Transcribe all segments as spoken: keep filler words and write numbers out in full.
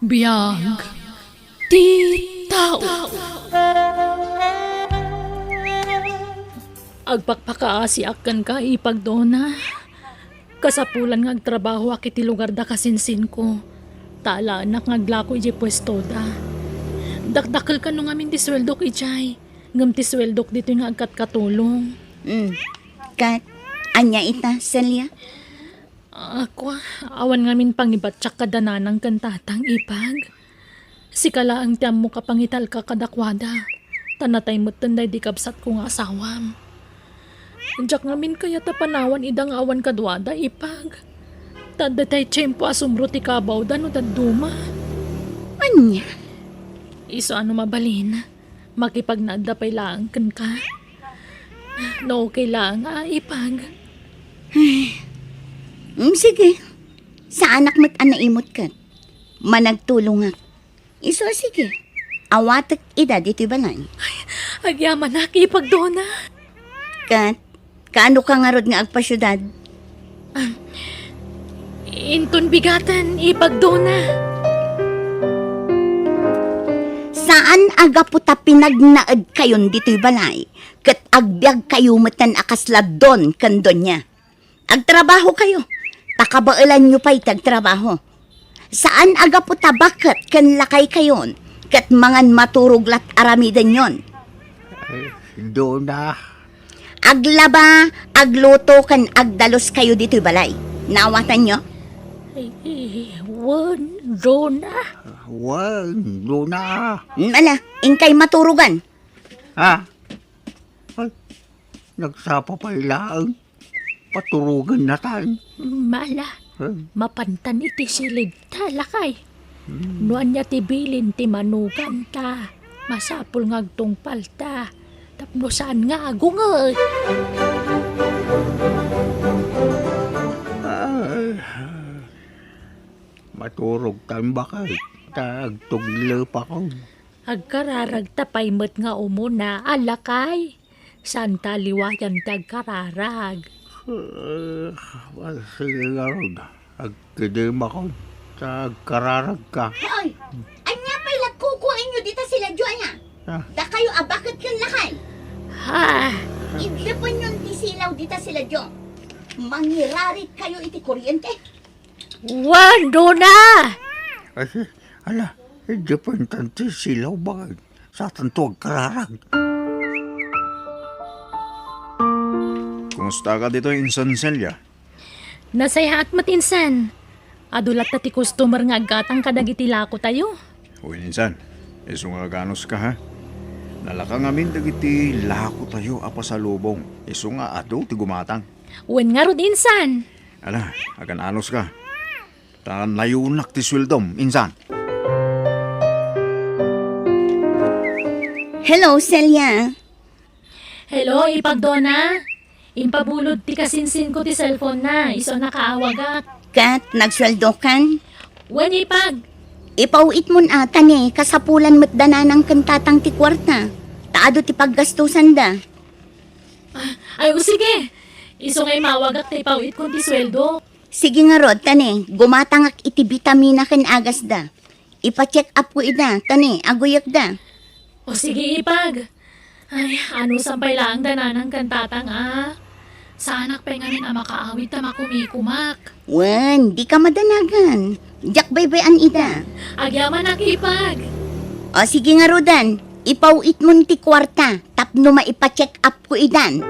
Biag ti tao. Agpakpakaasiak kenka, Ipag Dona. Kasapulan nga agtrabahoak iti lugarda kasinsinko, ta alaennak nga aglako idiay puestoda. Dakdakel kano ngamin ti sueldok idiay, ngem ti sueldok ditoy nga agkatkatulong. Mm. Ket, ania ita, Celia? Ako, awan ngamin pangibattiak kada nanang ken tatang, Ipag. Sika laeng ti ammok a pangitalka kadakuada, ta natay metten daydi kabsatko nga asawam. Diak ngamin kayat a panawan ida nga awan kaduada, Ipag. Ta adda tay tiempo a sumro ti kabawda no dadduma. Ania? Isu a no mabalin, makipagnaedda pay laeng kenka. No okay laeng a, Ipag. Ay. Mm, sige. Saanak met a naimut ket. Managtulongak. Isu a sige. Awatek ida ditoy balay. Ay, agyamanak, Ipag Dona. Ket, kaano ka ngarud nga agpasiudad? Ah, inton bigaten, Ipag Dona. Saan a gapu ta pinagnaedkayon ditoy balay, ket agbiagkayo metten a kasla don ken donia. Agtrabahokayo, ta kabaelanyo pay ti agtrabaho. Saan a gapu ta baket ken lakaykayon, ket mangan maturog lat aramidenyon. Ay, Dona. Aglaba, agluto, ken agdaluskayo ditoy balay. Naawatanyo? Ay, wen, Dona. Wen, Dona. Mm, ala, inkay maturogan. Ha? Ay, nagsapa pay laeng. Paturogennatan. Mala, hmm? Mapantan iti silibta, lakay. Hmm. No ania ti bilin ti manuganta, masapul nga agtungpalta tapno saan nga agungay. Ay, maturogtan baket ta agtuglepakon. Agkararagta pay met nga umuna, a lakay. Saanta a liwayan ti agkararag. Eh, sige ngarud, agkidemakon ta agkararagka. Hoy! Ania pay la kukuaenyo dita silaw, ania? Ah. Dakayo a baket ken lakay. Ha? Idlepenyon ti silaw dita silaw. Mangirarit kayo iti kuryente. Wen, Dona! Ay, ala, idlepentan ti silaw, baket. Saanto agkararag. Kumusta ka ditoy, Insan Celia? Nasayaat met, Insan. Adu latta ti customer nga aggatang kadagiti lakotayo. Wen, Insan. Isu nga aganuska, ha? Nalaka ngamin dagiti lakotayo a pasalubong. Isu nga adu ti gumatang. Wen ngarud, Insan. Ala, agan-anuska. Ta nayunak ti sueldom, Insan. Hello, Celia. Hello, Ipag Dona. Impabulod ti kasinsinko ti cellphone na, isu a nakaawagak. Ket nagsueldokan? Wen, Ipag. Ipaw-itmon a, ta ne, kasapulan met da nanang ken tatang ti kuarta. Ta adu ti paggastusanda. Ah, ay, o sige. Isu nga imawagak ta ipaw-itkon ti sueldo. Sige ngarud, ta ne, gumatangak iti bitamina ken agasda. Ipa-check up ko ida, ta ne, aguyekda. O sige, Ipag. Ay, anusan pay laeng da nanang ken tatang a. Saanak pay ngamin a makaawid ta makumikumak. Wen, dika madanagan. Diak baybay-an ida. Agyamanak, Ipag. O sige ngaruden, ipaw-itmon ti kuarta tapno maipa-check up ko idan.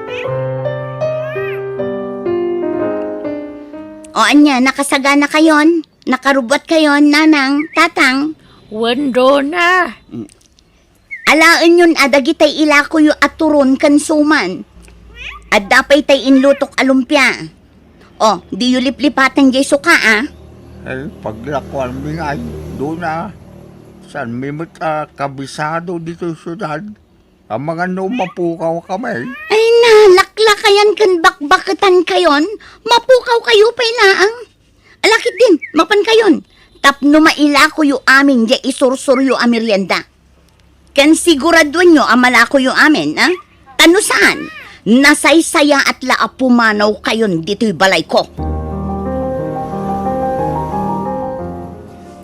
O ania, nakasaganakayon? Nakarubbuatkayon, nanang, tatang? Wen, Dona. Alaenyon a dagitay ilakoyo a turon ken suman. Adda pay tay inlutok a lumpia. O, diyo liplipaten diay suka, a? Ay, paglakuanmi ngay, Dona. Saanmi met a kabisado ditoy siudad. Amangan no mapukawkami. Ay, nalaklakayan ken bakbaketankayon, mapukawkayo pay laeng. Ala ketdin, mapankayon, tapno mailakoyo amin diay isursuryo a merienda. Ken siguraduenyo a malakoyo amin, a? Ta no saan, nasaysayaat la a pumanawkayon ditoy balayko.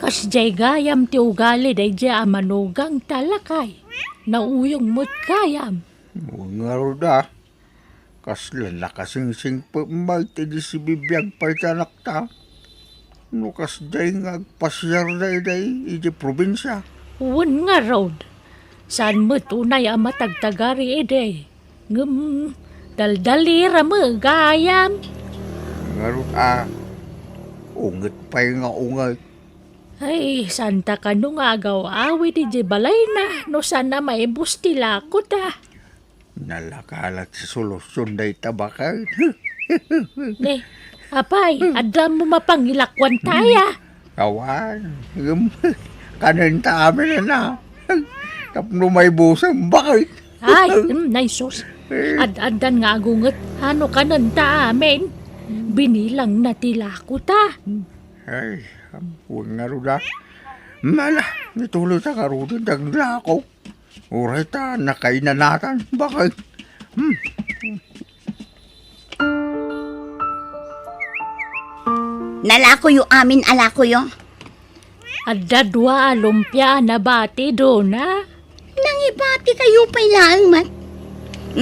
Kasdiay gayam ti ugali daydiay a manugang ta, lakay. Nauyong met gayam. Ngarud a, kasla nakasingsingpet met idi sibibiag pay ti anakta. No kasdiay nga agpasiarda idiay idiay probinsia. Wen ngarud, saan met unay a matagtagari idi. Ngem, daldalira met gayam. Ngarud a, unget pay nga unget. Ay, saan ta kano nga agaw-awid idiay balayna no saan a maibus ti lakota. Nalaka la ti solusion dayta baket. Ne, apay, adda mo mapangilakuan taya? Awan, ngem, kanenta amin a. Tapno maibusen baket. Ay, mm, nay sus. Ad-addan nga agunget, ano kanenta amin? Binilang na ti lakota. Ay, ampon ngarud a. Mala, nituloy ta ngaruden ti aglako. Uray ta nakainanatan, baket. Hmm. Nalakoyo amin a lakoyo. Adda dua a lumpia a nabati, Dona. Nangibati kayo pay laeng met.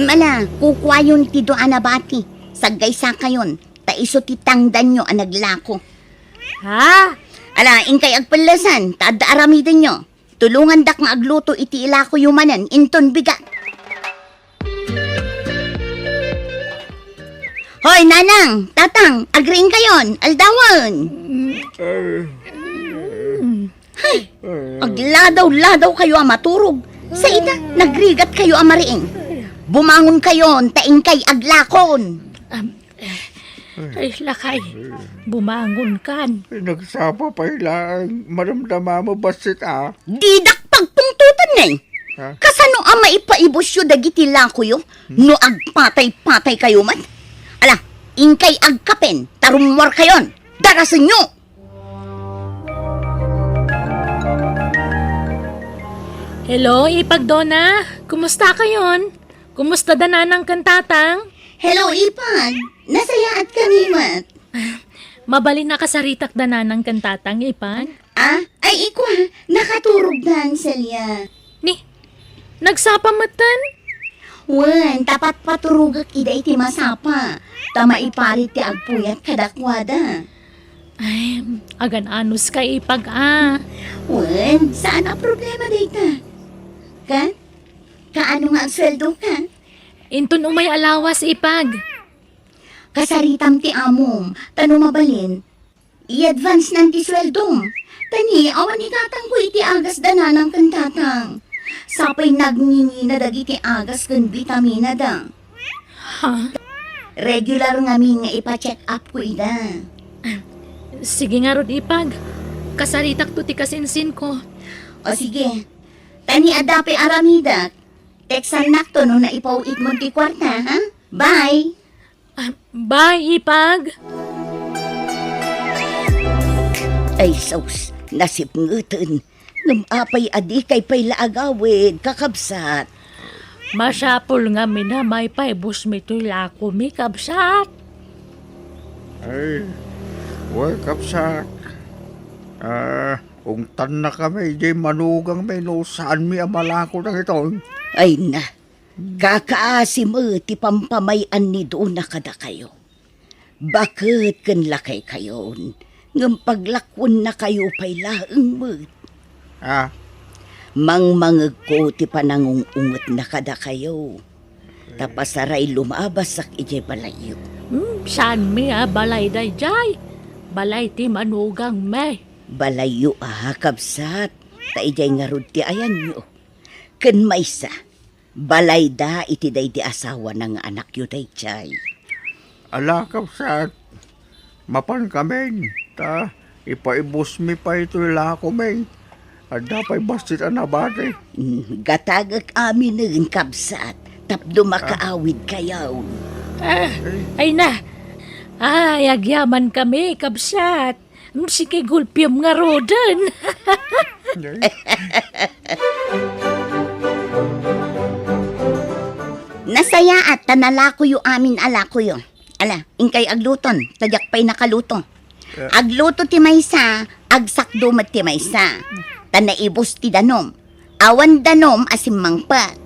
Mala, kukuayon ti dua a nabati. Saggaysakayon, ta isu ti tangdanyo a naglako. Ha? Ala, inkay agpellesan, ta adda aramidenyo. Tulongandak nga agluto iti ilakoyo manen inton bigat. Hoy, nanang, tatang, agriingkayon, aldawen. Ay, agladaw-ladaw kayo a maturog. Sa ita, nagrigat kayo a mariing. Bumangon kayon, ta inkay aglakon. Am, Ay, lakay, bumangon kan. Ay, nagsapa pay laeng, madamdama mo, bassit, a. Didak pagpungtotan, ne. Ha? Kasano a maipaibusyo dagiti lakoyo? No agpatay-patay kayo met? Ala, inkay agkapen, ta rummuar kayon. Darasenyo! Hello, Ipag Dona. Kumusta kayon? Kumusta da nanang ken tatang? Hello, Ipag. Nasayaat kami met. Mabalin a kasaritak da nanang ken tatang, Ipag? Ah, ay, ikwa, nakaturog dan, Celia. Ni, nagsapa metten? Wen, ta patpaturogek ida iti masapa, ta maiparit ti agpuyat kadakuada. Ay, agan-anos ka, Ipag, a. Wen, saan a problema dayta. Kan? Kaano nga agsueldo ka? Inton umay a lawas, Ipag. Kasaritam ti amom, ta no mabalin, i-advance nan ti sueldom. Ta ni, awan itatangko iti agas da nanang ken tatang. Sapay nagngingina dagiti agas ken bitamina da. Ha? Regular ngamin nga ipa-check up ko ida. Sige ngarud, Ipag. Kasaritakto ti kasinsinko. O sige. Ta ni adda pay aramidek. Textannakto no naipaw-itmon ti kuarta, ha? Bye! Ah, bye, Ipag! Ay, sus, nasipngeten. Ngem apay a dikay pay la agawid, kakabsat? Masapul ngamin a maipaibusmi toy lakomi, kabsat. Ay, wen, kabsat. Ah, ungtannakami idiay manugangmi no saanmi a malako dagitoy. Ay na, kakaasi met ti pampamay-an ni Dona kadakayo. Baket ken lakaykayon, ngem paglakuennakayo pay laeng met. Ah. Mangmangegko ti panangung-ungetna kadakayo. Ta pasaray lumabasak idiay balayyo. Hmm, saanmi a balay daydiay? Balay ti manugangmi. Balayyo a, kabsat, ta idiay ngarud ti ayanyo. Ken maysa, balayda iti daydi asawana nga anakyo daydiay. Ala, kabsat, mapankamin, ta ipaibusmi pay toy lakomi. Adda pay bassit a nabati. Mm, gatagek aminen, kabsat, tapno makaawidkayo. Ah, ay na. Ay, agyamankami, kabsat. Mm, sige, gulpiam ngaruden. Nasayaat ta nalakoyo amin a lakoyo. Ala, inkay agluton, ta diak pay nakaluto. Agluto ti maysa, agsakdo met ti maysa. Ta naibus ti danum. Awan danum a simmangpet.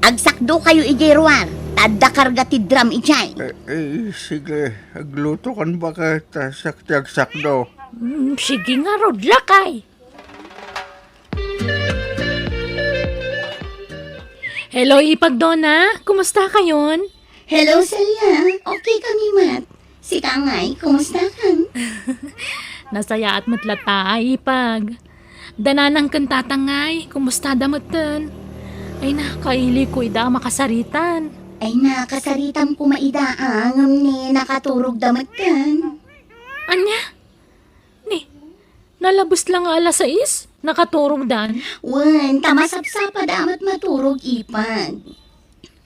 Agsakdokayo idiay ruar, ta adda karga ti drum idiay. Eh, eh, sige, aglutokan baket, ta siak ti agsakdo. Mm, sige ngarud, lakay. Hello, Ipag Dona. Kumusta kayon? Hello, Celia. Okay kami met. Sika ngay, kumusta kan? Nasayaat met latta, Ipag. Da nanang ken tatang ngay, kumusta da metten? Ay na, kailiko ida a makasaritan. Ay na, kasaritam koma ida, ah, ngem ni nakaturog da metten. Ania? Ni, nalabes la nga alas sais, nakaturog dan? Wen, ta masapsapa da met maturog, Ipag.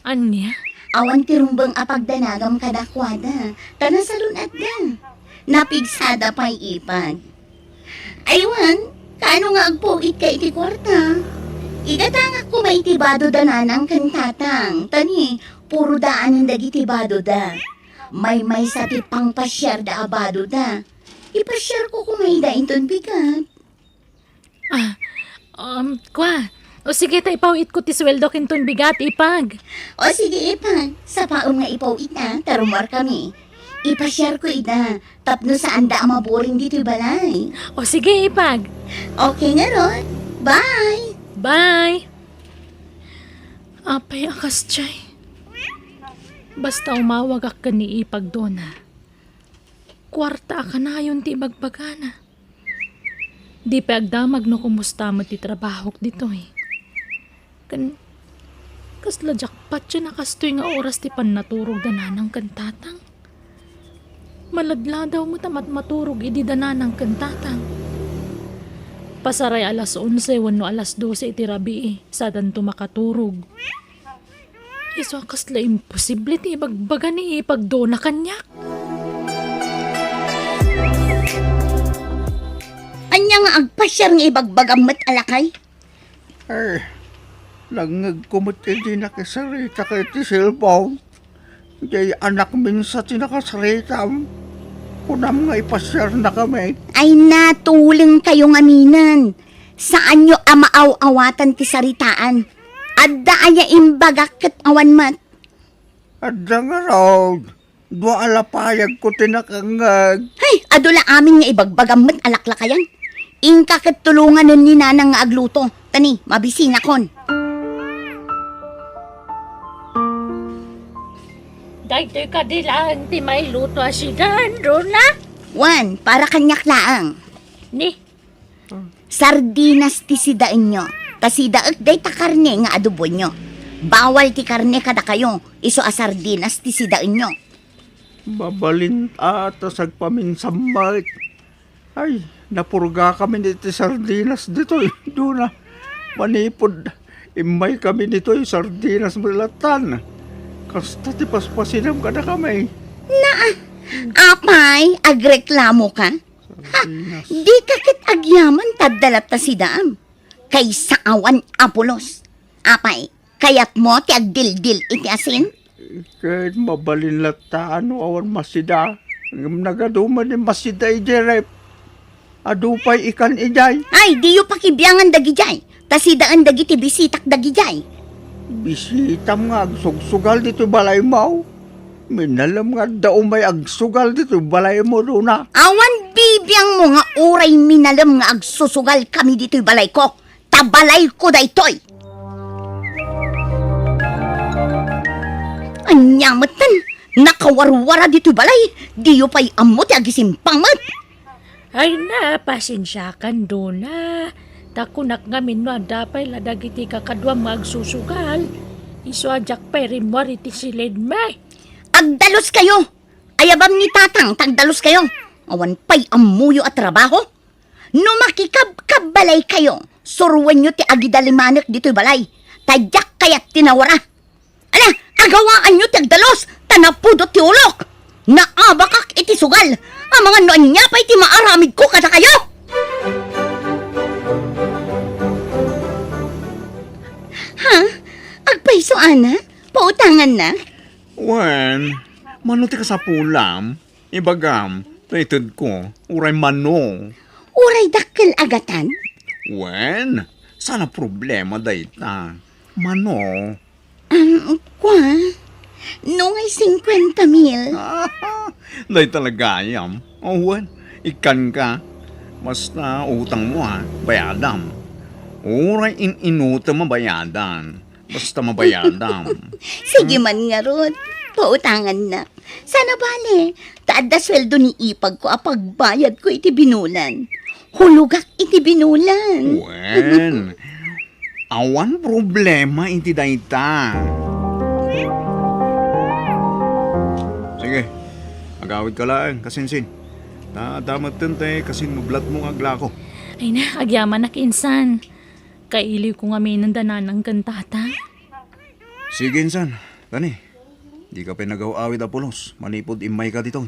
Ania? Awan ti rumbeng a pagdanagam kadakuada, ta nasalun-atda. Napigsada pay, Ipag. Aywan, kaano nga agpuitka iti kuarta? Igatangak koma iti bado da nanang ken tatang, ta ni, puro daanen dagiti bado da. Maymaysa ti pangpasiar da a bado da. Ipasiarko koma ida inton bigat. Ah, um, kua. O sige, ta ipaw-itko ti sueldo kinton bigat, Ipag. O sige, Ipag. Sapaem nga ipaw-it, ah, ta rummuar kami. Ipasiarko ida, tapno saanda a maburing ditoy balay. O sige, Ipag. Okay ngarud. Bye! Bye! Apay a kasdiay. Basta umawagak ken ni Ipag Dona. Kuarta a kanayon ti ibagbagana. Di pay agdamag no kumusta met ti trabahok ditoy. Ken, kasla jackpot a kastoy nga oras ti pannaturog da nanang ken tatang. Maladladaw met a matmaturog idi da nanang ken tatang. Pasaray alas onse wenno alas dose iti rabii, sadanto makaturog. Isu a kasla imposible ti ibagbaga ni Ipag Dona kaniak. Ania nga agpasiar nga ibagbagam met a lakay? Eh, nangngegko met idi nakisarita ka iti cellphone. Diay anakmin sa ti nakasaritam. Kunam nga ipasiarnakami. Ay, natulengkayo ngaminen. Saanyo a maaw-awatan ti saritaan. Adda aya imbagak ket awan met? Adda ngarud. Dua a lapayagko ti nakangngeg. Hay, adu la amin nga ibagbagam met a laklakayan. Inka ket tulonganen ni Nanang nga agluto. Ta ni, mabisinakon. Daytoy kadi laeng ti mailuto a sidan, Dona? Wen, para kaniak laeng. Ni, sardinas ti sidaenyo. Ta sidaek dayta karne nga adoboenyo. Bawal ti karne kadakayo, isu a sardinas ti sidaenyo. Mabalin a ta sagpaminsammet. Ay, napurgakamin iti sardinas ditoy, Dona. Manipud immaykami ditoy, sardinas met lattan. Kasta ti paspasinam kadakami. Naa, apay, agreklamo ka? Ha, sardinas. Dika ket agyaman ta adda latta sidaam. Kaysa awan a pulos. Apay, kayatmo ti agdildil iti asin? Ket mabalin latta no awan masida. Ngem nagadu met ni masida idiay ref. Adu pay ikan idiay. Ay, diyo pakibiangan dagidiay. Ta sidaen dagiti bisitak dagidiay. Bisitam nga agsugsugal ditoy balaymo? Minalem nga adda umay agsugal ditoy balaymo, Dona. Awan bibiangmo nga uray minalem nga agsusugal kami ditoy balayko, ta balayko daytoy. Ania metten, nakawarwara ditoy balay, diyo pay ammo ti agisimpang met. Ay na, pasensiakan, Dona. Ta kunak ngamin no adda pay la dagiti kakaduam nga agsusugal. Isu a diak pay rimmuar iti siledmi. Agdaluskayo! Ayabam ni Tatang ta agdaluskayo. Awan pay ammoyo a trabaho. No makikabkabbalaykayo, suroenyo ti agidalimanek ditoy balay. Ta diak kayat ti nawara. Ala, agawaanyo ti agdalus, ta napudot ti ulok. Naabakak iti sugal, amangan no ania pay ti maaramidko kadakayo. Ha? Agpayso, ana? Pautanganna? Wen, mano ti kasapulam? Ibagam, Ta itedko, uray mano. Uray dakkel a gatan? Wen, saan a problema dayta. Mano. Am, kua, no ngay singkuenta mil. Dayta la gayam. O, wen, ikkanka. Basta utangmo, a, bayadam. Uray in-inutem a bayadan. Basta mabayadam. Sige man ngarud, pautangannak. Saan a bale, ta adda sueldo ni ipagko a pagbayadko iti binulan. Hulogak iti binulan. Wen, awan problema iti dayta. Sige, agawidka laeng, kasinsin. Ta adda metten ti kasinmeblatmo nga aglako. Ay na, agyamanak insan. Kailiwko ngamin da nanang ken tatang. Sige, insan. Tani, dika pay nagaw-awid a pulos manipud immayka ditoy.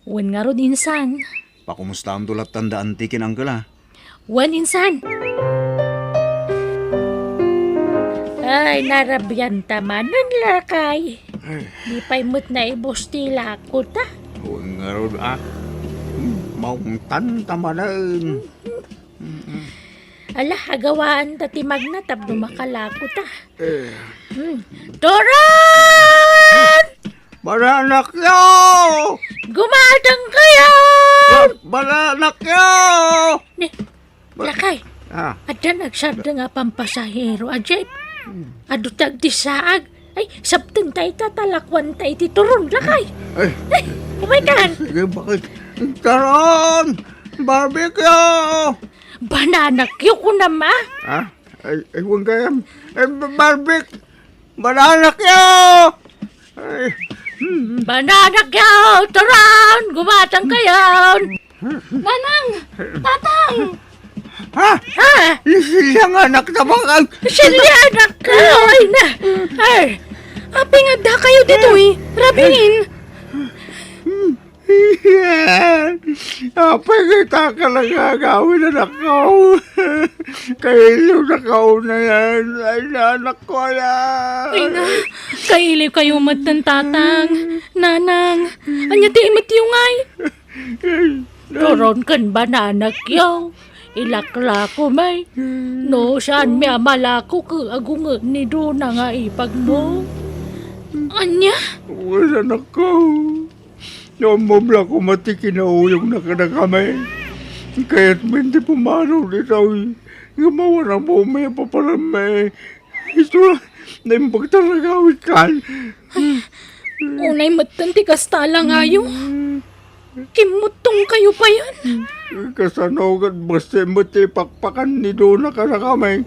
Wen ngarud, insan. Pakumustaamto lattan da anti ken uncle, a. Wen, insan. Ay, narabianta manen, lakay. Ay. Di pay met naibus ti lakota. Wen ngarud, a. Hmm, maungtanta manen. Ala, agawaan ta ti magna tapno makalako ta. Eh. Hmm. Turon! Bananakyo! Gumatang kayo! Ba-, bananakyo! Ni, Ba-, lakay, ah. Adda nagsardeng a pampasahero a jeep. Hmm. Adu ti agdisaag. Ay, sabten ta ita, talakuan ta iti turon, lakay. Ay. Ay, umaykan. Sige, bakit? Turon! Barbecue! Bananakyo, kunam, a? Ha? Ay, ay, huwag kayam. Ay, ba-, barbecue! Bananakyo! Ay, hmm. Bananakyo! Turon! Gumatang kayo! Nanang! Tatang! Ha? Ha? Ni Celia nga anak ta bakal. Celia, anak ko! Ay, na! Ay! Apay nga adda kayo ditoy? Rabin! Apay nga ita ka nagagawin, anak ko. Kailiw na kauna yan. Ay, na, anak ko, ayan. Ay, na. Kailiw kayo met, tatang. Nanang. Anya ti imet yung ay? Turon ken bananakyo. Ilaklako may. No, saan mi a malako ket agunget ni Dona nga ipagmo? Anya? Wen, anak ko. No, mabla ko mati kinauyong na kadakami. Kayat men ti pumanaw ditoy. Nga mawan ang buong may paparamay. Isu, naimbag ta nagawid kan. Ay, unay metten ti kasta langayo. Kimmuttong kayo payen. Kasano ket basta met ti pakpakan ni Dona kadakami.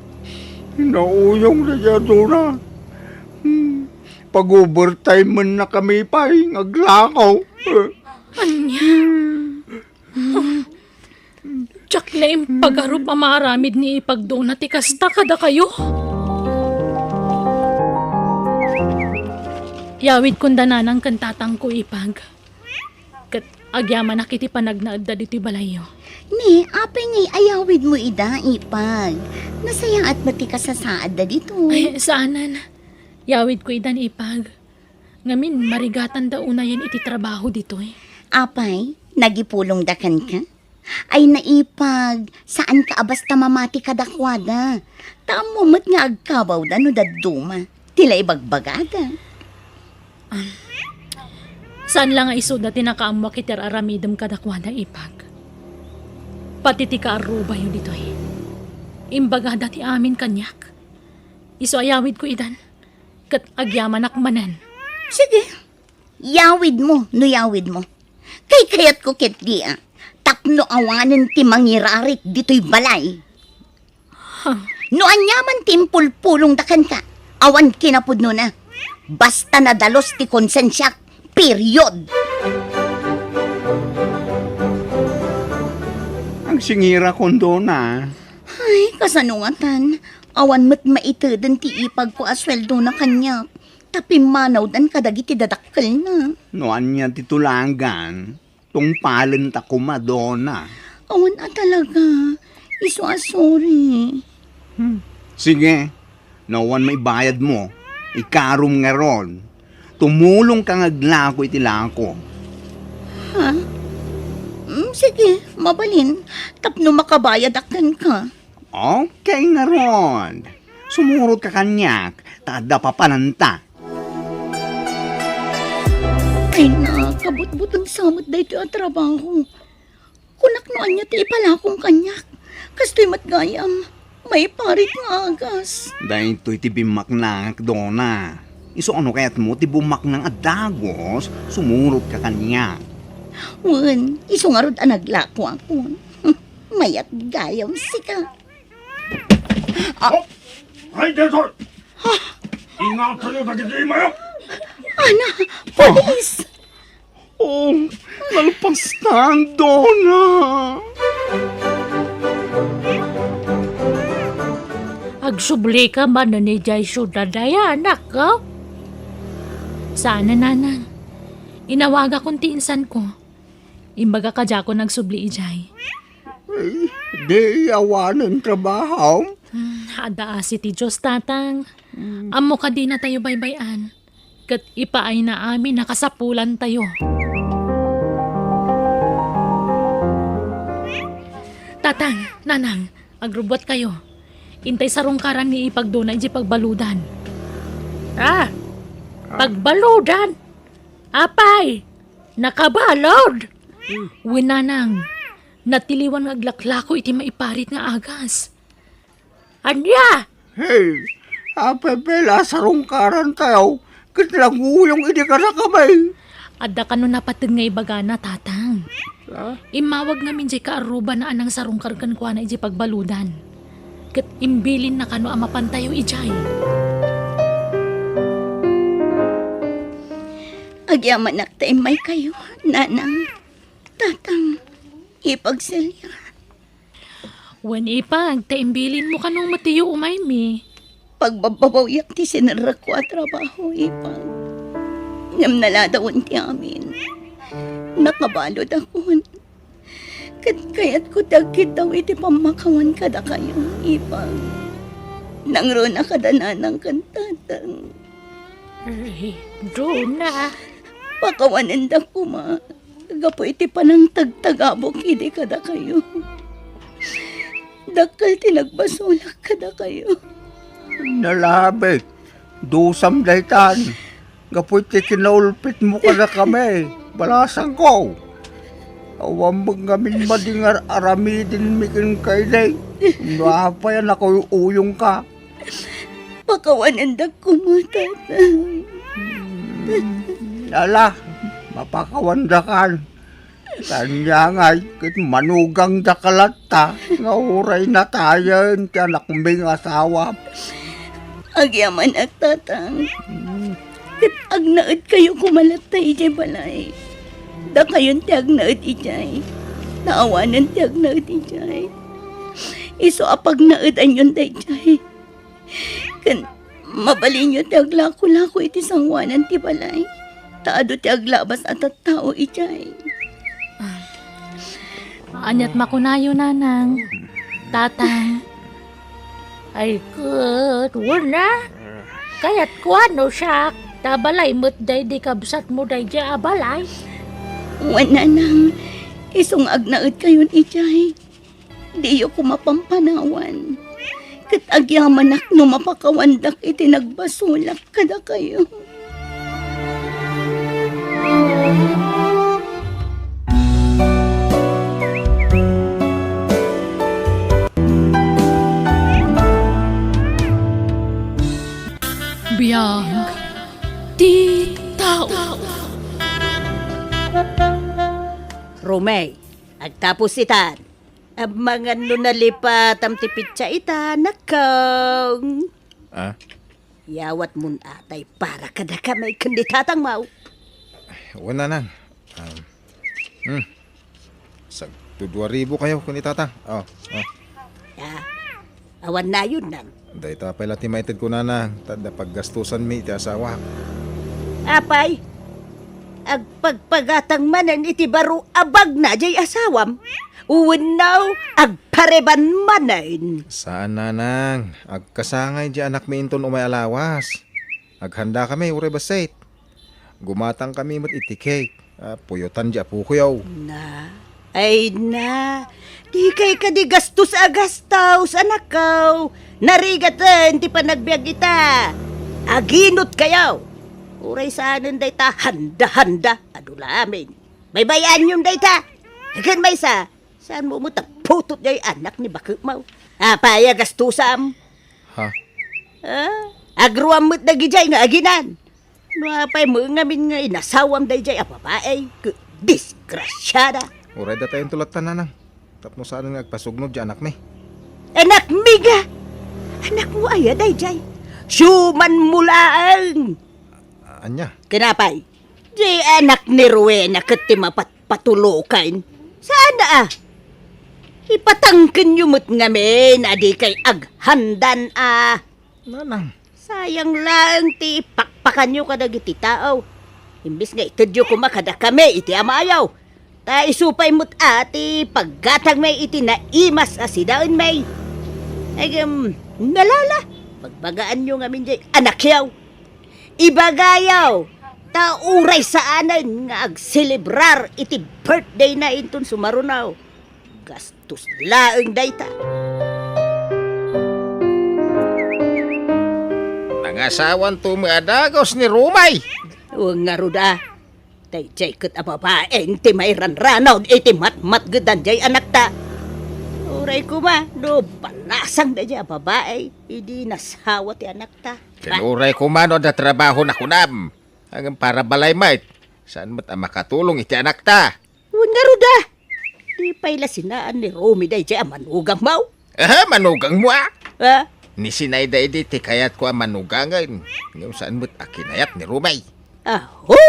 Nauyong na dia Dona. Hmm. Pag-overtime man na kami pay, nga aglako. Anya? Diak la impagarup a maaramid ni ipag Dona ti kasta kadakayo. Yawidkon da nanang ken tatangko, ipag. Ket agyamanak iti panagnaedda ditoy balayyo. Ni, apay ngay ayawidmo ida, ipag? Nasayaat met ti kasasaadda ditoy. Ay, saanen. Yawidko idan, ipag. Ngamin, marigatanda unayen iti trabaho ditoy. Apay, nagipulongda kenka? Ay, naipag, saanka a basta mamati kadakuada. Ta ammo met nga agkabawda no dadduma. Ti la ibagbagada. Ah, saan la nga isuda ti nakaammoak iti ar-aramidem kadakuada, ipag. Pati ti kaarrubayo ditoy. Imbagada ti amin kaniak. Isu a yawidko idan. Ket agyamanak manen. Sige, yawidmo no yawidmo. Kaykayatko ketdi a tapno awanen ti mangirarik ditoy balay. Huh. No aniaman ti impulpulongda kenka, awan kinapudnona. Basta nadalus ti konsensiak, period. Agsingirakon, Dona. Ay, kasano ngatan? Awan met maiteden ti ipagko a sueldona kaniak, ta pimmanawdan kadagiti dadakkelna. No ania ti tulagan, tungpalenta koma, Dona. Awan a talaga. Isu a sorry. Hmm. Sige, no awan maibayadmo, ikarom ngarud. Tumulongka nga aglako iti lako. Ha? Sige, mabalin, tapno makabayadak kenka. Okay ngarud. Sumurotka kaniak, ta adda papananta. Ay na, kabutbuton sa met daytoy a trabaho. Kunak no ania ti ipalakong kaniak. Kastoy met gayam, maiparit nga agas. Daytoy ti bimmaknangak, Dona. Isu a no kayatmo ti bummaknang a dagus, sumurotka kaniak. Wen, isu ngarud a naglakoakon. Mayat gayam sika. Ah. Oh! Ay, Desor! Ingatayo dagiti imayo! Ana, pulis! Oh, nalpastan, Dona! Agsublika manen idiay siudad, ay anak, oh? Saan a, nanang. Inawagakon ti insanko. Imbaga kadiakon agsubli idiay. Ay, di awanen trabaho? Hmm, adda asi ti Dios, tatang. Hmm. Ammo kadi natayo baybay-an. Ket ipaayna amin a kasapulantayo. Tatang, nanang, agrubbuatkayo. Intay sarungkaran ni Ipag, Dona, idiay pagbaludan. Ah, pagbaludan? Apay, nakabalud? Hmm. Wen, nanang, natiliwan nga aglaklako iti maiparit nga agas. Ania? Hey, apay pay la sarungkarantayo, ket nanguyong idi kadakami. Adda kano napateg nga ibagana, tatang. Ah? Immawag ngamin diay kaarrubana a nangsarungkar kenkuana idiay pagbaludan. Ket imbilinna kano a mapantayo idiay. Agyamanak ta immaykayo, nanang, tatang, Ipag Celia. Wen, Ipag, ta imbilinmo kano met ti umaymi. Pagbabbabawiak ti sinerrekko a trabaho, Ipag. Ngem naladawen ti amin. Nakabaludakon. Ket kayatko ti agkiddaw iti pammakawan kadakayo, Ipag. Nangruna kada nanang ken tatang. Ay, Dona. Pakawanendak koma gapu iti panangtagtagabok idi kadakayo. Dakkel ti nagbasolak kadakayo. Nalabit, dusam daytan. Gapu iti kinaulpitmo kadakami, balasangko. Awan met ngamin madi nga ar-aramidenmi kenka idi. No apay a nakuy-uyongka. Pakawanendak koma, tatang. Ala, mapakawandakan. Kaniangay ket manugangdaka latta nga uray natayen ti anakmi nga asawa. Agyamanak, tatang. Ket agnaedkayo koma latta idiay balay. Dakayon ti agnaed idiay. Ta awanen ti agnaed idiay. Isu a pagnaedanyon daydiay. Ken mabalinyo ti aglakolako iti sangoanan ti balay, ta adu ti aglabas a tattao idiay. Aniat makunayo, nanang, tatang? Ay, ket, wen a. Kayatko a no siak, ta balay met daydi kabsatmo daydiay a balay. Wen, nanang, isu nga agnaedkayon idiay. Diyo koma pampanawan. Ket agyamanak no mapakawandak iti nagbasolak kadakayo. Biag ti tao. Romeo, agtapos itan. Amangan no nalipatam ti pitsa ita, nakang. Ah? Yawatmon atay para kadakami ken ni tatangmo. Wen, nanang. Um, hmm. Sagto dua ribu kayo ken ni tatang. Oh, oh. Ah, awan nayon, nang. Dayta pay la ti maitedko, nanang, ta adda paggastosanmi iti asawak. Apay, agpagpagatang manen iti baro a bagna jay asawam? Wenno, agpareban manen? Saan, nanang. Agkasangay jay anakmi inton umay a lawas. Aghandakami uray bassit. Gumatangkami met iti cake a puyotan jay apokoyo. Na, Ay na, dikay kadi gastos a gastos, anakko. Narigaten ti panagbiag ita. Aginotkayo. Uray saanen dayta handa-handa. Adu lamin. Baybay-anyon dayta. Ken maysa, saanmo met a putot jay anak ni baketmo. Apay a gastosam? Ha? Ah, agruam met dagijay nga aginan. No apay met ngamin nga inasawam dayjay a babai, ket disgrasiada. Uray datayon ti latta, nanang. Tapno saan nga agpasugnod ti anakmi. Anakmi nga! Anakmo aya dayjay? Siumanmo laeng! Ania? Ken apay? Di anak ni Rowena ket ti mapatpatulokan. Saan a? Ipatangkenyo met ngamin a dikay aghandan a. Nanang. Sayang laeng ti pakpakanyo kadagiti tao. Imbes nga itedyo koma kadakami iti amayo. Ta isu pay met a ti paggatangmi iti naimas a sidaenmi. Ngem, nalala, pagbagaanyo ngamin jay anakyo. Ibagayo, ta uray saanen nga agselebrar iti birthday na inton sumaruno. Gastos laeng dayta. Nangasawanto met a dagus ni Romay. Wen ngarud a, dayjay ket a babaen ti mairanranon iti matmatgedan jay anakta. Uray koma no balasang dayjay a babai idi nasawa ti anakta. Ken uray koma no adda trabaho na kunam. Ngem para balay met, saan met a makatulong iti anakta? Wen ngarud a, di pay la sinaan ni Romy dayjay a manugangmo? Aha, manugangmo a? Ha? Ni sinayda idi ti kayatko a manugangen, ngem saan met a kinayat ni Romy. Aho!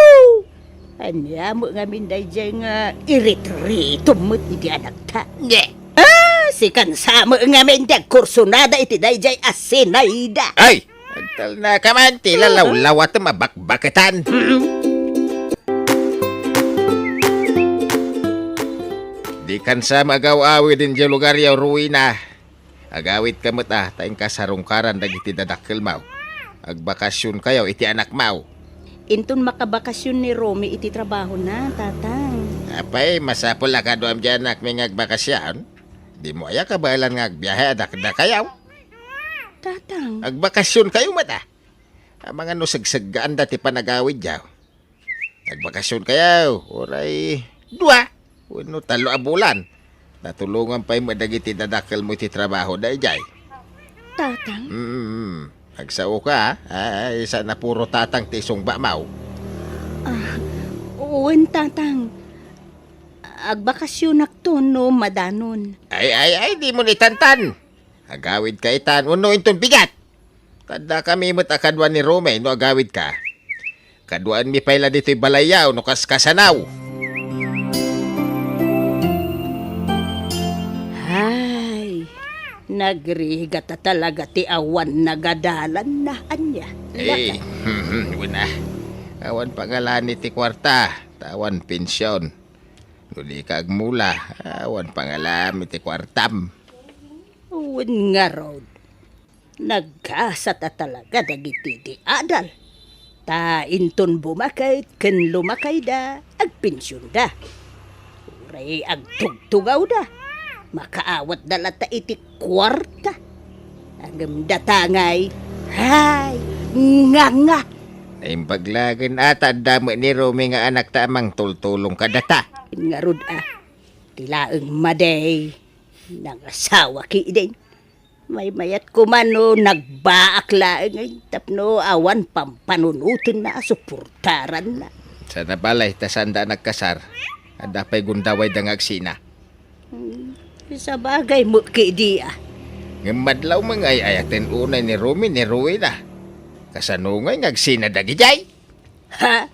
Ania met ngamin dayjay nga iritiritom met iti anakta? Nye! Ah, sikan sa met ngamin ti agkursunada iti dayjay a sinayda. Ay! Agtalnaka man ti lalawlawatem a bakbaketan. Dikan sa met agaw-awid idiay lugaryo, Rowena. Agawidka met a, ta inka sarungkaran dagiti dadakkelmo. Agbakasionkayo iti anakmo. Inton makabakasion ni Romy iti trabahona, Tatang. Apay, masapul a kaduam ti anakmi nga agbakasion? Dimo aya kabaelan nga agbiahe a dakdakayo? Tatang. Agbakasionkayo met a. Amangan no segseggaanda ti panagawidyo. Agbakasionkayo, uray dua wenno tallo a bulan. Natulongan pay met dagiti dadakkelmo iti trabaho dayjay. Tatang? Mm, agsaoka, a. Ay, saan a puro tatang ti isungbamo. Ah, wen, Tatang. Agbakasionakto no madanon. Ay, ay, ay, dimo itantan. Agawidka itan wenno inton bigat. Kaddakami met a kadua ni Romy no agawidka. Kaduaenmi pay la ditoy balayyo no kaskasano. Hay, nagrigat a talaga ti awan nagadalanna, ania? Eh, wen a. Awan pangalami ti kuarta, ta awan pension. No dika agmula, awan pangalami ti kuartam. Wen ngarud, naggasat a talaga dagiti di adal. Ta inton bumaket ken lumakayda, agpensionda. Uray agtugtugawda, makaawatda latta iti kuarta. Ngem data ngay, hay, nganga! Naimbag laeng a ta adda met ni Romy nga anakta a mangtultulong kadata. Ngarud a, ti laeng madi, nangasawa ketdin. Maymayat koma no nagbaak laeng tapno awan pampanunotenna a suportaranna. Saan a bale, ta saanda a nagkasar, adda pay gundawayda nga agsina. Hmm, sabagay met ketdi a. Ngem madlaw met nga ay-ayaten unay ni Romy ni Rowena. Kasano ngay nga agsina dagijay? Ha?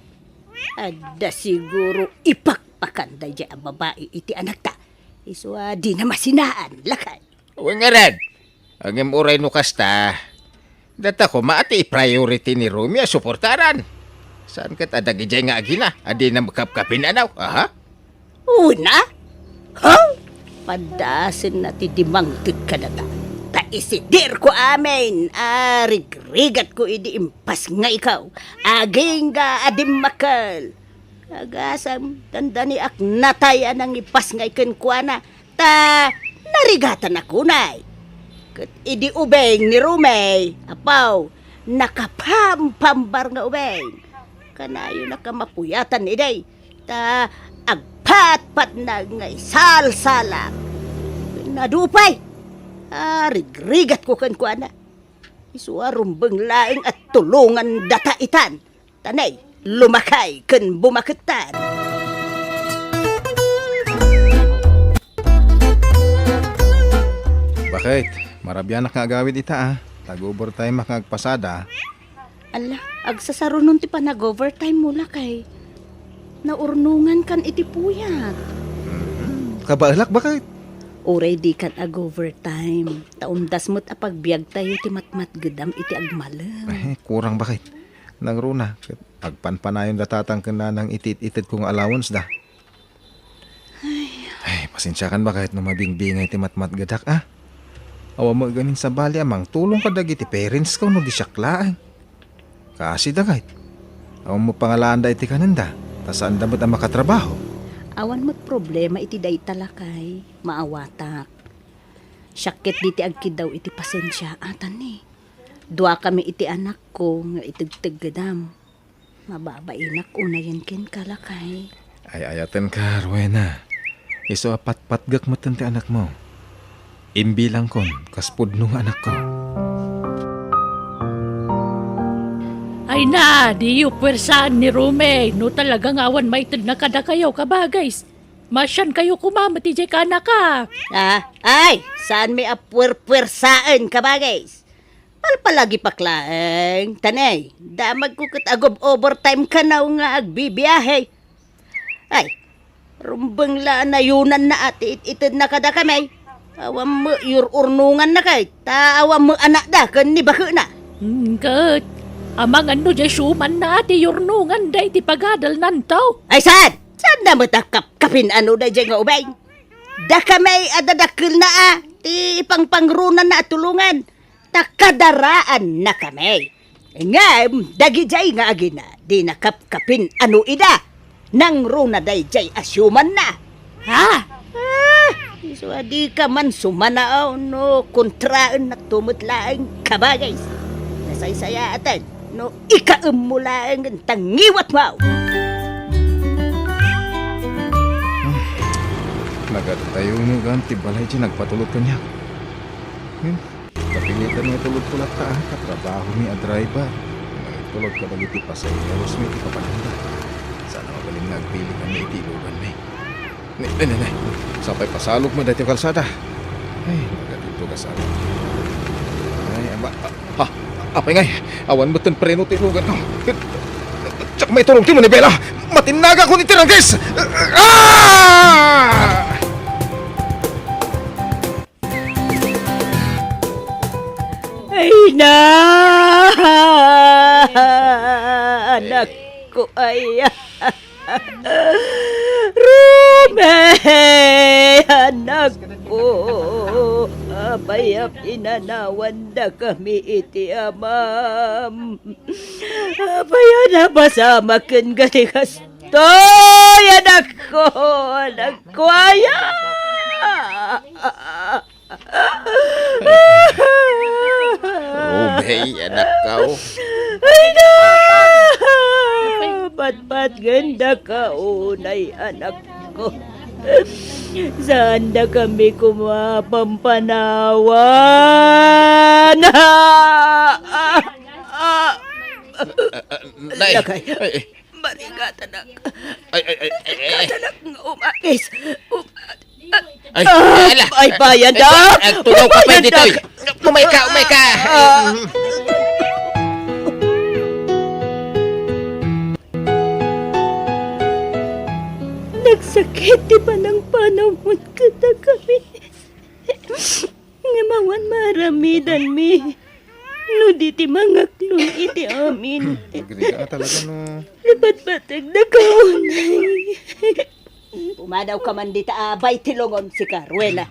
Adda siguro ipakpakan dayjay a babai iti anakta. Isu a dina masinaan, lakay. Wen ngarud. Ngem uray no kasta, data koma ti priority ni Romy a suportaran. Saan ket a dagijay nga agina a dina makapkapin-anaw, aha? Una? Ha? Padasenna ti dimangted kadata. Ta isidirko amin a rigrigatko idi impasngayko. Agingga a dimmakkel. Agasem, dandaniak natay a nangipasngay kenkuana, ta narigatanak unay. Ket idi ubing ni Romey, apaw, nakapampambar nga ubing. Kanayonak a mapuyatan idi, ta agpatpatnag nga isalsalak. Nadu pay, a rigrigatko kenkuana. Isu a rumbeng laeng a tulongan data itan. Tanay, lumakay ken bumakettan. Bakit? Marabianak nga agawid ita, a. Tag-overtimeak nga agpasada. Ala, agsasarunon ti panag-overtime mo, lakay. Naurnongankan iti puyat. Mm, kabaelak, bakit? Uray dikan ag-overtime. Ta umdas met a pagbiagtayo ti matmatgedam iti agmalem. Eh, kurang, bakit? Nangruna, ket agpanpanayon da tatang ken nanang iti it-itedko nga allowance da. Ay. Ay, pasensiakan, bakit, no mabingbingay ti matmatgedak, a? Awan met gamin sabali a mangtulong kadagiti parents ko no di siak laeng. Kaasi dagayt. Awan met pangalaanda iti kanenda, ta saanda met a makatrabaho. Awan met problema iti dayta, lakay. Maawatak. Siak ket dita agkiddaw iti pasensia, a, tani. Duakami iti anakko nga itegteggedam. Mababainak unayen kenka, lakay. Ay-ayatenka, Rowena. Isu a patpatgek metten ti anakmo. Imbilangkon kas pudno nga anakko. Ay na, diyo puwersaen ni Romey no talaga nga awan maitedna kadakayo, kabagays. Masiankayo koma met idiay kaanaka. Ah, ay, saanmi a puwerpuwersaen, kabagays. Palpalagipak laeng, tanay, damagko ket agob-overtime kanaw nga agbibiahe. Ay, rumbeng la a nayonanna a ti it-itedna kadakami. Awan met yur-urnonganna kay, ta awan met anakda ken ni baketna. Hmm, ket, amangan no diay siumanna a ti yurnonganda iti pagadelnanto. Ay, saan? Saanna met a kapkapin-ano daydiay nga ubing? Dakami a dadakkelna a ti pangpangronanna a tulongan. Ta kadaraannakami. Ngem dagidiay nga agina, dina kapkapin-ano ida. Nangruna daydiay a siumanna. Ha? Ah, isu a dika man sumanao no kontraennakto met laeng, kabagays. Nasaysayaaten no ikaemmo laeng ta ngiwatmo. Nagad tayo nga gaan ti balay ti nagpatulod kaniak. Hmm? Napilitan nga itulodko latta a katrabahomi a driver. Mangitulod kadagiti pasaheromi iti papananda. Saan a mabalin nga agpili kami iti iluganmi. Ne, ne, ne, ne. Sapay pasalog met daytoy kalsada. Ay, nagatito ka sa amin. Ay, aba, ah, ha, apay ngay, awan metten preno ti ilugan, no? Diak maitulong ti manibela. Matinnagakon iti rangges. Ah! Ay na! Anakko, ay. Romey, anakko. Apay a pinanawandakami iti amam? Apay a napasamak ken ganikas? Toy, anakko, anakko, aya! Romey, anakko. Ay na! Patpatgenda ka unay, anakko. Saandakami koma pampanawan. Nay, lakay. Ay, ay. Marigatanak. Ay, ay, ay, ay, ay. Marigatanak nga umakis. Um-, ay, ah, ala. Ay, bayan da. Ay, ay, tulong ka pa ditoy. Umay ka, umay ka. Ah. Nagsakit ti panangpanawmo kadakami. Ngem awan maaramidanmi no di ti mangaklon iti amin. Agrega nga talaga, no? Ipatpategda ka unay. Pumadawka man dita a baitilongon, sika, Rowena.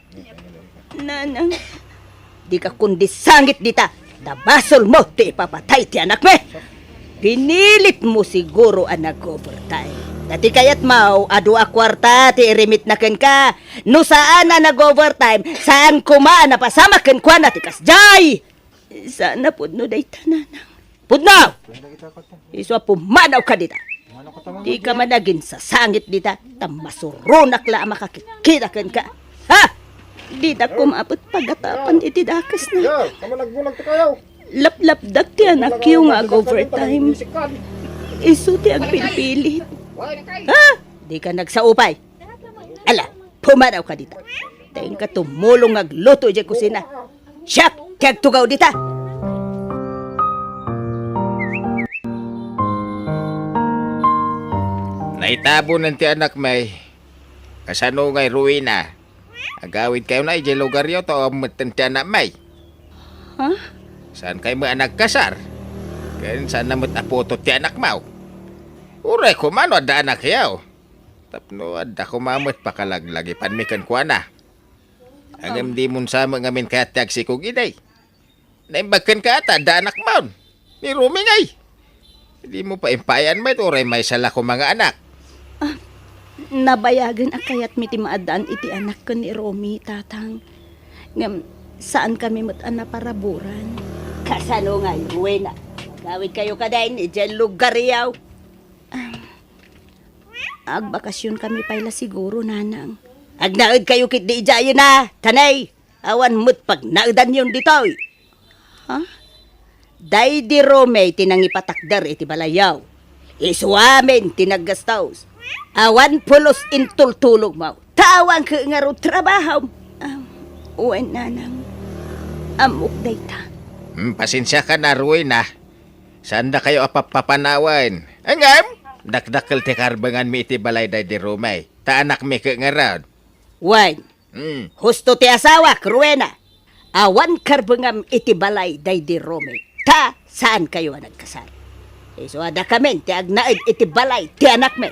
Nanang. Dika kundi sangit dita, ta basolmo ti ipapatay ti anakmi. Pinilitmo siguro a nag-overtime. Ta ti kayatmo, adu a kuarta ti iremitna kenka. No saan a nag-overtime, saan koma a napasamak kenkuana ti kasdiay. Saan a pudno dayta, nanang. Pudno! Isu a pumanawka dita. Dika man aginsasangit dita, ta masuronak la a makakikita kenka. Ha? Dina koma met pagatapan iti dakesna. Laplapdak ti anakyo nga ag-overtime. Isu ti agpilpilit. Ha? Dika nagsaupay. Ala, pumanawka dita. Ta inka tumulong nga agluto idiay kusina. Siak ti agtugaw dita. Naitabonen ti anakmi. Kasano ngay, Rowena? Agawidkayo na idiay lugaryo ta awan metten ti anakmi. Ha? Saan kayo met a nagkasar? Ken saan na met a putot ti anakmo? Uray koma no adda anakyo. Tapno adda koma met pakalaglagipanmi kenkuana. Ngem dimon sa met ngamin kayat ti agsikog idi. Naimbag kenka ta adda anakmon. Ni Romy ngay. Dimo pay impaay-an met uray maysa la koma nga anak. Ah, nabayagen a kayatmi ti maaddaan iti anak ken ni Romy, tatang. Ngem saankami met a naparaburan. Kasano ngay, Rowena? Agawidkayo kadin idiay lugaryo. Ah, agbakasionkami pay la siguro, nanang. Agnaedkayo ketdi idiayen a, tanay. Awan met pagnaedanyon ditoy. Ha? Daydi Romy ti nangipatakder iti balayyo. Isu amin ti naggastos. Awan pulos intultulogmo. Ta awan ket ngarud trabahom. Ah, wen, nanang. Ammok dayta. Hmm, pasensiakan a, Rowena. Saandakayo a pappapanawen. Ngem, dakdakkel ti karbenganmi iti balay daydi Romy. Ta anakmi ket ngarud. Wen, Hmm. Husto ti asawak, Rowena. Awan karbengam iti balay daydi Romy. Ta saankayo a nagkasar. Isu a dakamin ti agnaed iti balay ti anakmi.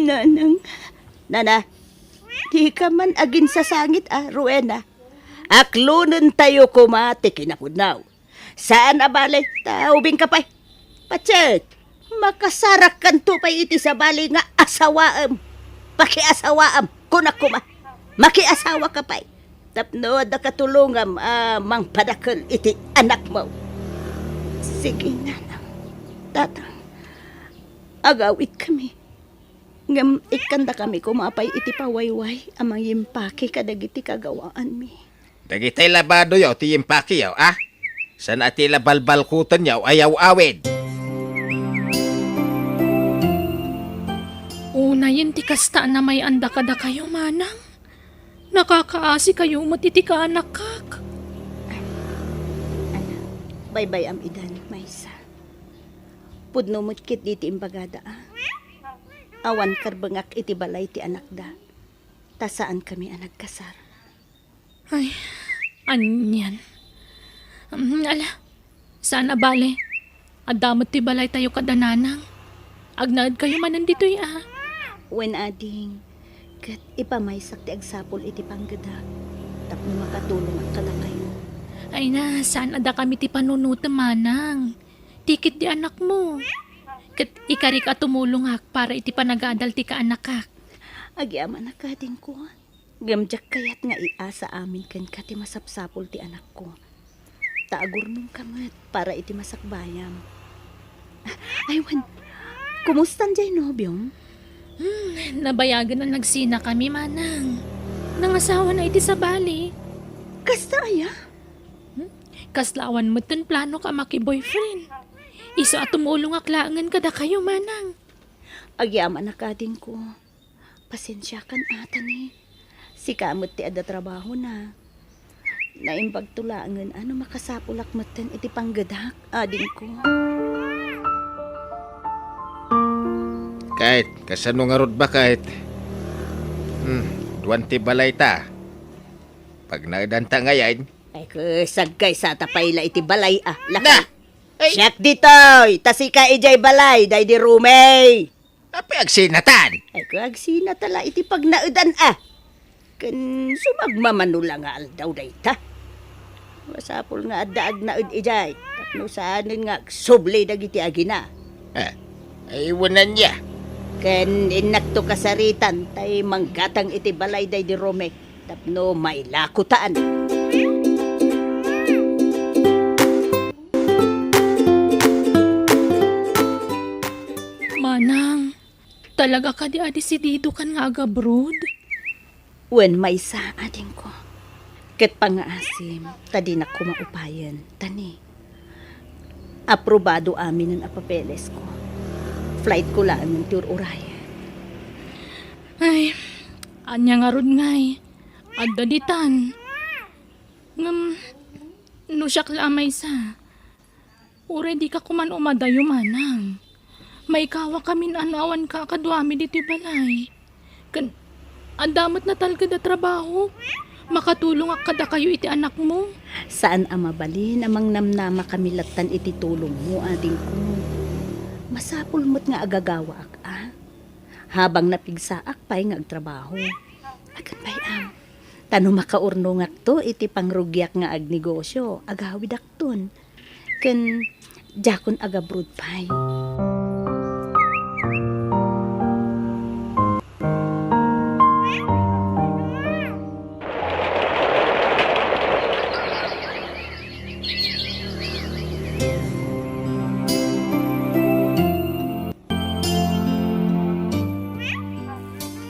Nanang. Nana, dika man aginsasangit a, Rowena. Aklonentayo koma ti kinapudno. Saan a bale, ta ubingka pay. Patsit, makasarakkanto pay iti sabali nga asawaem. Pakiasawaam, kunak koma. Makiasawaka pay. Tapno adda katulongam a mangpadakkel iti anakmo. Sige, nanang. Tatang, agawidkami. Ngem ikkandakami koma pay iti pawayway a mangimpake kadagiti kagawaanmi. Dagitay labadoyo ti impakeyo, a? Saan a ti la balbalkutenyo a yaw-awid? Unayen ti kasta a namay-anda kadakayo, manang. Nakakaasikayo met iti kaanakkak. Ana, baybay-am idan, maysa. Pudno met ketdi ti imbagada, a? Awan karbengak iti balay ti anakda. Ta saankami a nagkasar. Ay, anian. Mm, ala, saan a bale. Adda met ti balaytayo kada nanang. Agnaedkayo manen ditoy a. Wen, ading, ket ipamaysak ti agsapul iti panggedak tapno makatulongak kadakayo. Ay na, saan a dakami ti panunotem, manang. Ti ketdi anakmo. Ket ikarik a tumulongak para iti panagadal ti kaanakak. Agyamanak, adingko. Ngem diak kayat nga iasa amin kenka ti masapsapul ti anakko. Ta agurnongka met para iti masakbayam. Ay, wen, kumustan diay nobiom? Hmm, nabayagen a nagsinakami, manang. Nangasawana iti sabali. Kasta aya? Hmm? Kasla awan metten planok a maki-boyfriend. Isu a tumulongak laengen kadakayo, manang. Agyamanak, adingko. Pasensiakan a, ta ni, sika met ti adda trabahona. Naimbagto laengen a no makasapulak metten iti panggedak, adingko. Kait, kasano ngarud ba, Kait? Hmm, duan ti balayta. Pagnaedanta ngayen. Ay, kusagkay sa ta pay la iti balay, a. Lakay. Na! Ay! Siak ditoy, ta sika idiay balay, daydi Romy. Apay agsinatan? Ay, agsinata la iti pagnaedan, a. Ken sumagmamano la nga aldaw dayta. Masapul nga adda agnaed idiay tapno saanen nga agsubli dagiti agina. Eh, ay, wen ania? Ken innakto kasaritan tay manggatang iti balay daydi Rome tapno mailakotan. Manang, talaga kadi a desididokan nga agabroad? Wen maysa, adingko. Ket pangngaasim ta dinak koma upayen, ta ni, aprobado aminen a papelesko. Flightko laengen ti ur-urayen. Ay, ania ngarud ngay? Adda ditan. Ngem, no siak la a maysa, uray dika koman umadayo, manang. Maikawakamin a no awanka a kaduami ditoy balay. Ken adda met natalged a trabaho. Makatulongak kadakayo iti anakmo. Saan a mabalin a mangnamnama kami lattan iti tulongmo, adingko. Masapul met nga agagawaak, a. Habang napigsaak pay nga agtrabaho. Akin pay, a. Ta no makaurnongakto iti pangrugiak nga agnegosio, agawidakton. Ken diakon agabroad pay.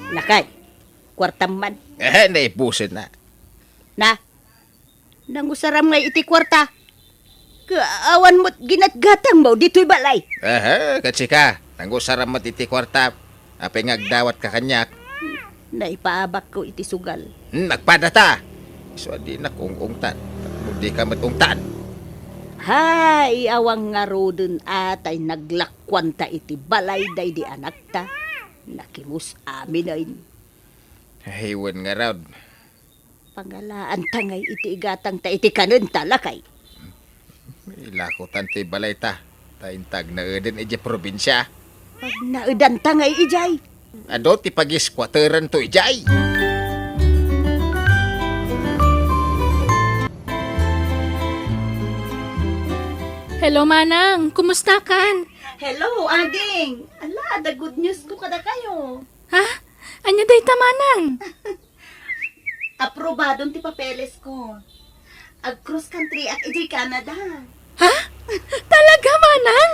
Lakay, kuartam man. Eh, naipusenna. Na, nangusaram ngay iti kuarta. Ka-, awan met ginatgatangmo ditoy balay. Aha, ket sika, nangusaram met iti kuarta. Apay nga agdawatka kaniak? Naipaabakko iti sugal. Hmm, nagpadata. Isu a dinak ung-ungtan. Tapno dika met ungtan. Hay, awan ngaruden a tay naglakuanta iti balay daydi anakta. Nakimus aminen. Ay, wen ngarud. Pangalaanta ngay iti igatangta iti kanenta, lakay. Ilakotan ti balayta, ta inta agnaeden idiay probinsia. Pagnaedanta ngay idiay. Adu ti pagisquateranto idiay. Hello, Manang. Kumustakan? Hello, Ading. Ala, adda good news ko kadakayo. Ha? Ania dayta, Manang? Aprobadon ti papeles ko. Ag-cross country ak idiay Canada. Ha? Talaga, Manang?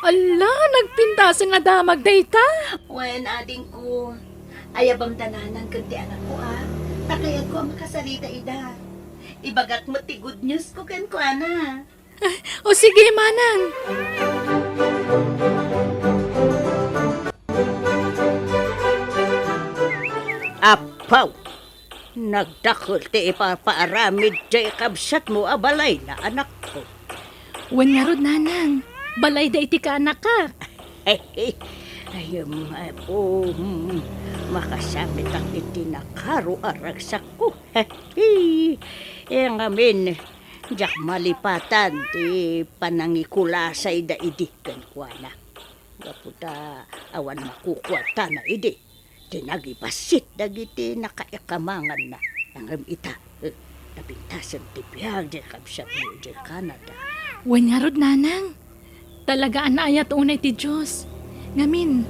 Ala, nagpintasen a damag dayta. Wen, adingko, ayabamda nanang ken ti anakko, a. Ta kayatko a makasarita ida. Ibagak met ti good news ko kenkuana. O sige, Manang. Apaw! Nagdakkel ti ipapaaramid ti kabsatmo a balayna, anakko. Wen ngarud, Nanang. Balayda iti kaanakak. Ay, Apo, mm, makasamitak iti nakaro a ragsakko. Ngamin, diak malipatan ti panangikulasayda idi kenkuana. Gapu ta awan makukuatana idi ti nagibassit dagiti nakaikamanganna. Ngem ita, eh, napintasen ti biag ti kabsatmo idiay Canada. Wen ngarud, Nanang. Talaga a naayat unay ti Dios. Ngamin,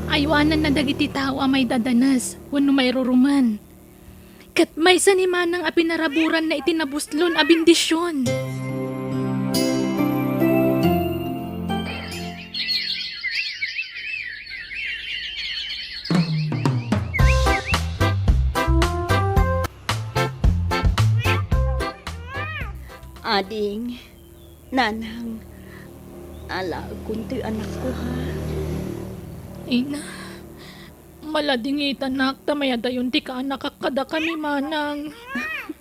aywananna dagiti tao a maidadanes wenno mairurumen. Ket maysa ni Manang a pinaraburanna iti nabuslon a bendision. Ading, Nanang, alaekon ti anakko, ha? Ina, maladingitanak ta mayadayon ti kaanakak kadakami, Manang.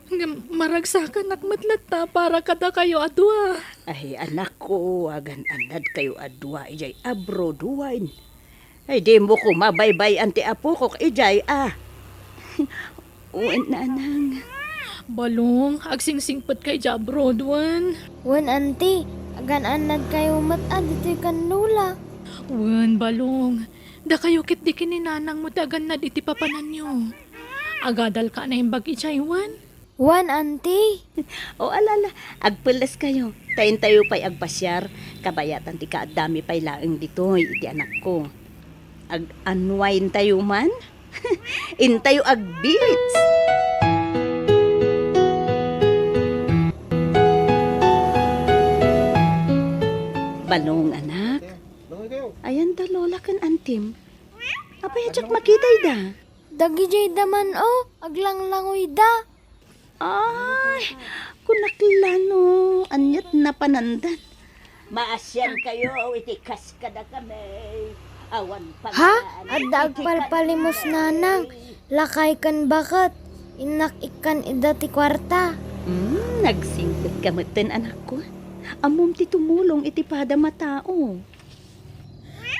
Ngem maragsakanak met latta para kadakayo a dua. Ay, anakko, agan-annadkayo a dua idiay abroad, wen. Ay, dimo koma baybay-an ti apokok idiay, a. Wen, Nanang. Balong, agsingsingpetka idiay abroad, wen. Wen, Auntie, agan-annadkayo met a ditoy kan Lola. Wen, Balong. Dakayo ketdi ken ni Nanangmo ti agannad iti papananyo. Agadalka a naimbag idiay, wen. Wen, Auntie. O, ala, ala, agpelleskayo. Ta intayo pay agpasiar, kabayatan ti kaaddami pay laeng ditoy iti anakko. Ag-unwind tayo man. Intayo ag-beach. Balong, anak. Ayan da Lola ken Antim. Apay a diak makita ida? Dagijay da man, o, aglanglangoy da. Ay, kunak la no, aniat napanandan. Maasian kayo iti kas kadakami. Awan. Ha? Adda agpalpalimos, nanang. Lakay ken baket. Innak ikkan ida ti kuarta. Hmm, nagsingpet ka metten, anakko. Ammom ti tumulong iti padam a tao.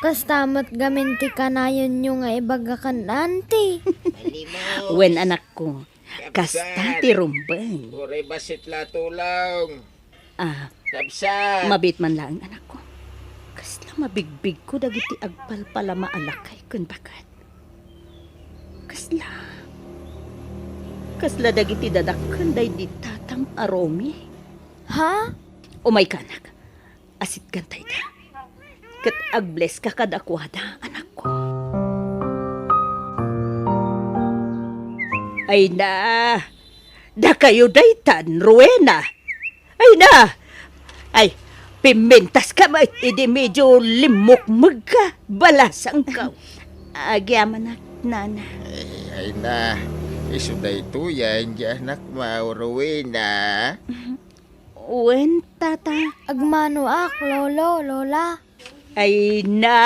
Kasta met gamin ti kanayonyo nga ibaga ken Auntie. Wen, anakko, kasta ti rumbeng. Uray bassit la tulong. Ah, Kabsat. Mabit man laeng, anakko. Kasla mabigbigko dagiti agpalpalama a lakay ken baket. Kasla. Kasla dagiti dadakkel daydi tatang a Romy. Ha? Umayka, anak. Asitganta ida. Ket ag-bless ka kadakuada, anakko. Ay na, dakayo daytan, Rowena. Ay na! Ay, pimmintas ka met idi medyo limmukmeg ka, balasangko. Agyamanak, nana. Ay, ay na, isu daytoyen, di anak mo, Rowena. Wen, tata. Agmanoak, lolo, lola. Ay na!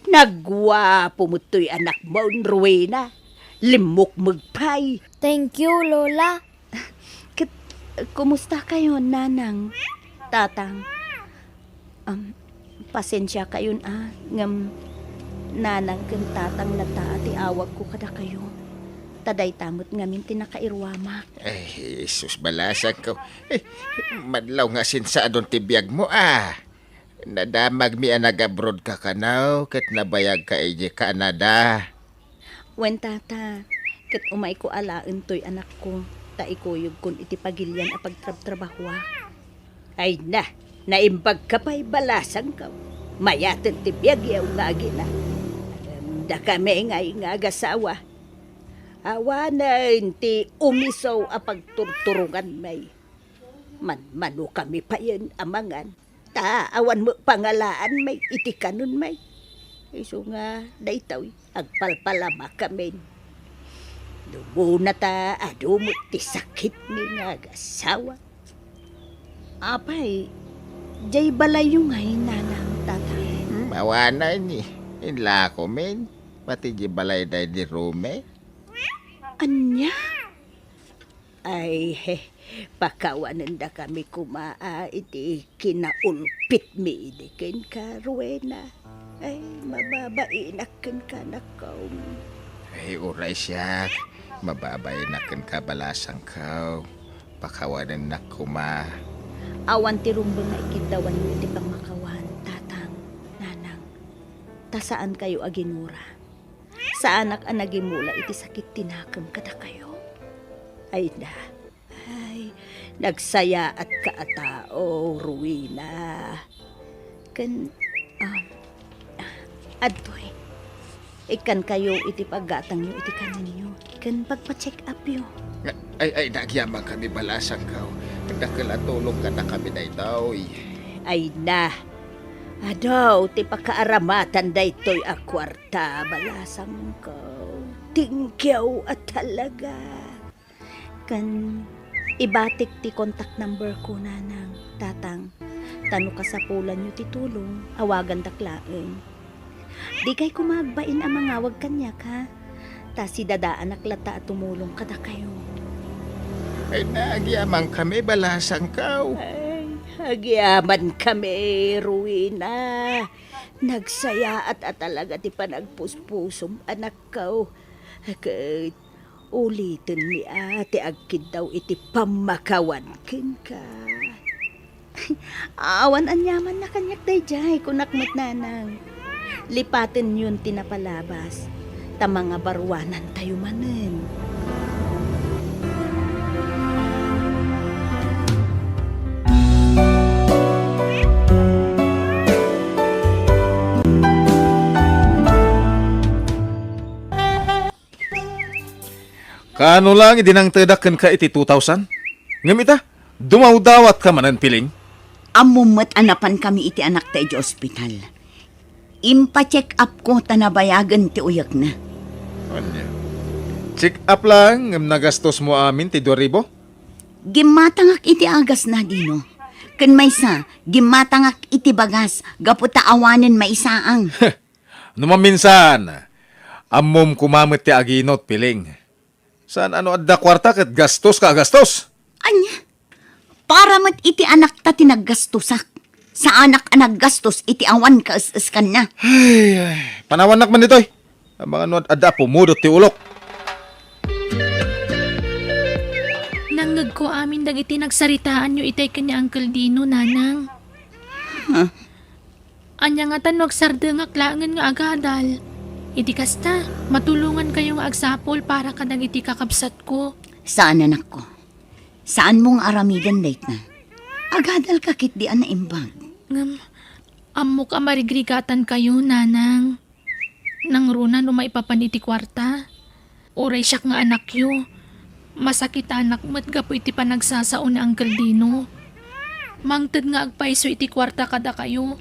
Nagguapo met toy anakmon, Rowena. Limmukmeg pay. Thank you, lola. Ket, kumusta kayo, nanang, tatang? Am, pasensia kayon a, ngem nanang ken tatang latta ti awagko kadakayo. Ta dayta met ngamin ti nakairuamak. Ay, sus, balasangko. Eh, madlaw nga sinsaadon ti biagmo a. Nadamagmi a nag-abroad ka kano ket nabayag ka idiay Canada. Wen, tata, ket umayko alaen toy anakko, ta ikuyogkon iti pagilian a pagtrabtrabahoak. Ay na, naimbag ka pay, balasangko. Mayaten ti biagyo nga agina. Dakami ngay nga agasawa. Awanen ti umiso a pagturturonganmi. Manmanokami payen a mangan. Ta awan met pangalaanmi iti kanonmi. Isu nga daytoy, agpalpalamakamin. Dumuna ta adu met ti sakitmi nga agasawa. Apay, diay balayyo ngay, nanang, tatang? Hmm, awanen ni. Inlakomin. Pati diay balay daydi Romy. Ania? Ay, he, pakawanendakami koma a iti kinaulpitmi idi kenka, Rowena. Ay, mababainak kenka, anakko. Ay, uray siak, mababainak kenka, balasangko. Pakawanennak koma. Awan ti rumbeng nga ikiddawanyo iti pammakawan, tatang, nanang. Ta saankayo a ginura. Saanak a nagimula iti sakit ti nakem kadakayo. Ay na. Ay, nagsayaatka a tao, Rowena. Ken, um, adtoy. Ikkankayo iti paggatangyo iti kanenyo. Ken pagpa-check upyo. Ay, ay, nagyamankami, balasangko. Dakkel a tulong kadakami daytoy. Ay na. Adu ti pakaaramatan daytoy a kuarta, balasangko. Thank you a talaga. Ken ibatik ti contact number ko, nanang, tatang. Ta no kasapulanyo ti tulong, awagandak laeng. Dikay koma agbain a mangawag kaniak, ha? Ta sidadaanak latta a tumulong kadakayo. Ay, nagyamankami, balasangko. Ay, agyamankami, Rowena. Nagsayaat a talaga ti panagpuspusom, anakko. Ket ulitenmi a ti agkiddaw iti pammakawan kenka. Awan aniaman a kaniak daydiay, kunak met, nanang. Lipatenyon ti napalabas, ta mangabaruanantayo manen. Kaano lang idi nangtedak kenka iti two thousand? Ngem ita, dumawdawatka manen, Piling. Ammom met a napankami iti anakta iti ospital. Impacheck up ko ta nabayagen ti uyekna. Ania? Check up lang ngem nagastos mo amin ti dua ribu? Gimmatangak iti agasna, Dino. Ken maysa, gimmatangak iti bagas gapu ta awanen maisaang. No maminsan, ammom koma met ti aginot, Piling. Saan a no adda kuarta ket gastoska a gastos. Ania? Para met iti anakta ti naggastosak. Saanak a naggastos iti awan kaes-eskanna. Ay, ay. Panawannak man ditoy. Amangan no ad-, adda pumudot ti ulok. Nangngegko amin dagiti nagsaritaanyo itay ken ni Uncle Dino, Nanang. Huh? Ania ngata no agsardengak laengen nga agadal? Iti kasta, matulongankayo nga agsapul para kadagiti kakabsatko. Saan, anakko. Saanmo nga aramiden dayta. Agadalka ketdi a naimbag. Ngem, ammok a marigrigatankayo, Nanang. Nangruna no maipapan iti kuarta. Uray siak nga anakyo, masakitanak met gapu iti panagsasao ni Uncle Dino. Mangted nga agpayso iti kuarta kadakayo.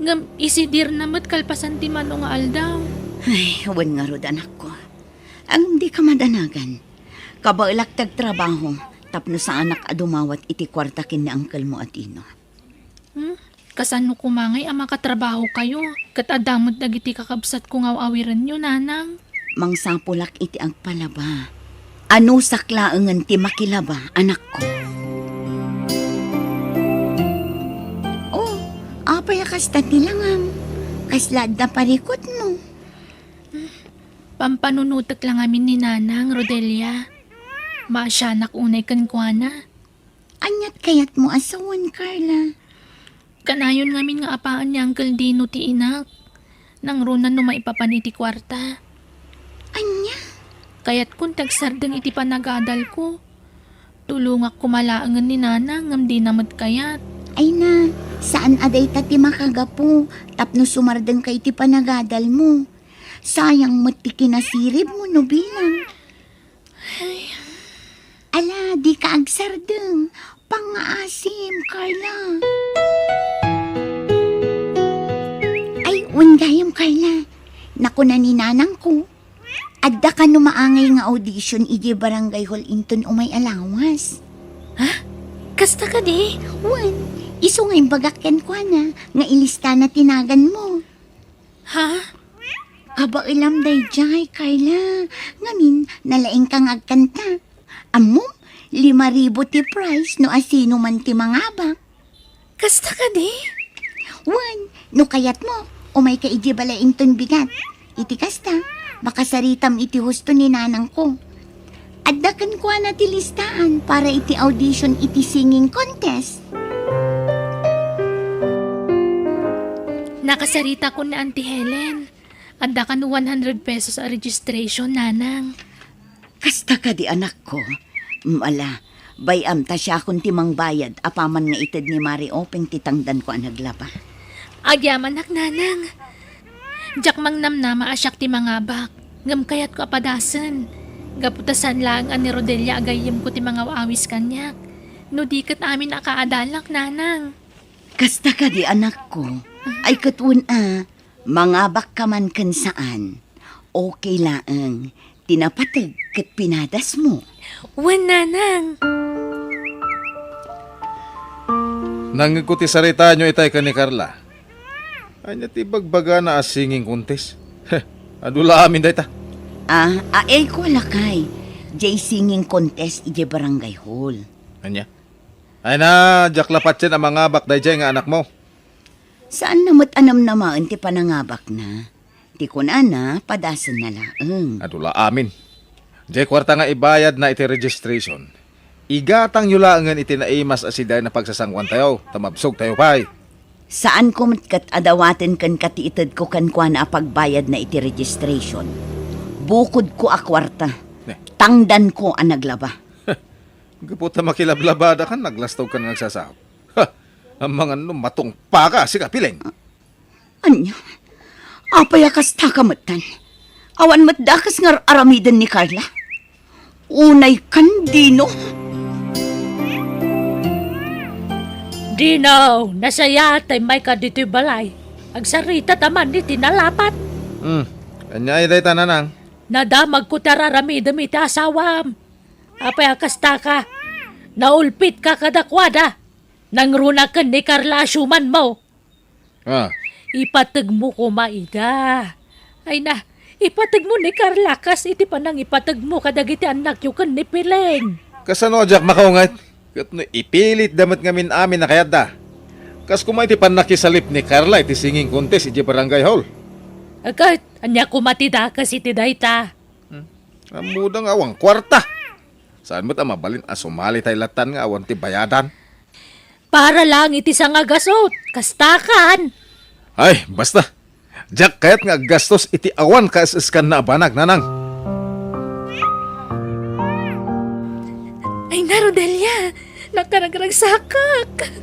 Ngem isidirna met kalpasan ti mano nga aldaw. Ay, wen ngarud, anakko. Ngem dika madanagan. Kabaelak ti agtrabaho tapno saanak a dumawat iti kuarta ken ni Uncle mo a Dino. Hmm? Kasano koma ngay a makatrabahokayo? Ket adda met dagiti kakabsatko nga aw-awirenyo, Nanang. Mangsapulak iti agpalaba. Anusak laengen ti makilaba, anakko. Oh, apay a kasta ti langam? Kasla adda parikutmo? Pampanunotek la ngamin ni Nanang, Rodelia. Maasianak unay kenkuana. Aniat kayatmo a sawen, Carla? Kanayon ngamin nga apaen ni Uncle Dino ti inak. Nangruna no maipapan iti kuarta. Ania? Kayatkon ti agsardeng iti panagadalko. Tulongak koma laengen ni Nanang ngem dina met kayat. Ay na, saan a dayta ti makagapu tapno sumardengka iti panagadalmo. Sayang met ti kinasiribmo no bilang. Ala, dika agsardeng. Pangngaasim, Carla. Ay, wen gayam, Carla. Nakuna ni nanangko, adda kano maangay nga audition idiay barangay hall inton umay a lawas. Ha? Kasta kadi? Wen, isu nga imbagak kenkuana nga ilistana ti naganmo. Ha? Kabaelam daydiay, Carla. Ngamin, nalaingka nga agkanta. Ammom, lima ribu ti prize no asino man ti mangabak. Kasta kadi? Wen, no kayatmo, umayka idiay balay inton bigat. Iti kasta, makasaritam iti husto ni nanangko. Adda kenkuana ti listaan para iti audition iti singing contest. Nakasaritakon ni Auntie Helen. Adda kano one hundred pesos a registration, nanang. Kasta kadi, anakko? Mm, ala, bay-am ta siakon ti mangbayad apaman nga ited ni Mari Openg ti tangdanko a naglaba. Agyamanak, nanang. Diak mangnamnama a siak ti mangabak, ngem kayatko a padasen. Gapu ta saan laeng a ni Rodelia a gayyemko ti mangaw-awis kaniak. No di ket amin a kaadalak, nanang. Kasta kadi, anakko? Ay, ket wen a, mangabakka man ken saan. Okay laeng. Ti napateg ket pinadasmo. Wen, nanang. Nangngegko ti saritaanyo itay ken ni Carla. Ania ti ibagbagana a singing contest? Heh, adu la amin dayta. Ah, ay ko, lakay. Jay singing contest idiay barangay hall. Ania? Ay na, diak la patien a mangabak daydiay nga anakmo. Saanna met a namnamaen ti panangabakna. Ti kunana, padasenna laeng. Adu la amin. Jay kuarta nga ibayadna iti registration, igatangyo laengen iti naimas a sidaen a pagsasangoantayo, ta mabsogtayo pay. Saanko met ket a dawaten kenka ti itedko kenkuana a pagbayadna iti registration. Bukodko a kuarta. Ne. Tangdanko a naglaba. Gapu ta makilablabadakan, naglastogkan nga agsasao. Ha! Amangan no matungpaka, sika, Piling. Ania? Apay a kasta ka metten? Awan met dakes nga ar-aramiden ni Carla? Unay kan Dino. Dino, nasayaat ta immayka ditoy balay. Agsarita ta man iti nalapat. Hmm. Ania aya dayta, nanang? Nadamagko ti ar-aramidem iti asawam. Apay a kastaka? Naulpitka kadakuada. Nangruna ken ni Carla a siumanmo. Ah. Ipategmo koma ida. Ay na, ipategmo ni Carla kas iti panangipategmo kadagiti annakyo ken ni Piling. Kasano a diak makaunget? Ket no ipilitda met ngamin amin a kayatda. Kas koma iti pannakisalip ni Carla iti singing contest idiay barangay hall. Ket ania koma ti dakes iti dayta? Hmm? Ammoda nga awan kuarta. Saan met a mabalin a sumali tay lattan nga awan ti bayadan? Para lang iti sangagasut, kastakan. Ay, basta. Diak kayat nga aggastos iti awan kaes-eskanna a banag, nanang. Ay na, Rodelia, nakaragragsakak.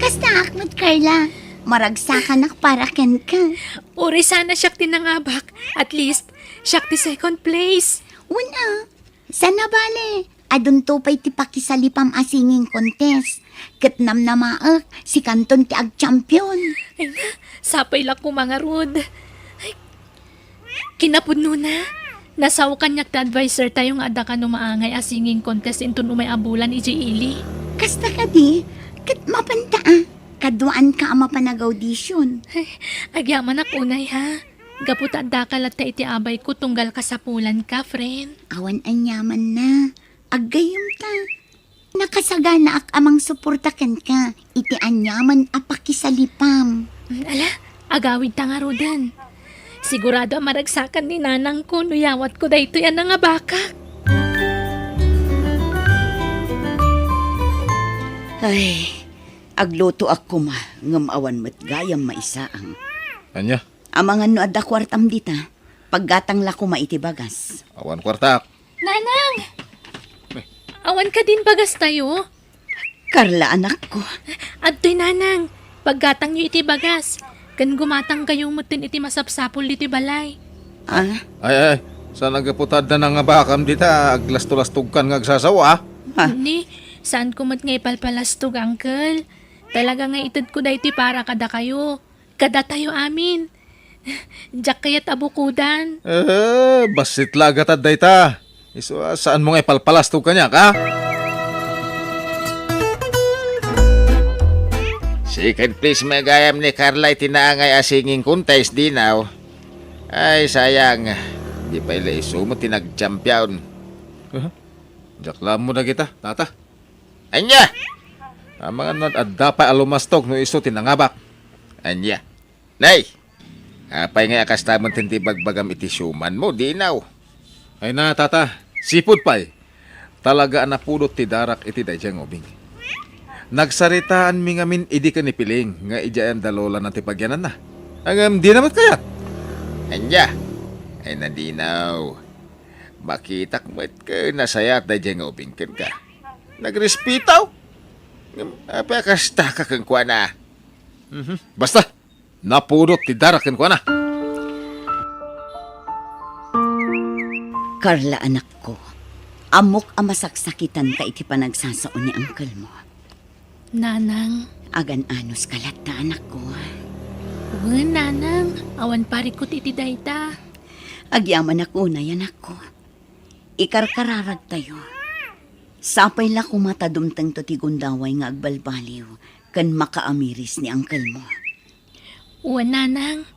Kastaak met, Carla. Maragsakanak para kenka. Uray sana siak ti nangabak. At least, siak ti second place. Wen a, saan a bale, adunto pay ti pakisalipam a singing contest. Ket namnamaek, sikanton ti agchampion. Ay na, sapay la koma ngarud. Ay, kinapudnona, nasaokan kaniak ti adviser tayo nga adda kano maangay a singing contest inton umay a bulan idiay ili. Kasta kadi, ket mapanta a, kaduaanka a mapan ag-audition. Ay, agyamanak unay, ha? Gapu ta addaka latta iti abayko tunggal kasapulanka, friend. Awan aniamanna. Aggayyemta. Nakasaganaak a mangsuporta kenka iti aniaman a pakisalipam. Mm, ala, agawidta ngaruden. Sigurado a maragsakan ni nanangko no yawatko daytoy a nangabakak. Ay, aglutoak koma, ngem awan met gayam maisaang. Ania? Amangan no adda kuartam dita, paggatang la koma iti bagas. Awan kuartak. Nanang! Awan kadin bagas tayo? Carla, anakko. Adtoy, nanang. Paggatangyo iti bagas. Ken gumatang kayo metten iti masapsapul ditoy balay. Ah? Ay, ay, saan a gapu ta adda nangabakam dita, aglastolastogkan nga agsasawa, ah? Ha? Ni, saanko met nga ipalpalastog, uncle. Talaga nga itedko daytoy para kadakayo. Kadatayo amin. Diak kayat a bukodan. Eh, bassit la a gatad dayta. Isu a, saanmo nga ipalpalastog kaniak, ha? Second place met gayam ni Carla iti naangay a singing contest, Dinaw. Ay, sayang. Di pay la isu met ti nagchampion. Huh? Diak la ammo dagita, tata. Ania? Amangan no adda pay a lumastog no isu ti nangabak. Ania? Nay! Apay ngay a kasta metten ti ibagbagam iti siumanmo, Dinaw? Ay na, tata. Sipud pay. Talaga a napudot ti darak iti daydiay nga ubing. Nagsaritaanmi ngamin idi ken ni Piling nga idiay andalolanan ti pagyananna. Ngem dina met kayat. Ania? Ay na, Dinaw. Makitak met ket nasayaat daydiay nga ubing kenka. Nagrespeto? Ngem apay a kastaka kenkuana? Mhm. Basta, napudot ti darak kenkuana. Carla, anakko, ammok a masaksakitanka iti panagsasao ni uncle mo. Nanang. Agan-anos ka latta, anakko. Wen, nanang, awan parikut iti dayta. Agyamanak unay, anakko. Ikarkararagtayo. Sapay la koma ta dumtengto ti gundaway nga agbalbaliw ken makaamiris ni uncle mo. Wen, nanang.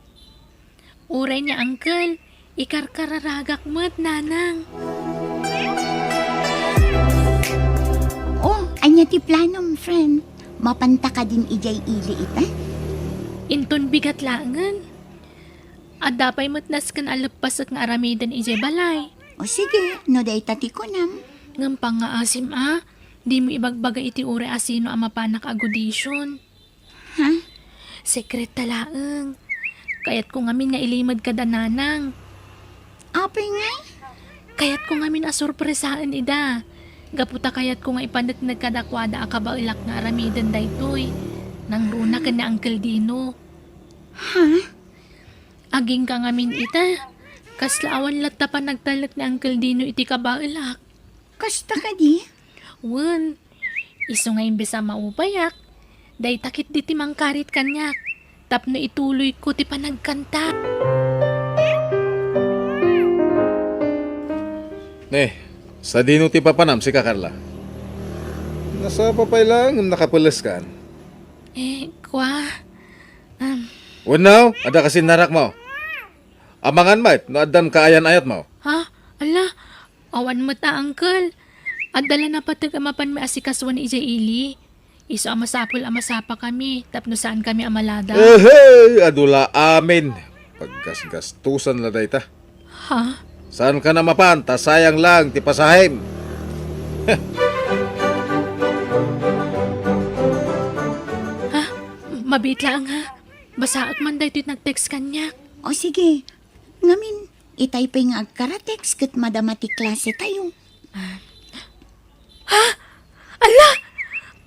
Uray ni uncle, ikarkararagak met, nanang. Oh, ania ti planom, friend? Mapanta kadin idiay ili ita? Inton bigat laengen. Adda pay met nasken a leppasek nga aramiden idiay balay. O sige, no dayta ti kunam. Ngem pangngaasim a, dimo ibagbaga iti uray a sino a mapanak ag-audition. Ha? Sekret ta laeng. Kayatko ngamin nga ilimed kada nanang. Apay ngay? Kayatko ngamin a sorpresaen ida. Gapu ta kayatko nga ipaneknek kadakuada a kabaelak nga aramiden daytoy. Nangruna ken ni Uncle Dino. Ha? Agingga ngamin ita. Kasla awan latta panagtalek ni Uncle Dino iti kabaelak. Kasta kadi? Wen, isu nga imbes a maupayak, dayta ketdi ti mangkarit kaniak tapno ituloyko ti panagkanta. Ne, sadino ti papanam, sika, Carla? Nasapa pay laeng ngem nakapeleskan. Eh, kua, um, Wenno, adda kasinnarakmo? Amangan met no addan kaayan-ayatmo. Ha? Ala, awan met a, Uncle. Adda la napateg a mapan maasikasuan idiay ili. Isu a masapul a masapakami tapno saankami a maladaw. Ehey, adu la amin. Paggasgastusan la dayta. Ha? Saankan a mapan ta sayang lang ti pasahim. Ha? Mabiit laeng, ha? Basaek man daytoy nag-text kaniak. O sige, ngamin, itay pay nga agkara-text ket madama ti klasetayo. Ah. Ha? Ala!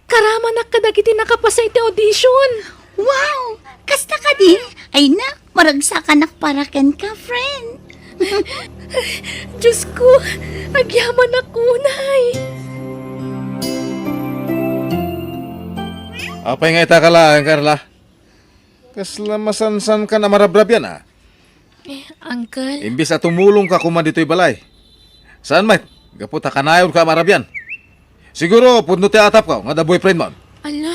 Karamanak kadagiti nakapasa iti audition! Wow! Kasta kadi? Ay na, maragsakanak para kenka, friend. Diyos ko, agyamanak unay! Apay nga ita ka laeng, Carla? Kasla masansankan a marabrabian, a? Eh, Uncle. Imbes a tumulongka koma ditoy balay. Saan met, gapu ta kanayonka a marabian. Siguro, pudno ti atapko nga adda boyfriendmon. Ala,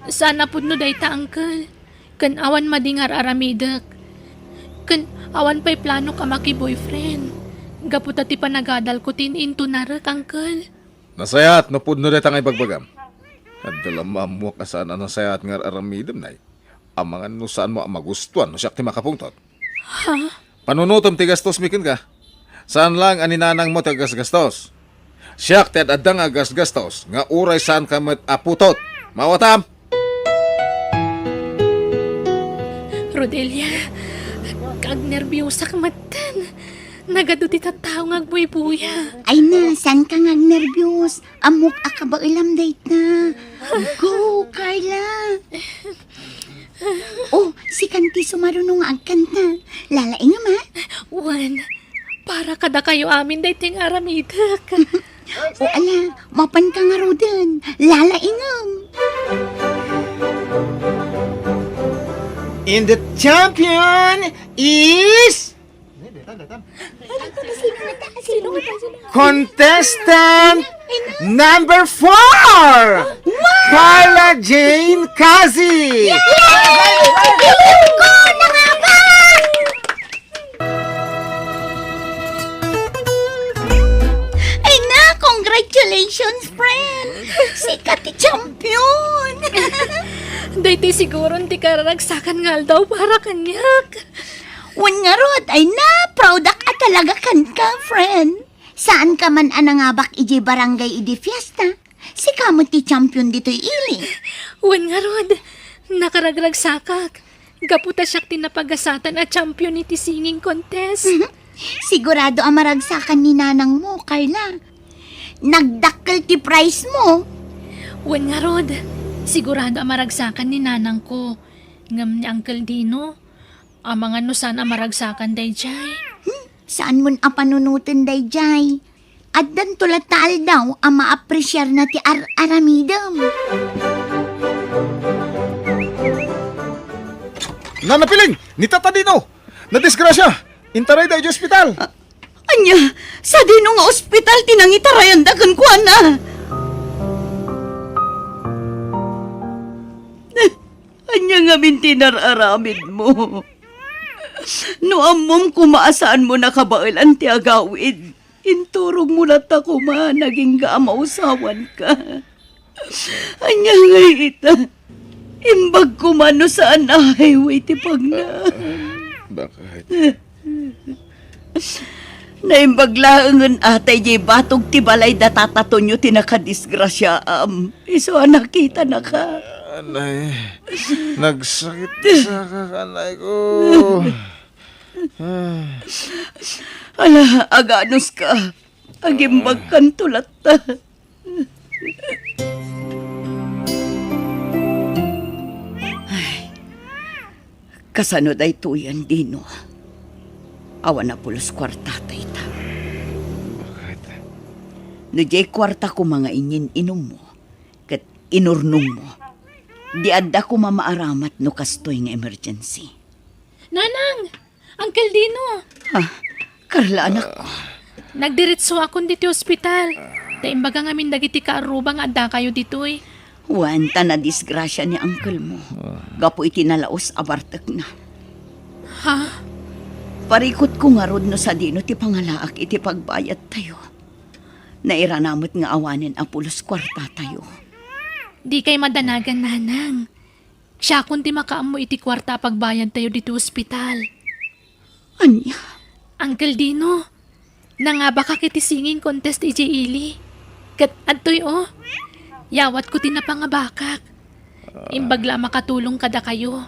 saan a pudno dayta, Uncle. Ken awan madi nga ar-aramidek. Ken awan pay planok a maki-boyfriend. Gapu ta ti panagadalko ti intunarek, Uncle. Nasayaat no pudno dayta nga ibagbagam. Adda la maammoak a saan a nasayaat nga ar-aramidem, nay. Amangan no saanmo a magustuan no siak ti makapungtot. Ha? Panunotem ti gastosmi kenka. Saan laeng a ni nanangmo ti agasgastos. Siak ti ad-adda nga agasgastos nga uray saanka met a putot. Mawatam? Rodelia, agnerbiosak metten. Nagadu ti tattao nga agbuybuya. Ay na, saanka nga agnerbios? Ammok a kabaelam dayta. Go, Carla! Oh, sikan ti sumaruno nga agkanta. Lalaingem, a? Wen, para kadakayo amin daytoy nga aramidek. O ala, mapanka ngaruden. Lalaingem. And the champion is Contestant number four, Carla Jane Kazi. Yay! Ko na nga ba? Ay na, congratulations, friend! Sika ti champion! Daytoy siguron ti kararagsakan nga aldaw para kaniak. Wen ngarud, ay na, proudak a talaga kenka, friend. Saanka man a nangabak idiay barangay idi fiesta. Sika met ti champion ditoy ili. Wen ngarud, nakaragragsakak. Gapu ta siak ti napagasatan a champion iti singing contest. Sigurado a maragsakan ni nanangmo, Carla. Nagdakkel ti prize mo. Wen ngarud, sigurado a maragsakan ni nanangko. Ngem ni Uncle Dino, amangan no saan a maragsakan daydiay. Hmm, saanmon a panunoten daydiay. Addanto latta aldaw a maapresiarna ti ar-aramidem. Nana Piling, ni Tata Dino, nadisgrasya. Intarayda idiay ospital. A-, ania, sadino nga ospital ti nangitarayanda kenkuana? Ania ngamin ti inar-aramidmo? No ammom koma a saanmo nakabaelan ti agawid, inturogmo latta koma nagingga a mausawanka. Ania ngay ita? Imbag koma no saan a highway ti pagna. Bakit? Naimbag laengen a ta idiay batog ti balay da Tata Tonyo ti nakadisgrasiaam. Isu a nakitanaka. Anay, nagsakit ti sakak, anay ko. Ala, aganuska. Agimbagkanto latta. Ay, kasano daytoyen, Dino? Awan a pulos kuarta dayta. Bakit? No diay kuarta koma nga inyin-inummo, ket inurnongmo, di adda koma maaramat no kastoy nga emergency. Nanang! Uncle Dino! Ha? Carla, anakko. Nagdiretsoakon ditoy ospital. Ta imbaga ngamin dagiti kaarruba nga addakayo ditoy. Wen, ta nadisgrasia ni uncle mo. Gapu iti nalaus a bartekna. Ha? Parikutko ngarud no sadino ti pangalaak iti pagbayadtayo. Nairana met nga awanen a pulos kuartatayo. Dikay madanagan, Nanang. Siakon ti makaammo iti kuarta a pagbayadtayo ditoy ospital. Ania? Uncle Dino, nangabakak iti singing contest idiay ili. Ket adtoy, o, yawatko ti napangabakak. Imbag la a makatulong kadakayo.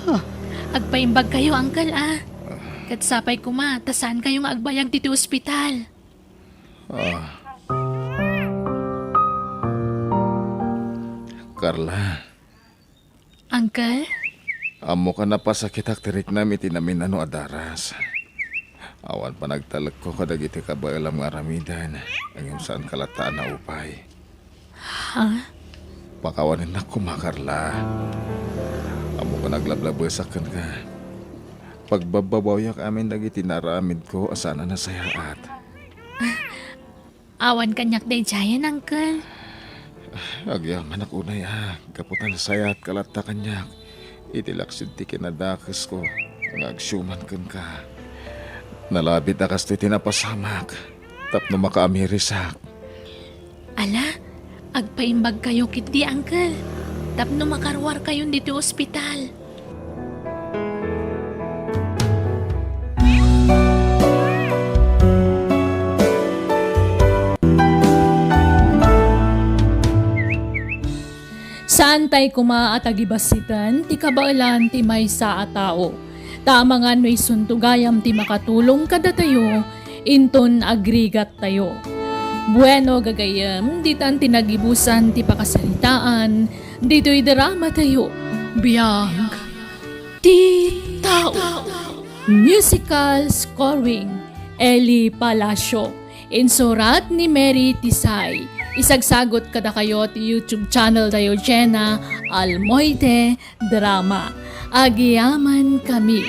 Huh. Agpaimbagkayo, Uncle, a. Ket sapay koma ta saankayo nga agbayag ditoy ospital. Ah. Carla. Uncle? Ammoka napasakitak ti riknam iti naminano a daras. Awan panagtalekko kadagiti kabaelam nga aramiden, ngem saanka latta a naupay. Ha? Pakawanennak koma, Carla. Ammoka naglablabesak kenka. Pagbabbabawiak amin dagiti naaramidko a saan a nasayaat. Awan kaniak daydiayen, Uncle. Agyamanak unay a, gapu ta nasayaatka latta kaniak iti laksid ti kinadakesko nga agsiuman kenka. Nalabit a kastoy ti napasamak tapno makaamirisak. Ala, agpaimbagkayo ketdi, Uncle, tapno makaruarkayon ditoy ospital. Saantay koma a tagibassiten ti kabaelan ti maysa a tao. Ta amangan no isunto gayam ti makatulong kadatayo, inton agrigattayo. Bueno, gagayyem, ditan ti nagibusan ti pakasaritaan ditoy dramatayo. Biag ti tao. Musical scoring, Eli Palacio. Insurat ni Mary Tisay. Isagsagot kadakayo ti YouTube channel tayo, Jenna Almoite Drama. Agyamankami.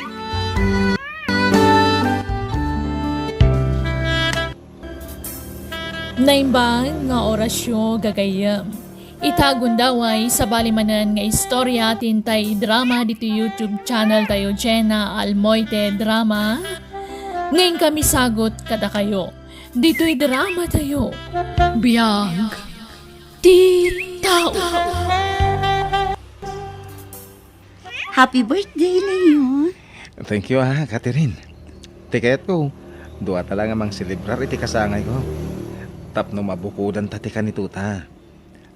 Naimbag nga orasyo, gagayyem. Ita gundaway, sabali manen nga istorya ti intay idrama ditoy YouTube channel tayo, Jenna Almoite Drama. Nga inkami sagot kadakayo ditoy drama tayo. Biag ti tao. Happy birthday, Leo. Thank you, ah, Catherine. Ti kayatko, duata la nga mangselebrar iti kasangayko. Tapno mabukodanta ti kanituta.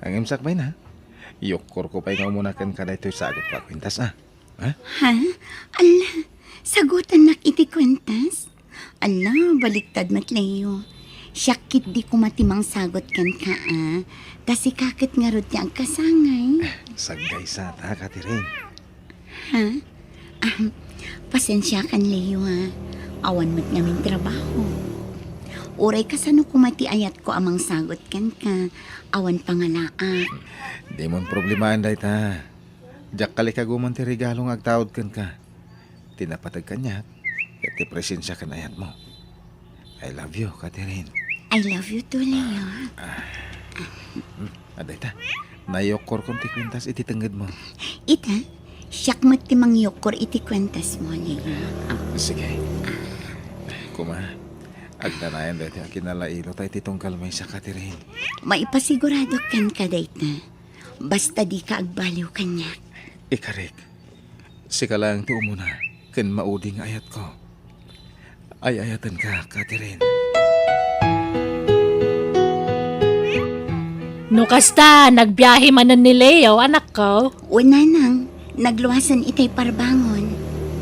Ngem sakbay na, yukkorko pay nga umuna kenka daytoy sagot a kuentas, ah. Ha? Ha? Ala, sagutannak iti kuentas? Ala, baliktad met, Leo. Siak ketdi koma ti mangsagot kenka, a. Ta sika ket ngarud ti agkasangay. Saggaysata, Catherine. Ha? Ahem, pasensiakan, Leo, ha. Awan met ngamin trabaho. Uray kasano koma ti ayatko a mangsagot kenka, awan pangalaak. Dimon problemaen dayta. Diak kalikaguman ti regalo nga agtaud kenka. Ti napateg kaniak, ket ti presensia ken ayatmo. I love you, Catherine. I love you too, Leo. Ah, ah. Hmm, adda ita. Nayukkorkon ti kuentas iti tengngedmo. Ita, siak met ti mangyukkor iti kuentasmo, Leo. Ah. Sige. Koma, agdanayan daytoy a kinalailo ta iti tunggal maysa, Catherine. Maipasiguradok kenka dayta. Basta dika agbaliw kaniak. Ikarik, sika laeng ti umuna ken maudi nga ayatko. Ay-ayatenka, Catherine. No kasta, nagbiahe manen ni Leo, anakko? Wen, nanang, nagluasen itay parbangon.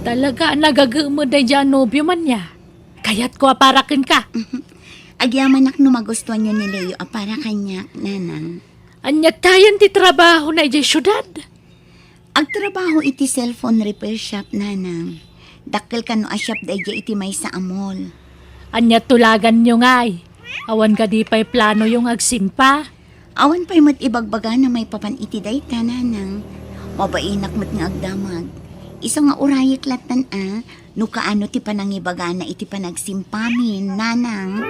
Talaga, nagagemed daydiay a nobio man ya. Kayatko a para kenka. Agyamanak no magustuanyo ni Leo a para kaniak, nanang. Ania tayen ti trabahona idiay siudad? Agtrabaho iti cellphone repair shop, nanang. Dakkel kano a shop daydiay iti maysa a mall. Ania tulaganyo ngay? Awan kadi pay planoyo nga agsimpa? Awan pay met ibagbagana maipapan iti dayta, nanang. Mabainak met nga agdamag. Isu nga urayek lattan a, no kaano ti panangibagana iti panagsimpamin, nanang.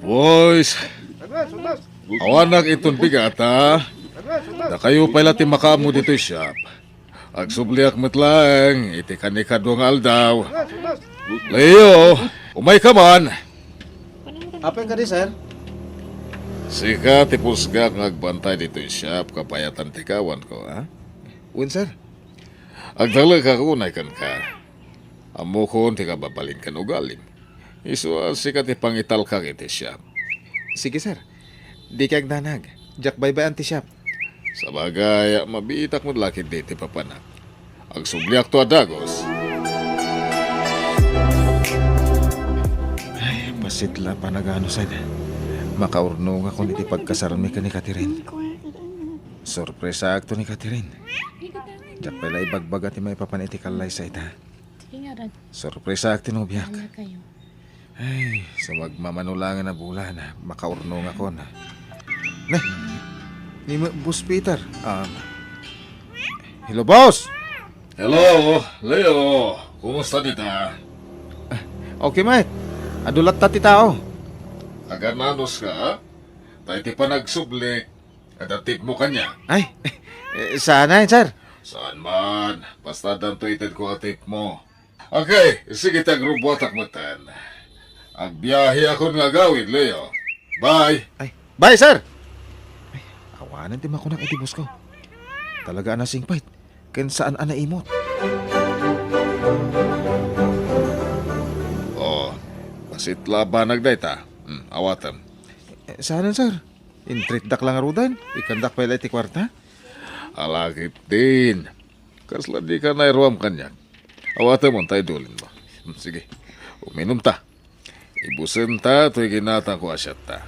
Boys, awanak inton bigata. Dakayo pay la ti makaammo ditoy shop. Agsubliak met laeng iti kanikadua nga aldaw. Leo, umayka man. Apay kadi, sir? Sika ti pusgak nga agbantay ditoy shop, kabayatan ti kawanko, ha? Wen, sir. Agtalekak unay kenka. Ammokon ti kababalin ken ugalim. Isu a sika ti pangitalkak iti shop. Sige, sir. Dika agdanag. Diak baybay-an ti shop. Sabagay, mabiitak met la ketdi ti papanak. Agsubliakto a dagus. Ay, bassit la panagano, sir. Makaurnongakon iti pagkasarmi ken ni Catherine. Sorpresaakto ni Catherine. Diak pay la ibagbaga ti maipapan iti kallaysa ita. Sige nga, Rod. Sorpresaak ti nobiak. Bahala kayo. Ay, sa magmamano laeng a bulan, makaurnongakon. Ne, ni Boss Peter. Um, hello, boss! Hello, Leo. Kumusta dita? Ah, okay, mate. Adu latta ti tao. Agananos ka, ha? Ta iti panagsubli, adda tipmo kaniak. Ay, eh, saan, sir? Saan man. Basta addanto itedko a tipmo. Okay, sige, ti agrubbuatak metten. Agbiaheakon nga agawid, Leo. Bye! Ay, bye, sir! Ay, awanen ti makunak iti boss ko. Talaga a nasingpet. Ken saan a naimot. Oh, bassit la a banag dayta. Hmm, awatem. Eh, saan, sir? Intreatdak la ngaruden, ikkandak pay la iti kuarta? Ala ketdin. Kasla dika nairuam kaniak. Awatem ta idulinmo. Hmm, sige. Uminumta. Ibusenta toy ginatangko a siatta.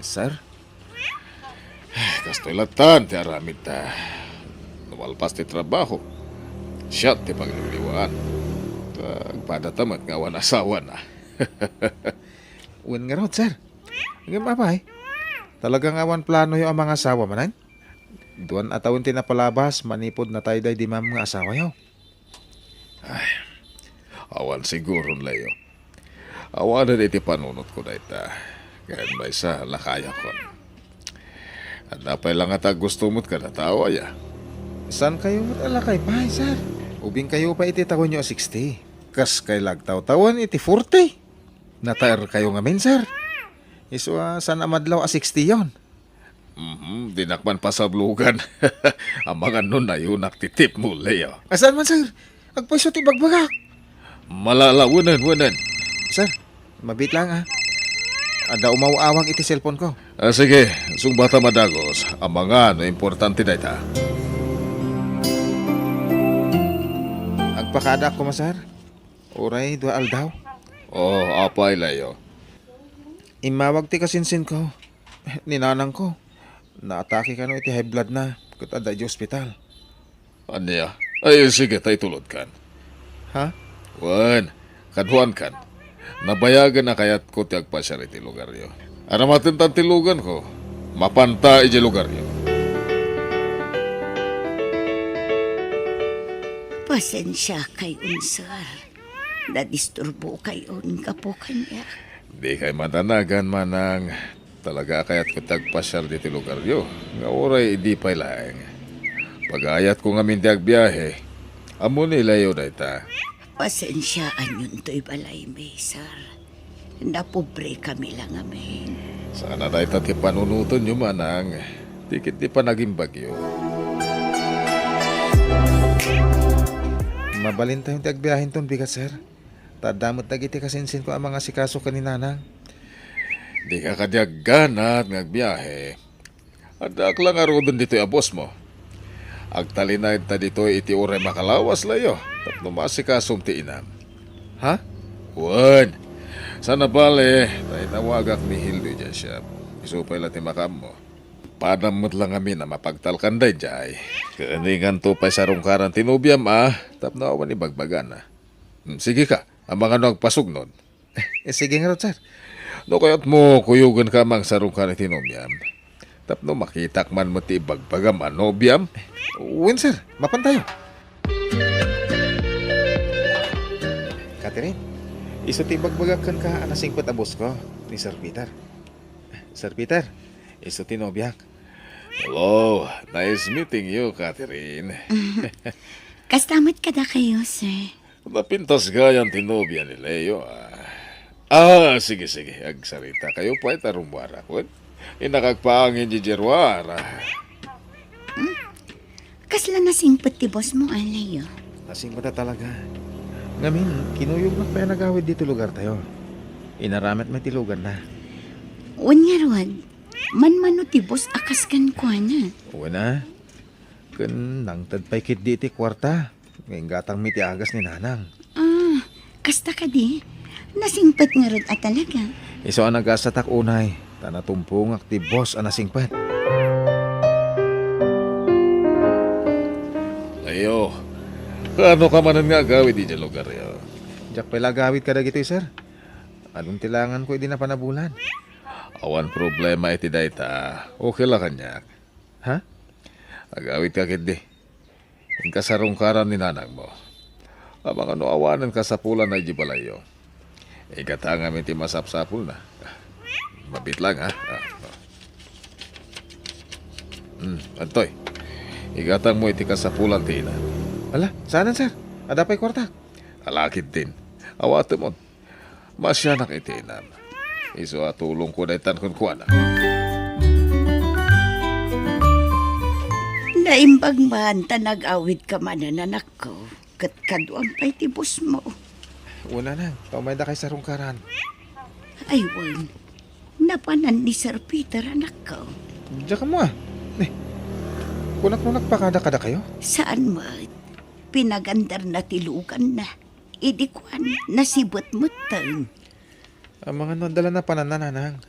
Sir? Kastoy lattan ti aramidta. No malpas ti trabaho, siat ti pagliwliwaan. Ta agpadata met nga awan asawana. Wen ngarud, sir. Ngem apay, talaga nga awan planoyo a mangasawa manen? Duan a tawen ti napalabas manipud natay daydi maam nga asawayo. Ay, awan siguron, Leo. Awanen iti panunotko dayta. Ken maysa, lakayakon. Adda pay la ngata a gusto met kada tao, aya? Saan kayo met a lakay pay, sir? Ubing kayo pay iti tawenyo a sixty. Kas kay la agtawtawen iti forty. Nataer kayo ngamin, sir. Isu a saan a madlaw a sixty yon. Mhm, dinak man pasablogan. Amangan no nayunak ti tipmo, Leo. Saan man, sir? Agpayso ti bagbagak. Malala, wenen, wenen. Sir, mabiit lang, ah. Adda umaw-awag iti cellphone ko. Ah, sige, sungbata a dagus. Amangan no importante dayta. Agpakadaak koma, sir. Uray dua aldaw. Oh, apay, Leo? Immawag ti kasinsinko, ni nanangko. Naatake kano iti high blood na, ket adda iti ospital. Ania? Ay, sige, ta itulodkan. Ha? Wen, kaduankan. Nabayagen a kayatko ti agpasiar iti lugaryo. Aramatentan ti luganko, mapanta iti lugaryo. Pasensiakayon, sir. Nadisturbokayon gapu kaniak. Dikay madanagan, manang. Talaga a kayatko ti agpasiar ditoy lugaryo, nga uray idi pay laeng. Pagayatko ngamin ti agbiahe, ammo ni Leo dayta. Pasensiaanyonto ti balaymi, sir. Napobrekami la ngamin. Saan a dayta ti panunotenyo, manang. Ti ket ti panagimbagyo. Mabalintayon ti agbiahenton bigat, sir. Ta adda met dagiti kasinsinko a mangasikaso ken ni nanang. Dika kadi agganat nga agbiahe. Addaak la ngaruden ditoy a bossmo. Agtalinaedta ditoy iti uray makalawas, Leo, tapno maasikasom ti inam. Ha? Wen, saan a bale, ta inawagak ni Hildo idiay shop. Isu pay la ti makaammo. Padam met la ngamin a mapagtalkan daydiay. Ket iganto pay sarungkaran ti nobiam a tapno awan ibagbagana. Hmm, sige ka, amangan no agpasugnod. Eh, sige ngarud, sir. No kayatmo, kuyogenka a mangsarungkar iti nobiam. Tapno makitak man met ti ibagbagam a nobiam. Wen, sir, mapantayo. Catherine, isu ti ibagbagak kenka a nasingpet a bossko ni Sir Peter. Sir Peter, isu ti nobiak. Hello, nice meeting you, Catherine. Kasta met kadakayo, sir. Napintas gayam ti nobia ni Leo, ah. Ah, sige, sige. Agsarita kayo pay ta rummuarak, wen? Innak agpaangin diay ruar, ah. Hmm? Kasla nasingpet ti boss mo, a, Leo? Nasingpet a talaga. Ngamin, kinuyognak pay a nagawid ditoy lugartayo. Inaramidna ti luganna. Wen ngarud, manmano ti boss a kas kenkuana? Wen a. Ken nangted pay ketdi iti kuarta nga inggatangmi ti agas ni Nanang. Ah, kasta kadi? Nasingpet ngarud a talaga? Isu a nagasatak unay, ta natumpongak ti boss a nasingpet. Leo, kaano ka manen nga agawid idiay lugaryo? Diak pay la agawid kadagitoy, sir. Adun ti langanko idi napan a bulan. Awan problema iti dayta. Okay la kaniak. Ha? Agawidka ketdi. Inka sarungkaran ni nanangmo. Amangan no awanen kasapulanna idiay balayyo. Igatangam iti masapsapulna. Mabiit lang, ha? Ah, ah. Hmm, adtoy. Igatangmo iti kasapulan ti ina. Ala, saanen, sir? Adda pay kuarta. Ala ketdin. Awatemon. Masianak iti inam. Isu a tulongko daytan kenkuana. Naimbag man ta nag-awidka manen, anakko, ket kaduam pay ti boss mo. Wen, nanang, ta umaydakay sarungkaran. Ay, wen. Napanan ni Sir Peter, anakko. Diak ammo, a. Ni, kunak no nagpakada kadakayo? Saan met. Pinagandarna ti luganna. Idi kuan, nasibet metten. Amangan no adda la napananna, nanang.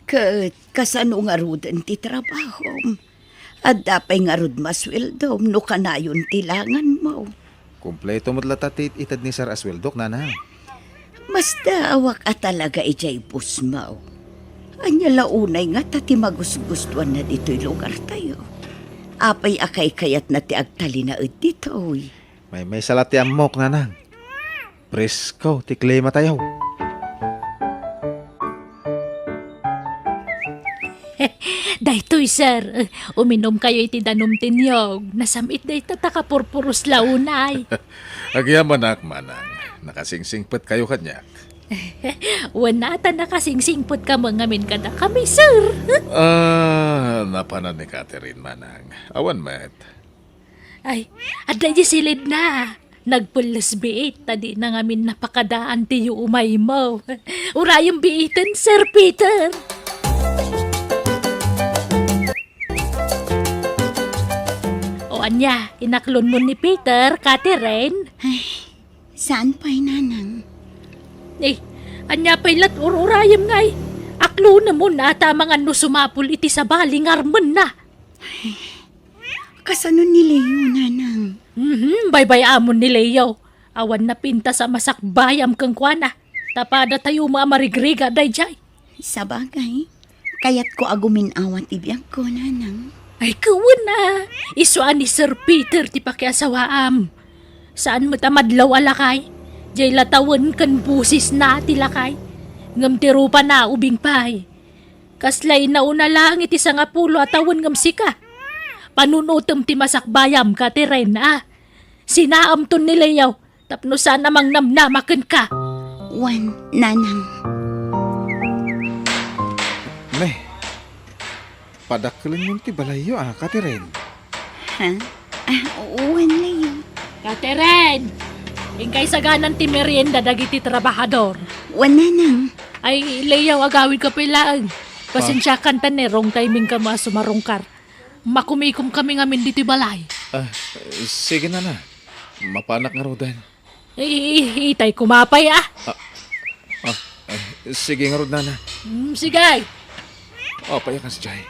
Ket kasano ngaruden ti trabahom? Adda pay ngarud masueldom no kanayon ti langanmo? Kompleto met latta ti ited ni Sir a sueldok, nanang. Masdaawak a talaga idiay boss mo. Ania la unay ngata ti magusgustoanna ditoy lugartayo? Apay a kaykayatna ti agtalinaed ditoy? Maymaysa la ti ammok, nanang. Presko ti klimatayo. Daytoy, sir. Uminumkayo iti danum ti niyog. Nasam-it dayta ta kapurpuros la unay. Agyamanak, manang. Nakasingsingpetkayo kaniak. Wen a, ta nakasingsingpetka met ngamin kadakami, sir. Ah, napanan ni Catherine, manang. Awan met. Ay, adda idiay silidna. Nagpelles biit ta dina ngamin napakadaan ti yuumaymo. Urayem biiten, Sir Peter. O ania, inaklonmo ni Peter, Catherine? Ay, saan pay, nanang? Eh, ania pay lat ur-urayem ngay? Aklonemon a ta amangan no sumapul iti sabali nga armenna. Kasano ni Leo, nanang? Mhm, baybay-amon ni Leo. Awan napintas a masakbayam kenkuana. Ta padatayo met a marigrigat daydiay. Sabagay, kayatko a gumin-awa ti biagko, nanang. Ay, wen a. Isu a ni Sir Peter ti pakiasawaam. Saan met a madlaw a lakay. Diay la tawen ken bosesna ti lakay. Ngem ti rupana, ubing pay. Kasla inauna laeng iti sangapulo a tawen ngem sika. Panunotem ti masakbayam, Catherine, a. Sinaamton ni Leo tapno saan a mangnamnama kenka. Wen, nanang. Ne, padakkelenyon ti balayyo, a, Catherine. Ha? Ah, wen, Leo. Catherine! Inkay saganan ti merienda dagiti trabahador. Wen, nanang. Ay, Leo, agawidka pay laeng. Pasensiakan ta ne, wrong timing kamo a sumarungkar. Makumikom kami ngamin ditoy balay. Ah, sige, nana. Mapanak ngaruden. I-, i-, itay koma pay, a. Ah, ah, ah, sige ngarud, nana. Mm, sige. Apay a kasdiay?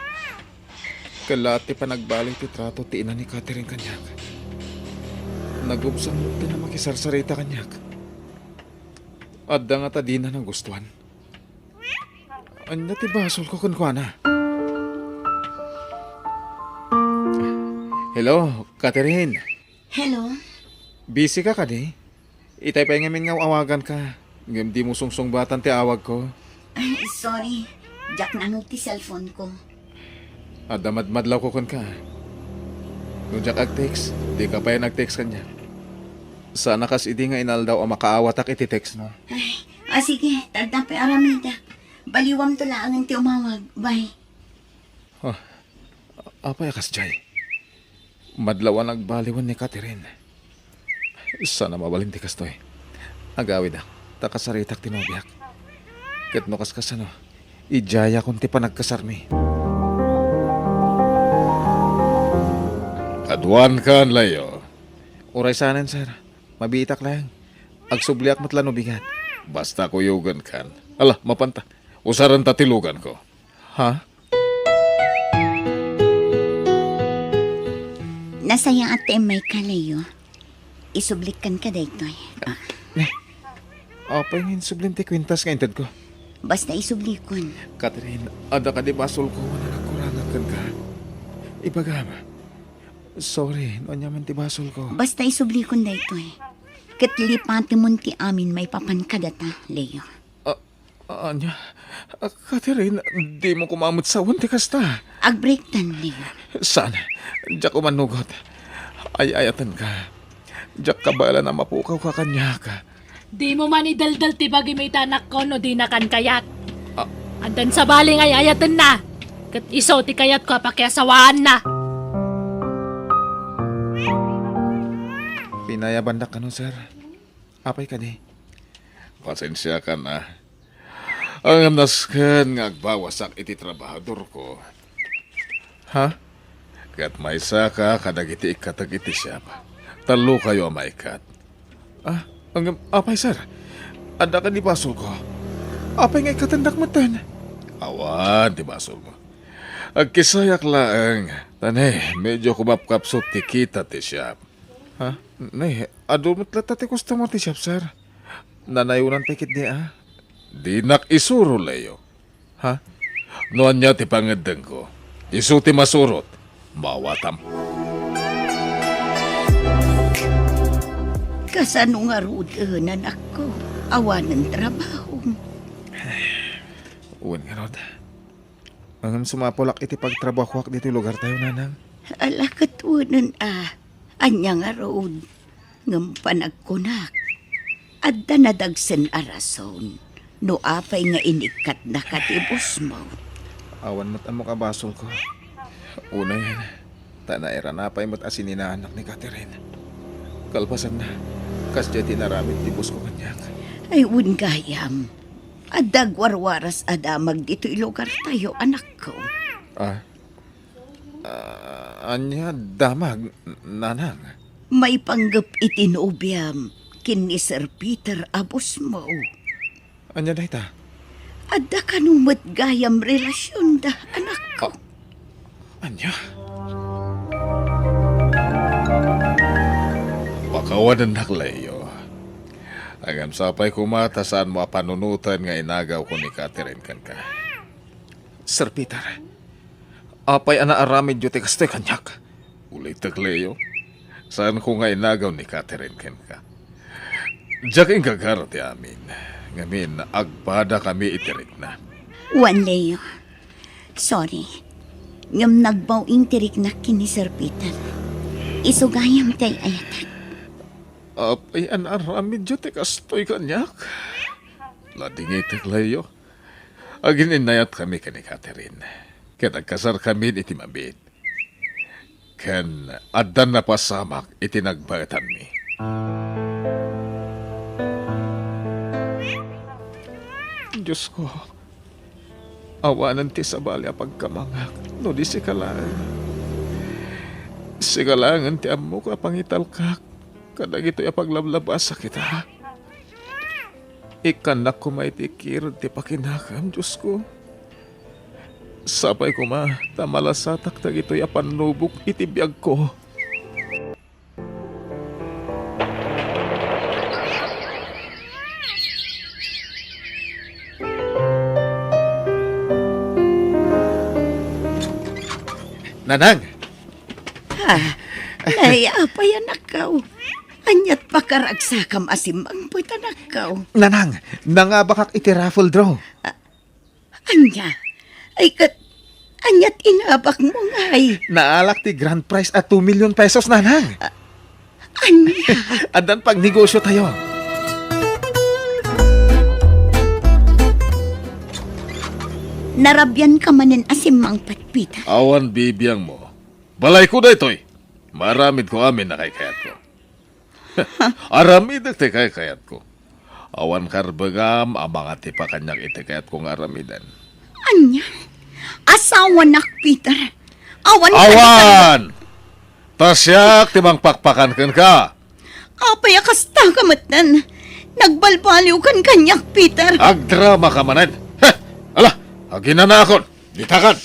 Kalaat ti panagbaliw ti trato ti ina ni Catherine kaniak. Nagubsang met a makisarsarita kaniak. Adda ngata dina nagustuan. Ania ti basolko kenkuana? Hello, Catherine. Hello? Busy ka kadi? Itay pay ngamin nga awaganka, ngem dimo sungsungbatan ti awagko. Ay, sorry. Diak nangeg ti cellphone ko. Adda madmadlawko kenka. No diak ag-text, dika pay nag-text kaniak. Saan a kas idi nga inaldaw a makaawatak iti text mo. Ay, ah, sige. Adda pay aramidak. Baliwamto laengen ti umawag. Bye. Ah, apay a kasdiay? Madlaw a nagbaliwen ni Catherine. Saan a mabalin ti kastoy. Agawidak, ta kasaritak ti nobiak. Ket no kaskasano, idiayakon ti panagkasarmi. Kaduankan, Leo. Uray saanen, sir. Mabiitak laeng. Agsubliak met la no bigat. Basta kuyogenkan. Ala, mapanta. Usarenta ti luganko. Ha? Nasayaat ti immayka, Leo. Isublikkan ka daytoy. Ah. Ne, apay nga insublim ti kwintas nga intedko? Basta isublikon. Catherine, adda kadi basolko a nagkurangak kenka? Ibagam. Sorry, no ania man ti basolko. Basta isublikon daytoy. Ket lipatemon ti amin maipapan kadata, Leo. Ah, Ania? Ah, Catherine, dimo koma met sawen ti kasta. Agbreaktan, Leo. Saan? Diak umanugot. Ay-ayatenka. Diak kabaelan a mapukawka kaniak. Dimo man ideldel ti bagim iti anakko no dinakan kayat. Ah. Addan sabali nga ay-ayatenna. Ket isu ti kayatko a pakiasawaanna. Pinayabandak kano, sir. Apay kadi? Pasensiakan a. Ngem nasken nga agbawasak iti trabahadorko. Ha? Ket maysaka kadagiti ikkateg iti siap. Tallokayo a maikkat. Ah, ngem apay, sir? Adda kadi basolko? Apay nga ikkatendak metten? Awan ti basolmo. Agkisayak laeng. Ta ne, medyo kumapkapsut ti kita ti siap. Ha? Ne, adu met latta ti customer ti siap, sir. Nanayonan pay ketdi, a? Dinak isuro, Leo. Ha? No ania ti pangeddengko, isu ti masurot. Maawatam. Kasano ngaruden, anakko? Awanen trabahom? Wen ngarud. Ngem sumapulak iti pagtrabahoak ditoy lugartayo, nanang. Ala ket wenen a, ania ngarud? Ngem panagkunak, adda nadagsen a rason no apay nga inikkatnaka ti bosmo. Awan met ammok a basolko. Unayen, ta nairana pay met a sininaanak ni Catherine. Kalpasanna, kasdiay ti inaramid ti bosko kaniak. Ay, wen gayam. Adda agwarwaras a damag ditoy lugartayo, anakko. Ah? Ah, ania damag, nanang? Maipanggep iti nobiam ken ni Sir Peter a bosmo. Ania dayta? Adda kano met gayam relasionda, anakko. Ah, ania? Pakawanennak, Leo. Ngem sapay koma ta saanmo a panunoten nga inagawko ni Catherine kenka. Sir Peter, apay a naaramidyo ti kastoy kaniak? Ulitek, Leo, saanko nga inagaw ni Catherine kenka. Diak inggagara ti amin, ngamin agpadakami iti rikna. Wen, Leo. Sorry. Ngem nagbaw-ing ti riknak ken ni Sir Peter. Isu gayam ti ay-ayatek. Apay a naaramidyo ti kastoy kaniak? Nadingitek, Leo. Agin-innayatkami ken ni Catherine, ket agkasarkami iti mabiit. Ken addan napasamak iti nagbaetanmi. Diosko, awanen ti sabali a pagkamangak no di sika laeng. Sika laengen ti ammok a pangitalkak kadagitoy a paglablabasak ita. Ikkannak koma iti kirud ti pakinakem, Diosko. Sapay koma ta malasatak dagitoy a pannubok iti biagko. Nanang! Ah, nay, apay, anakko? Ania't pakaragsakam a simmangpet, anakko? Nanang, nangabakak iti raffle draw. Ah, ania? Ay, ket, ania't inabakmo, ngay? Naalak ti grand prize a two million pesos, Nanang. Ah, ania? Addan pagnegosiotayo. Narabianka manen a simmangpet, Peter? Awan bibiangmo. Balayko daytoy. Maaramidko amin a kaykayatko. Aramidek ti kaykayatko. Awan karbengam a mangatipa kaniak iti kayatko nga aramiden. Ania? Asawanak, Peter. Awan. Awan! Ta siak ti mangpakpakan kenka. Apay a kasta ka metten? Nagbalbaliwkan kaniak, Peter. Agdramaka manen. Heh! Ala, aginanaakon. Ditakon.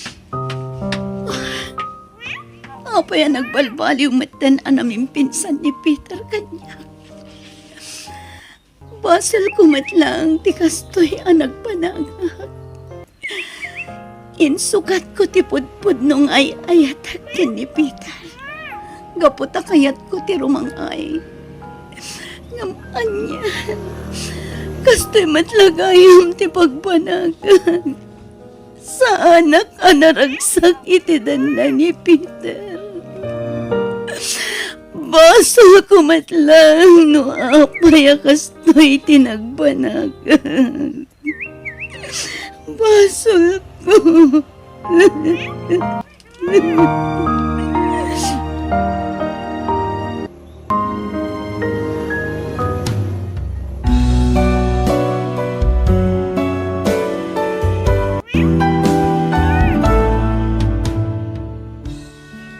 Apay a nagbalbaliw metten a namimpinsan ni Peter kaniak? Basolko met laeng ti kastoy a nagbanagak. Insukatko ti pudpudno nga ay-ayatek ken ni Peter. Gapu ta kayatko ti rumang-ay. Ngem ania, kastoy met la gayam ti pagbanagak. Saanak a naragsak iti denna ni Peter. Basolko met laeng no apay a kastoy ti nagbanagak. Basolko.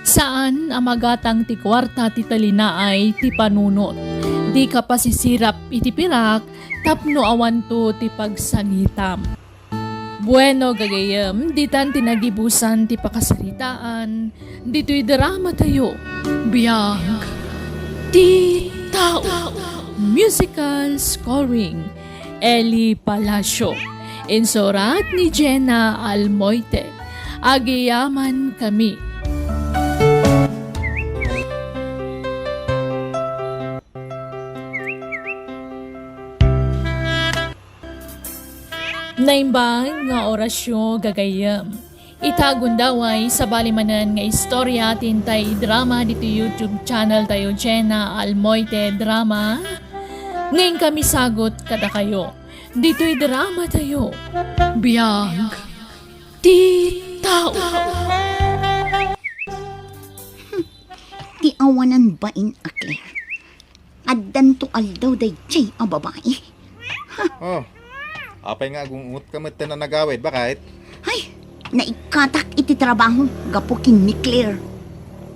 Saan a magatang ti kuarta ti talinaay ti panunot. Dika pasisirap iti pirak tapno awanto ti pagsangitam. Bueno, gagayyem, ditan ti nagibusan ti pakasaritaan ditoy dramatayo, Biag ti Tao. Musical scoring, Eli Palacio. Insurat ni Jenna Almoite. Agyamankami. Naimbag nga orasyo, gagayyem. Ita gundaway, sabali manen nga istorya ti intay idrama ditoy YouTube channel tayo, Jenna Almoite Drama, nga inkami sagut kadakayo ditoy drama tayo, Biag ti Tao. Ti awanan bain a Claire. Addanto aldaw daydiay a babai. Oh, apay nga agungotka metten a nagawid, baket? Ay, naikkatak iti trabaho gapu ken ni Claire.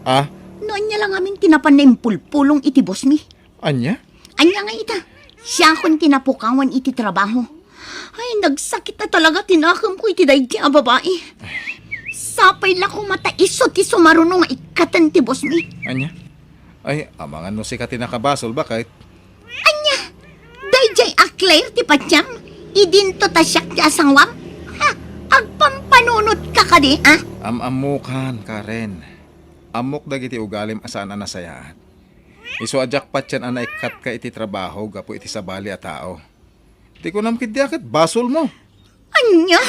Ah? No ania la ngamin ti napanna impulpulong iti boss mi. Ania? Ania nga ita? Siakon ti napukawan iti trabaho. Ay, nagsakit a talaga ti nakemko iti daydiay a babai. Sapay la koma ta isu ti sumaruno nga ikkaten ti boss mi. Ania? Ay, amangan no sika ti nakabasol, baket? Ania? Daydiay a Claire ti patiam? Idinto ta siak ti asawam? Ha? Agpampanunotka kadi, ha? Am-ammokan, Karen. Ammok dagiti ugalim a saan a nasayaat. Isu a diak patien a naikkatka iti trabaho gapu iti sabali a tao. Ti kunam ketdi a ket basolmo. Ania?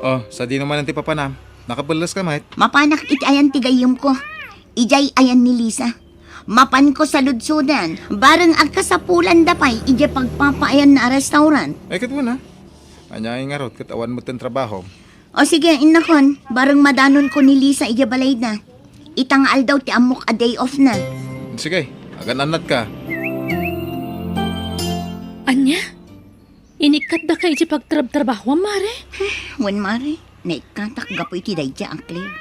Oh, sadino manen ti papanam? Nakabelles ka met? Mapanak iti ayan ti gayyemko. Idiay ayan ni Lisa. Mapanko saludsodan. Bareng agkasapulanda pay idiay pagpapaayanna a restaurant. Ay, ket wen a. Ania ngay ngarud ket awan metten trabaho? O sige, innakon, bareng madanonko ni Lisa idiay balayda. Ita nga aldaw ti ammok a day off na. Sige, agan-annatka. Ania? Inikkatdaka iti pagtrabtrabahoam, Mare? Wen, Mare, naikkatak gapu iti daydiay a Claire.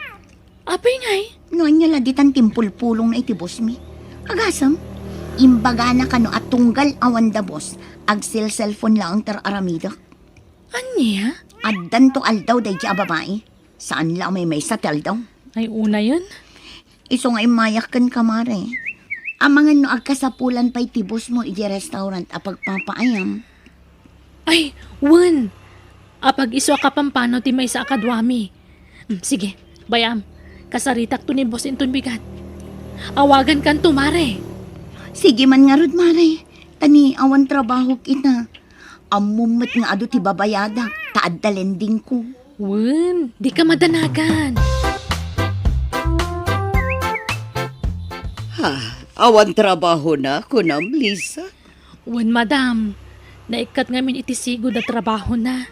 Apay ngay? No ania la ditan ti impulpulongna iti boss mi. Agasem, Imbagana kano a tunggal awan da boss, agselselpon laeng ti ar-aramidek. Ania? Addanto aldaw daydi a babai. Saan la a maymaysa ti aldaw. Ay, unayen. Isu nga immayak kenka, Mare. Amangan no agkasapulan pay ti boss mo iti restaurant a pagpapaayam. Ay, wen! Apag isu a kapampanaw ti maysa a kaduami. Hmm, sige, bay-am. Kasaritakto ni boss inton bigat. Awagankanto, Mare. Sige man ngarud, Mare. Ta ni awan trabahok ita. Ammom met nga adu ti babayadak, ta adda lendingko. Wen, dika madanagan. Ha, awan trabahona, kunam, Lisa? Wen, madam. Naikkat ngamin iti sigud a trabahona.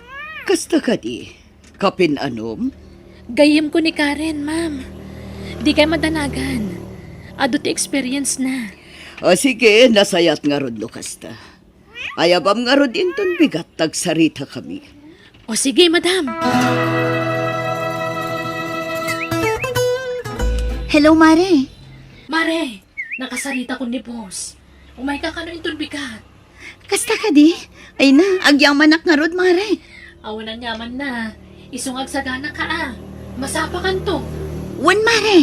Kasta kadi? Kapin-anom? Gayyemko ni Karen, ma'am. Dikay madanagan. Adu ti experience na. O sige, nasayaat ngarud no kasta. Ayabam ngarud inton bigat, agsaritakami. O sige, madam. Hello, Mare. Mare, nakasaritakon ni boss. Umayka kano inton bigat. Kasta kadi? Ay na, agyamanak ngarud, Mare. Awan aniamanna. Isu nga agsaganaka a. Masapakanto. Wen, Mare.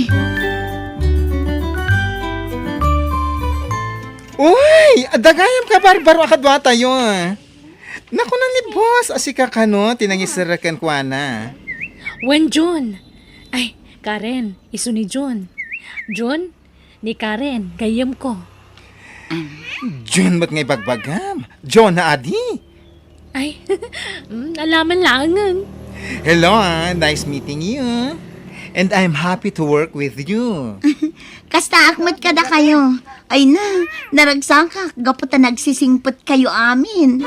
Uy! Adda gayam kabarbaro a kaduatayo. Nakuna ni boss a sika kano ti nangiserrek kenkuana. Wen, Jun. Ay, Karen, isu ni Jun. Jun, ni Karen, gayyemko. Jun met nga ibagbagam. Jun na adi. Ay, mm, alaman laengen. Hello, ah. Nice meeting you. And I'm happy to work with you. Kastaak met kadakayo. Ay na, naragsakak gapu ta nagsisingpet kayo amin.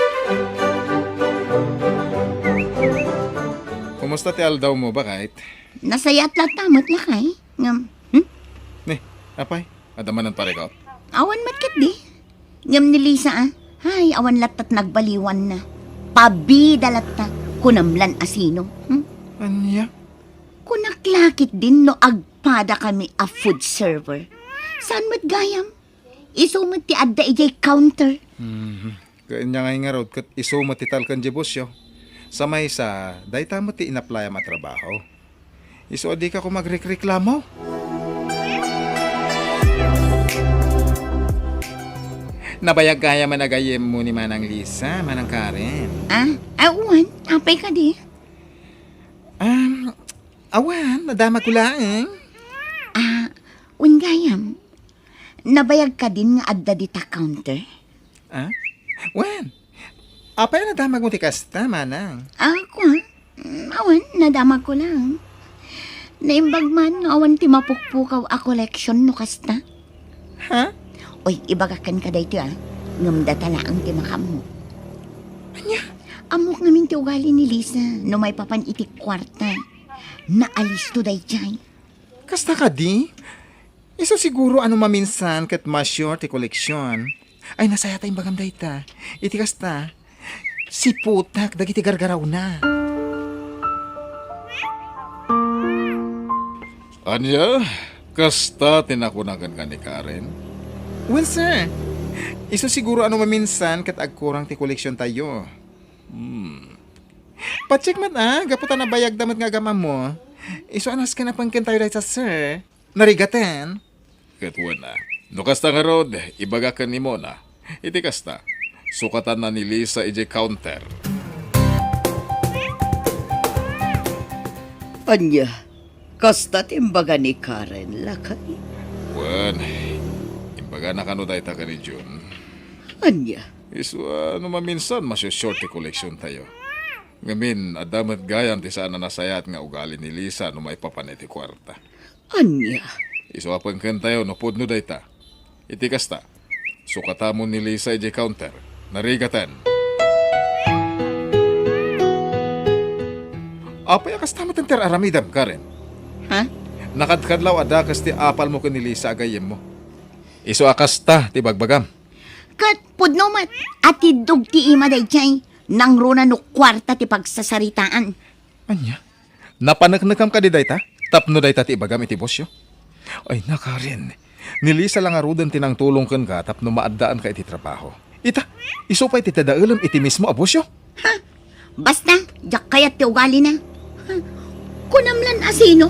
Kumusta ti aldaw mo, bakit? Nasayaat latta met lakay. Ngem, hmm? Ni, apay, adda manen parikot? Awan met ketdi. Ngem ni Lisa, ah, ay, awan latta ti nagbaliwanna. Pabida latta, kunam lan a sino. Hmm? Ania? Kunak la ketdin no agpadakami a food server. Saan met gayam? Isu met ti adda idiay counter. Mhm. Ket ania ngay ngarud ket isu met ti talken diay bossyo. Sa maysa, dayta met ti inaplayam a trabaho. Isu a dika koma agrekreklamo. Nabayag gayam a gayyemmo ni Manang Lisa, Manang Karen. Ah, awan, apay kadi? Um, awan, nadamagko laeng. Ah, wen gayam. Nabayag kadin nga adda dita counter? Ah? Wen, apay a nadamagmo ti kasta, manang? Ah, kua? Mm, awan, nadamagko lang. Naimbag man no awan ti mapukpukaw a koleksyon no kasta. Ha? Oy, ibagak kenka daytoy, ah. Ngem data laeng ti makaammo. Ania? Ammok ngamin ti ugali ni Lisa no maipapan iti kuarta. Naalisto daydiay. Kasta kadi? Isu siguro a no maminsan ket ma-short ti koleksyon. Ay, nasayaat a imbagam dayta. Iti kasta, siputak dagiti gargarawna. Ania? Kasta ti nakuna kenka ni Karen? Wen, sir. Isu siguro a no maminsan ket agkurang ti koleksiontayo. Hmm. Pacheck met, ah, gapu ta nabayagda met nga agam-ammo. Isu a nasken a pengkentayo dayta, sir. Narigaten. Ket wen a, no kasta ngarud, ibagak ken ni Mona. Iti kasta, sukatanna ni Lisa idiay counter. Ania, kasta ti imbaga ni Karen, lakay? Wen, imbagana kano dayta ken ni Jun. Ania? Isu a no maminsan, masusure ti koleksiontayo. Ngamin, adda met gayam ti saan a nasayaat nga ugali ni Lisa no maipapan iti kuarta. Ania? Isu a pengkentayo no pudno dayta. Iti kasta, sukatamon ni Lisa idiay counter. Narigaten. Apay a kasta met ti ar-aramidem, Karen? Ha? Nakadkadlaw a dakes ti apalmo ken ni Lisa a gayyemmo. Isu a kasta ti bagbagam. Ket pudno met a tiddog ti ima daydiay, nangruna no kuarta ti pagsasaritaan. Ania? Napaneknekam kadi dayta? Tapno dayta ti ibagam iti bossyo? Ay, na, Karen. Ni Lisa la ngaruden ti nangtulong kenka tapno maaddaanka iti trabaho. Ita, isu pay ti dadaelem iti mismo a bosyo. Ha? Basta, diak kayat ti ugalina. Ha? Kunam lan a sino?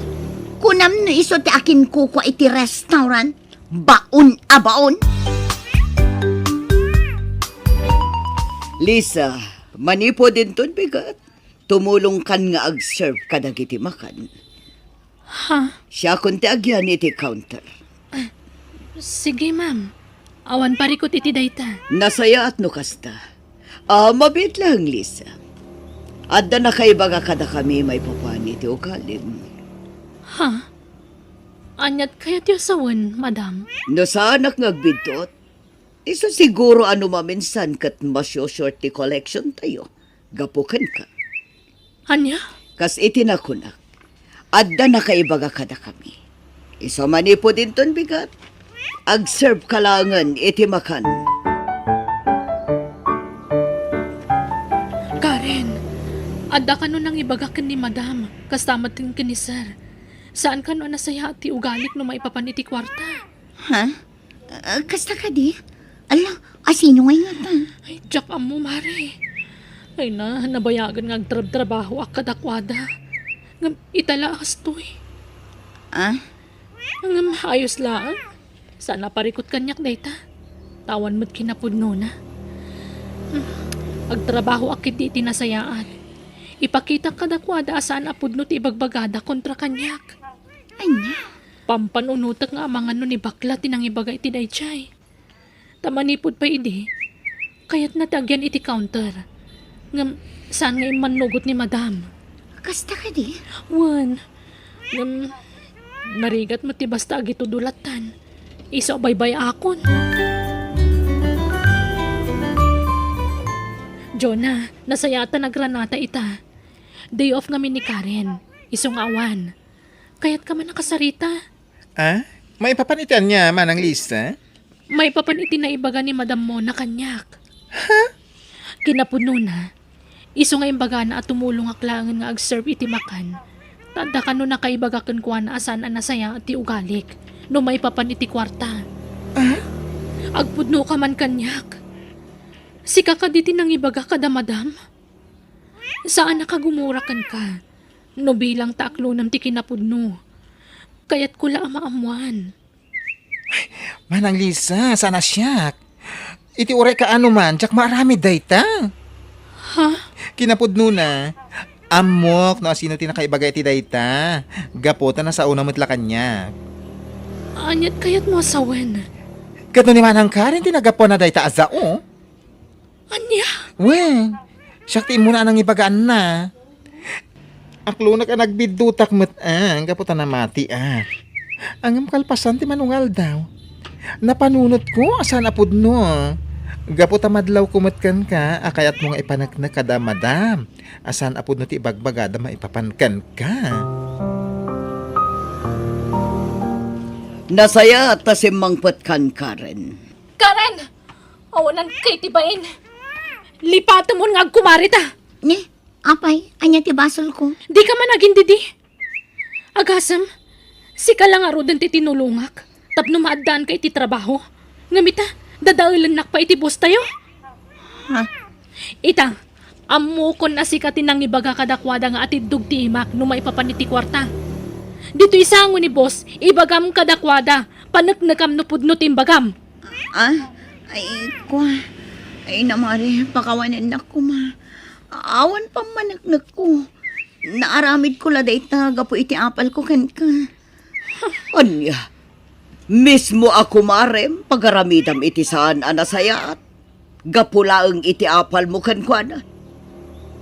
Kunam no isu ti akinkukua iti restaurant? Baon a baon. Lisa, manipud inton bigat, tumulongkan nga ag-serve kadagiti makan. Ha? Siakon ti agyani iti counter. Sige, ma'am. Awan parikut iti dayta. Nasayaat no kasta. Ah, mabiit laeng, Lisa. Adda nakaibaga kadakami maipapan iti ugalim. Ha? Aniat kayatyo sawen, madam? No saanak nga agbiddut, isu siguro a no maminsan ket masyo-short ti collection tayo gapu kenka. Ania? Kas iti nakunak, adda nakaibaga kadakami. Isu manipud inton bigat, ag-serve ka laengen iti makan. Karen, adda kano nangibaga ken ni madam, kasta met ken ken ni sir. Saan kano a nasayaat ti ugalik no maipapan iti kuarta? Ha? Ah, kasta kadi? Ala, a sino ngay ngata? Ay, diak ammo, mare. Ay na, nabayagen nga agtrabtrabahoak kadakuada. Ngem ita la, astoy. Ah? Ngem ayos laeng. Saan a parikut kaniak dayta. Awan met kinapudnona. Hmm. Agtrabahoak ketdi iti nasayaat. Ipakitak kadakuada a saan a pudno ti ibagbagada kontra kaniak. Ania? Pampanunotek nga amangan no ni bakla ti nangibaga iti daydiay. Ta manipud pay idi, kayatna ti agyan iti counter. Ngem saan nga immannugot ni madam. Kasta kadi? Wen. Ngem narigat met ti basta agitudo lattan. Isu a baybay-akon. Jonah, nasayaat ta nagranata ita. Day off ngamin ni Karen. Isu nga awan. Kayatka man a kasarita? Ah? Maipapan iti ania, Manang Lisa? Maipapan iti naibaga ni Madam Mona kaniak. Ha? Kinapudnona, isu nga imbagana a tumulongak laengen nga ag-serve iti makan, ta adda kano nakaibaga kenkuana a saan a nasayaat ti ugalik no maipapan iti kuarta. Ah? Agpudnoka man kaniak. Sika kadi ti nangibaga kada madam? Saanak a gumura kenka no bilang ta aklonem ti kinapudno. Kayatko la a maammoan. Manang Lisa, saan a siak. Iti uray kaano man, diak maaramid dayta. Ha? Kinapudnona, ammok no asino ti nakaibaga iti dayta. Gapu ta nasaona met la kaniak. Aniat kayatmo a sawen? Ket no ni Manang Karen ti naggapuana dayta a sao? Ania? Wen, siak ti immuna a nangibagaanna. Aklonek a nagbiddutak met, ah, gapu ta namatiak. Ngem kalpasan ti manungaldaw, napanunotko a saan a pudno. Gapu ta madlawko met kenka a kayatmo nga ipaneknek kada madam a saan a pudno ti ibagbagada maipapan kenka. Nasayaat ta simmangpetkan, Karen. Karen! Awananka iti bain. Lipatemon nga agkumarita. Ni, apay, ania ti basolko? Dika man agindidi. Agasem, sika la ngaruden ti tinulongak tapno maaddaanka iti trabaho. Ngem ita, dadaelennak pay iti boss tayo. Ha? Ita, ammokon a sika ti nangibaga kadakuada nga atiddog ti imak no maipapan iti kuarta. Ditoy sango ni boss, ibagam kadakuada, paneknekam no pudno ti imbagam. Ah? Ay, kua. Ay, namari, pakawanennak koma. Awan pammaneknekko. Naaramidko la dayta gapu iti apalko kenka. Ania? Mismo a kumarem, pagaramidam iti saan a nasayaat. Gapu laeng iti apalmo kenkuana.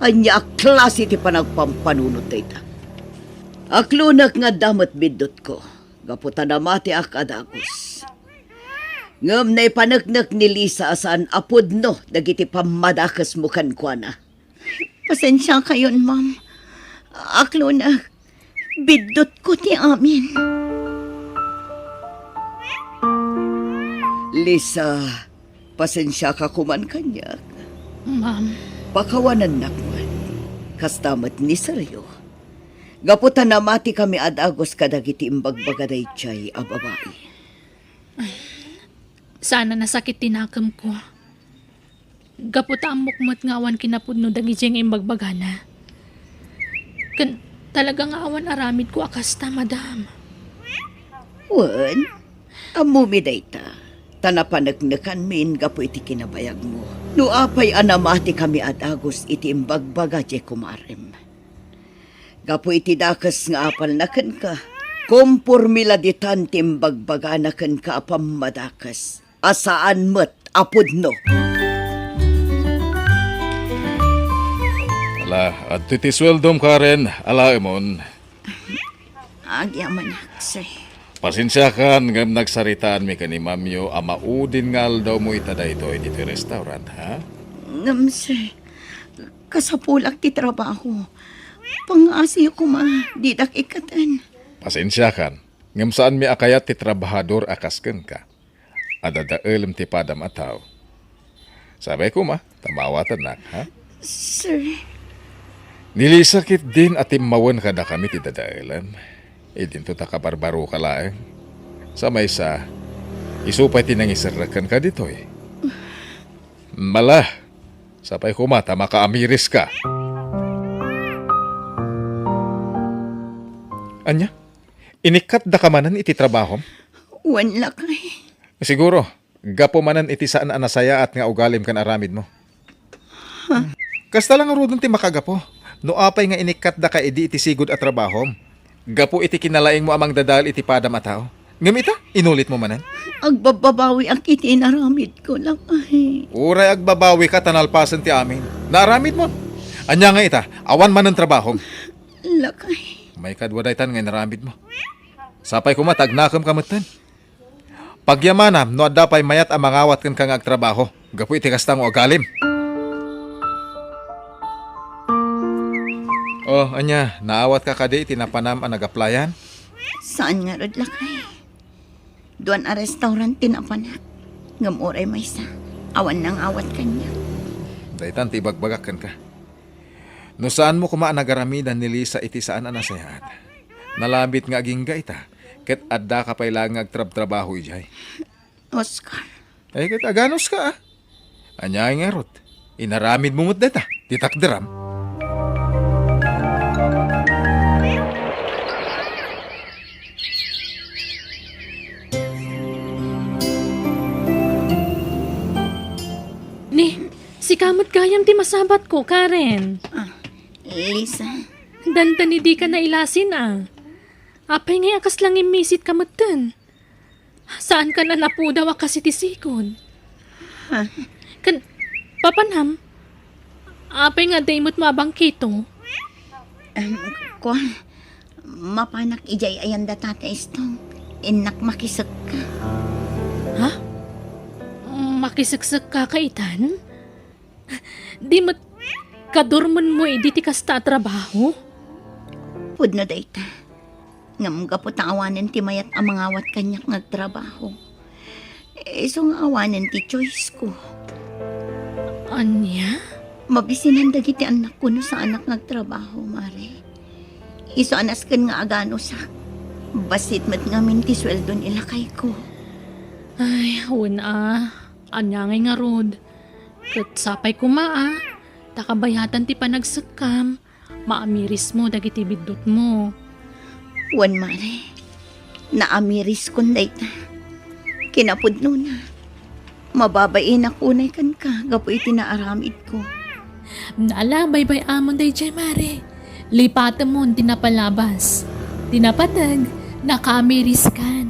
Ania a klase ti panagpampanunot dayta? Aklonek nga adda met biddutko, gapu ta namatiak a dagus. Ngem naipaneknek ni Lisa a saan a pudno dagiti pammadakesmo kenkuana. Pasensiakayon, ma'am. Aklonek, biddutko ti amin. Lisa, pasensiaka koman kaniak. Ma'am. Pakawanennak met. Kasta met ni Sergio. Gapu ta namati kami a dagus kadagiti imbagbaga daydiay a babai. Saan a nasakit ti nakemko. Gapu ta ammok met nga awan kinapudno dagidiay nga imbagbagana. Ken talaga nga awan aramidko a kasta, madam. Wen, ammomi dayta, ta napaneknekanmin gapu iti kinabayagmo. No apay a namatikami a dagus iti imbagbaga diay kumarem. Gapu iti dakes nga apalna kenka, kompormi la ditan ti imbagbagana kenka a pammadakes a saan met a pudno. Ala, adtoy ti sueldom, Karen. Alaemon. Agyamanak, sir. Pasensiakan ngem nagsaritaanmi ken ni Mamyo a maudin nga aldawmo ita daytoy ditoy restaurant, ha? Ngem, sir, kasapulak ti trabaho. Pangngaasiyo koma, didak ikkaten. Pasensiakan, ngem saanmi a kayat ti trabahador a kas kenka. Adadaelem ti padam a tao. Sapay koma, ta maawatannak, ha? Sir. Ni Lisa ketdin a timmawen kadakami ti dadaelem. Idinto ta kabarbaroka laeng. Sa maysa, isu pay ti nangiserrek kenka ditoy. Mala, sapay koma ta makaamiriska. Ania? Inikkatdaka manen iti trabahom? Wen, lakay. Siguro, gapu manen iti saan a nasayaat nga ugalim ken aramidmo. Kasta la ngaruden ti makagapu. No apay nga inikkatdaka idi iti sigud a trabahom, gapu iti kinalaingmo a mangdadael iti padam a tao. Ngem ita, inulitmo manen? Agbabbabawiak iti inaramidko, lakay. Uray agbabawika ta nalpasen ti amin. Naaramidmo. Ania nga ita, awan manen trabahom? Lakay. Maikadua daytan nga inaramidmo. Sapay koma ta agnakem ka metten. Pagyamanam no adda pay mayat a mangawat kenka nga agtrabaho gapu iti kasta nga ugalim. Oh, ania, naawatka kadi iti napanam a nagaplayan? Saan ngarud, lakay. Duan a restaurant ti napanak. Ngem uray maysa, awan nangawat kaniak. Daytan ti ibagbagak kenka. No saanmo koma a nagaramidan ni Lisa iti saan a nasayaat, nalabit nga agingga ita, ket addaka pay laeng nga agtrabtrabaho idiay. Oscar. Ay, ket aganuska, a? Ania ngarud? Inaramidmo met dayta, ti takderam. Ni, sika met gayam ti masabatko, Karen. Ah, Lisa. Dandani dika nailasin, a. Apay ngay a kasla ngimmisit ka metten? Saankan a napudaw a kas iti sigud. Ha? Ken, papanam? Apay nga adda imutmo a bangkito? Em, kuan, mapanak idiay ayan da Tata Estong. Innak makisekka. Ha? Makiseksekka kaitan? Di met kadurmenmo idi ti kasta a trabaho? Pudno dayta. Ngem gapu ta awanen ti mayat a mangawat kaniak nga agtrabaho, isu nga awanen ti choice ko. Ania? Mabisinan dagiti annakko no saanak nga agtrabaho, Mare. Isu a nasken nga aganusak. Bassit met ngamin ti sueldo ni lakayko. Ay, wen a. Ania ngay ngarud? Ket sapay koma a, ta kabayatan ti panagsekkam, maamirismo dagiti biddutmo. Wen, Mare, naamiriskon dayta. Kinapudnona, mababainak unay kenka gapu iti naaramidko. Nala, baybay-amon daydiay, Mare. Lipatemon ti napalabas. Ti napateg, nakaamiriskan.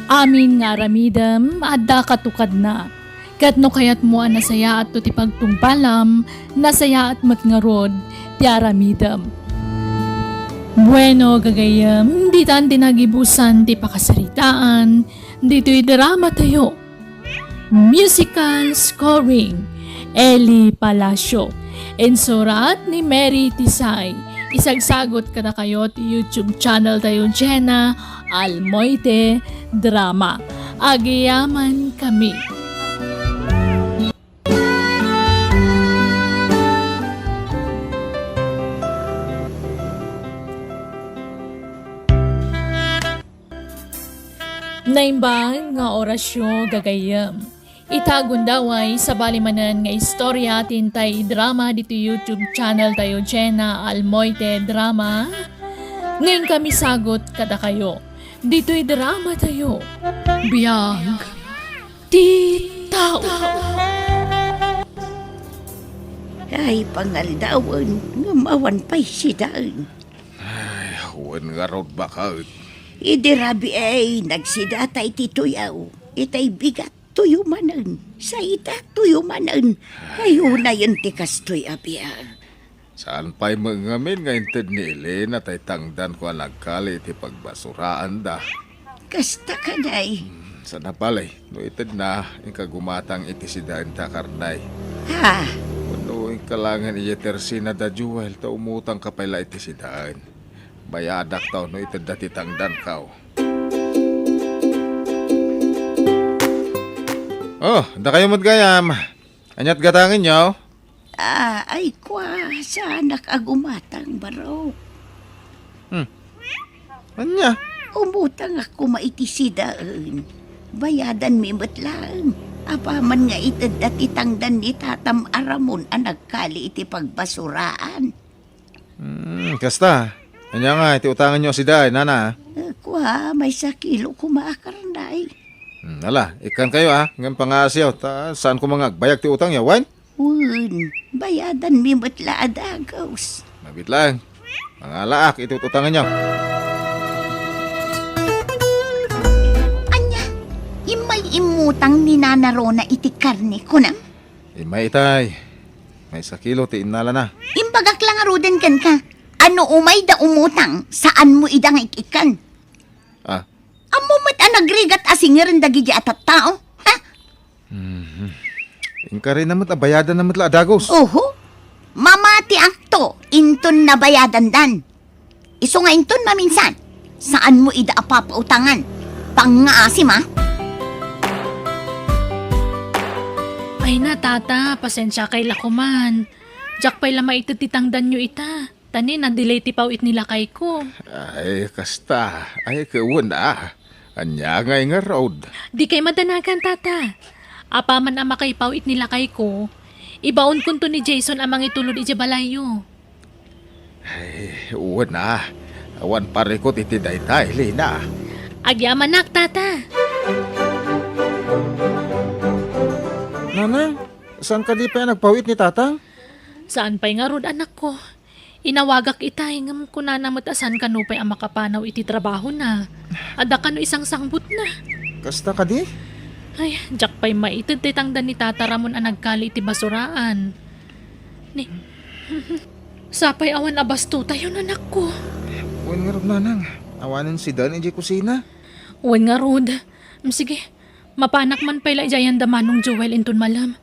Amin nga aramidem, adda katukadna. Ket no kayatmo a nasayaatto ti pagtungpalam, nasayaat met ngarud ti aramidem. Bueno, gagayyem, ditan ti nagibusan ti pakasaritaan ditoy drama tayo. Musical scoring, Eli Palacio. Insurat ni Mary Tisay. Isagsagot kadakayo ti YouTube channel tayo, Jenna Almoite Drama. Agyamankami. Naimbag nga orasyo, gagayyem. Ita gundaway, sabali manen nga istorya ti intay idrama ditoy YouTube channel tayo, Jenna Almoite Drama. Ngayon kami sagot kadakayo. Ditoy drama tayo. Biag ti tao. Ay, pangaldawen, ngem awan pay sidaen. Ay, wen ngarud, baket. Idi rabii, nagsida tay ti tuyaw. Itay bigat, tuyo manen. Sa ita, tuyo manen. Ay, unayen ti kastoy a biag. Saan pay met ngamin nga inted ni Elena tay tangdanko a nagkali iti pagbasuraanda? Kasta kadi. Hmm, sana pala, no itedna, inka gumatang iti sidaen ta karnay. Ha? Wenno inka laengen idiay tersina da Joel ta umutangka pay la iti sidaen. Bayadakto no itedda ti tangdanko. Oh, dakayo met gayam. Ania't gatangenyo? Ah, ay kua, saanak a gumatang, barok. Hmm. Ania? Umutangak koma iti sidaen. Bayadanmi met laeng. Apaman nga itedda ti tangdan ni tatam a Ramon a nagkali iti pagbasuraan. Hmm, kasta. Ania nga iti utangenyo a sidaen, nana? Eh, kua, maysa kilo koma a karnay. Hmm, ala, ikkankayo, a, ngem pangaasiyo, ta saan koma nga agbayag ti utangyo, wen? Wen, bayadanmi met la a dagus. Mabiit laeng. Mangalaak iti utangenyo. Ania? Immay immutang ni Nana Rona iti karne, kunam? Immay itay. Maysa kilo ti innalana. Imbagak la ngaruden kenka, a no umayda umutang, saanmo ida nga ik-ikkan. Ah. Ammom met a nagrigat a singirem dagidi a tattao, ha? Mhm. Inkarina met a bayadanna met la a dagus. Oho. Mamatiakto, inton nabayadandan. Isu nga inton maminsan, saanmo ida a papautangan. Pangngaasim, a? Ay na, tata, pasensiakay la koman. Diak pay la maited ti tangdanyo ita. Ta ni, na-delay ti paw-it ni lakayko. Ay, kasta. Ay, ket wen a. Ania ngay ngarud? Dikay madanagan, tata. Apaman a makaipaw-it ni lakayko, ibaonkonto ni Jason a mangitulod idiay balayyo. Ay, wen a. Awan parikut iti dayta, Elena. Agyamanak, tata. Nanang, saan kadi pay a nagpaw-it ni tatang? Saan pay ngarud, anakko. Inawagak itay, ngem kunana met a saan kano pay a makapanaw iti trabahona. Adda kano isangsangbutna. Kasta kadi? Ay, diak pay maited ti tangdan ni Tata Ramon a nagkali iti basuraan. Ni, sapay awan a bastotayon, anakko. Wen ngarud, nanang. Awanen sidaen idiay kusina. Wen ngarud. Mm, sige, mapanak man pay la idiay ayan da Manong Joel inton malem.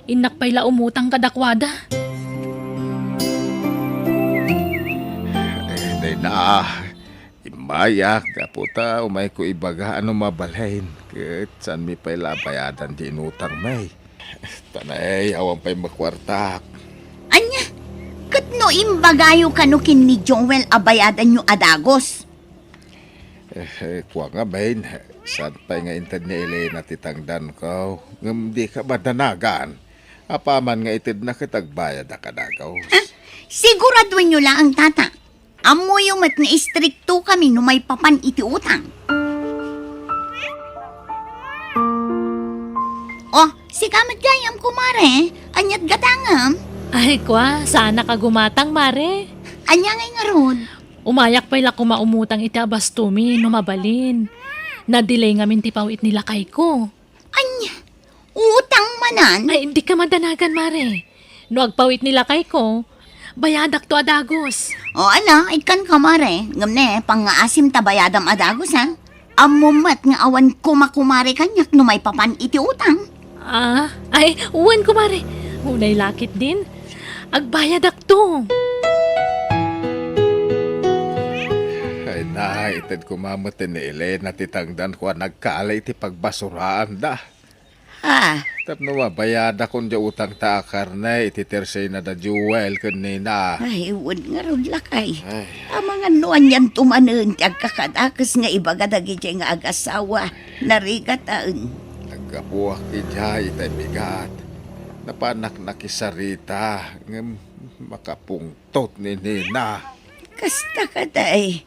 Innak pay la umutang kadakuada. Eh, dayna, immayak, gapu ta umayko ibaga a no mabalin, ket saanmi pay la a bayadan ti inutangmi. Tanay, awan pay makuartak. Ania? Ket no imbagayo kano ken ni Joel a bayadanyo a dagus? Eh, eh, kua ngamin, saan pay nga inted ni Elena ti tangdanko, ngem dika madanagan. Apaman nga itedna ket agbayadak a dagus. Ah, siguraduenyo laeng, tata. Ammoyo met nga istrikto kami no maipapan iti utang. Oh, sika met gayam, kumare. Ania't gatangem? Ay, kua, saanak a gumatang, mare. Ania ngay ngarud? Umayak pay la koma umutang iti abastomi no mabalin. Na-delay ngamin ti paw-it ni lakayko. Ania? Utang manen? Ay, dika madanagan, mare. No agpaw-it ni lakayko, bayadakto a dagus. O, ala, ikkanka, mare. Ngem ne, pangngaasim ta bayadam a dagus, ha? Ammom met nga awan koma kumare kaniak no maipapan iti utang. Ah, ay, wen, kumare. Unay la ketdin. Agbayadakto. Ay na, ited koma met ni Elena ti tangdanko a nagkali iti pagbasuraanda. Ah. Tapno mabayadakon diay utangta a karne iti tersena da Joel ken Nena. Ay, wen ngarud, lakay. Ay. Amangan no anianto manen ti agkakadakes nga ibaga dagidiay nga agasawa. Narigataen. Naggapuak idiay itay bigat. Napanak nakisarita, ngem makapungtot ni Nena. Kasta kadi.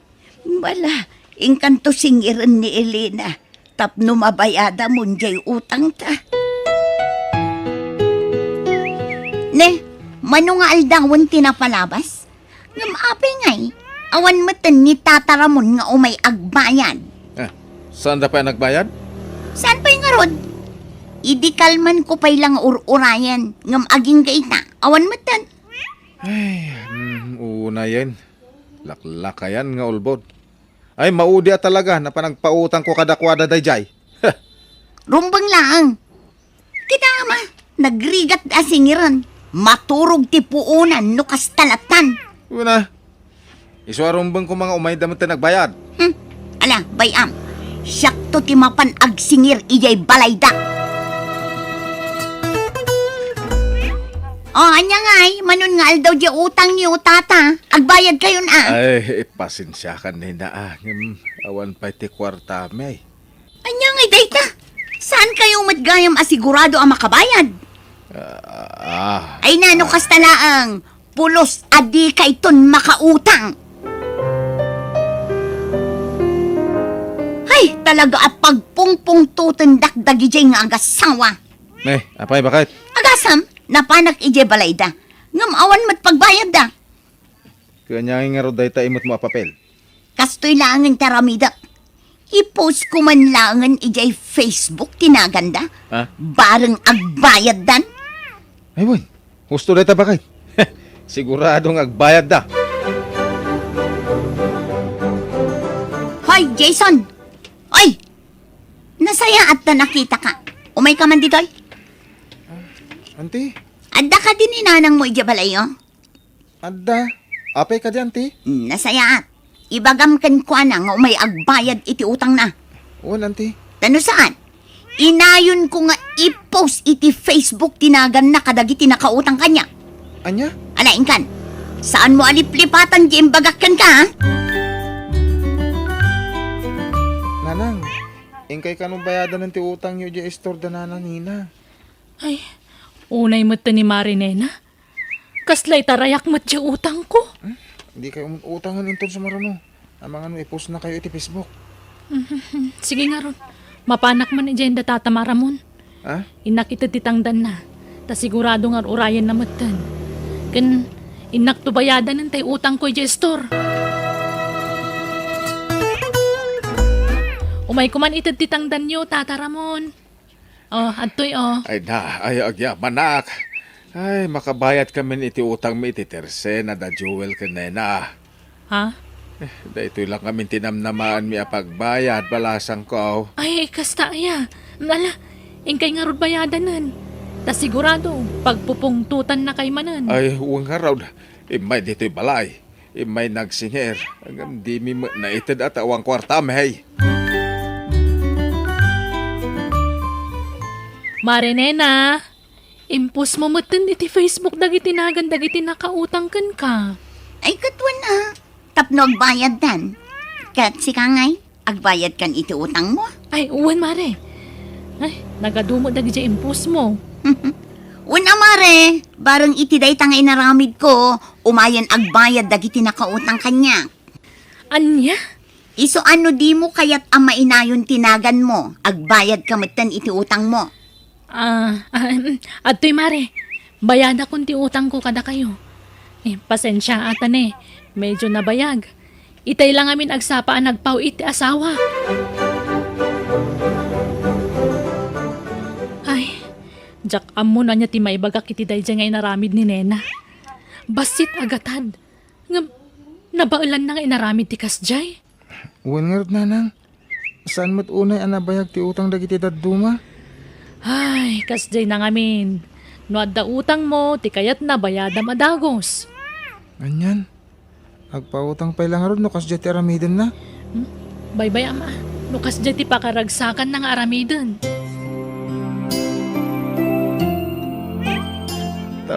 Bala, inkanto singiren ni Elena tapno mabayadamon diay utangta. Ne, mano nga aldawen ti napalabas? Ngem apay ngay, awan metten ni Tata Ramon nga umay agbayad. Eh, saanda pay a nagbayad? Saan pay ngarud? Idi kalmanko pay la nga ur-urayen, ngem agingga ita, awan metten. Ay, mm, unayen. Laklakayan nga ulbod. Ay, maudi a talaga, napan nagpautangko kadakuada daydiay. Rumbeng laeng. Kita ama, nagrigat a singiren. Maturog ti puonan no kasta lattan. Una, isu a rumbeng koma nga umayda met ti nagbayad. Hmm. Ala, bay-am. Siakto ti mapan agsingir idiay balayda. O, ania ngay, manon nga aldaw diay utangyo, tata? Agbayad kayon a. Ay, pasensiakan, Nena, a. Ngem, awan pay ti kuartami. Ania ngay dayta? Saan kayo met gayam a sigurado a makabayad? Ah, ah. Ay, nano kasta laeng? Pulos a dikayton makautang. Ay, talaga a pagpungpungtotendak dagidiay nga agasawa. Eh, apay, baket? Agasam, napanak idiay balayda. Ngem awan met pagbayadda. Ania ngay ngarud dayta imutmo a papel? Kastoy laengen ti aramidek. I-post ko man laengen idiay Facebook ti naganda. Ha? Bareng agbayaddan. Ay, wen. Husto dayta, baket. Sigurado nga agbayadda. Hoy, Jason! Oy! Nasayaat ta nakitaka. Umayka man ditoy? Auntie? Adda kadi ni nanangmo idiay balayyo? Adda. Apay kadi, auntie? Hmm, nasayaat. Ibagam kenkuana nga umay agbayad iti utangna. Wen, auntie. Ta no saan, inayonko nga i-post iti Facebook ti naganna kadagiti nakautang kaniak. Ania? Ala, inkan. Saanmo a liplipatan ti imbagak kenka, ha? Nanang, inkay kano bayadanen ti utangyo idiay istor da Nana Nina? Ay, unay met ni Mare Nena. Kasla itarayak met ti utangko. Hmm? Dikay umut-utangen inton sumaruno. Amangan no i-post na kayo iti Facebook. Mhm. Sige ngarud. Mapanak man idiay da Tata Ramon. Ha? Innak ited ti tangdanna. Ta sigurado nga urayenna metten. Ken innakto bayadanen tay utangko idiay istor. Umayko man ited ti tangdanyo, Tata Ramon. Oh, adtoy, oh. Ay na, ay, agyamanak. Ay, makabayad kamin iti utangmi iti tersena da Joel ken Nena. Ha? Eh, daytoy lang amin ti namnamaanmi a pagbayad, balasangko. Ay, kasta aya. Ala, inkay ngarud bayadanen. Ta sigurado, pagpupungtotannakay manen. Ay, wen ngarud. Immay ditoy balay. Immay nagsingir, ngem dimi met naited a ta awan kuartami. Mare Nena, i-post mo metten iti Facebook dagiti nagan dagiti nakautang kenka. Ay, ket wen a, tapno agbayaddan. Ket sika ngay? Agbayadkan iti utangmo? Ay, wen, Mare. Ay, nagadu met dagidiay i-post mo. Wen a, Mare, bareng iti dayta nga inaramidko, umayen agbayad dagiti nakautang kaniak. Ania? Isu a no dimo kayat a mainayon ti naganmo, agbayadka metten iti utangmo. Ah, ah, em, adtoy, Mare. Bayadakon ti utangko kadakayo. Eh, pasensiaat a ne. Medyo nabayag. Itay lang amin agsapa a nagpaw-it ti asawa. Ay, diak ammo no ania ti maibagak iti daydiay nga inaramid ni Nena. Bassit a gatad. Ngem, nabaelanna nga inaramid ti kasdiay. Wen ngarud, Nanang. Saan met unay a nabayag ti utang dagiti dadduma? Ay, kasdiay na ngamin. No adda utangmo, ti kayatna bayadam a dagus. Anian? Agpautang pay la ngarud no kasdiay ti aramidenna? Hmm? Baybay-am a, no kasdiay ti pakaragsakanna nga aramiden.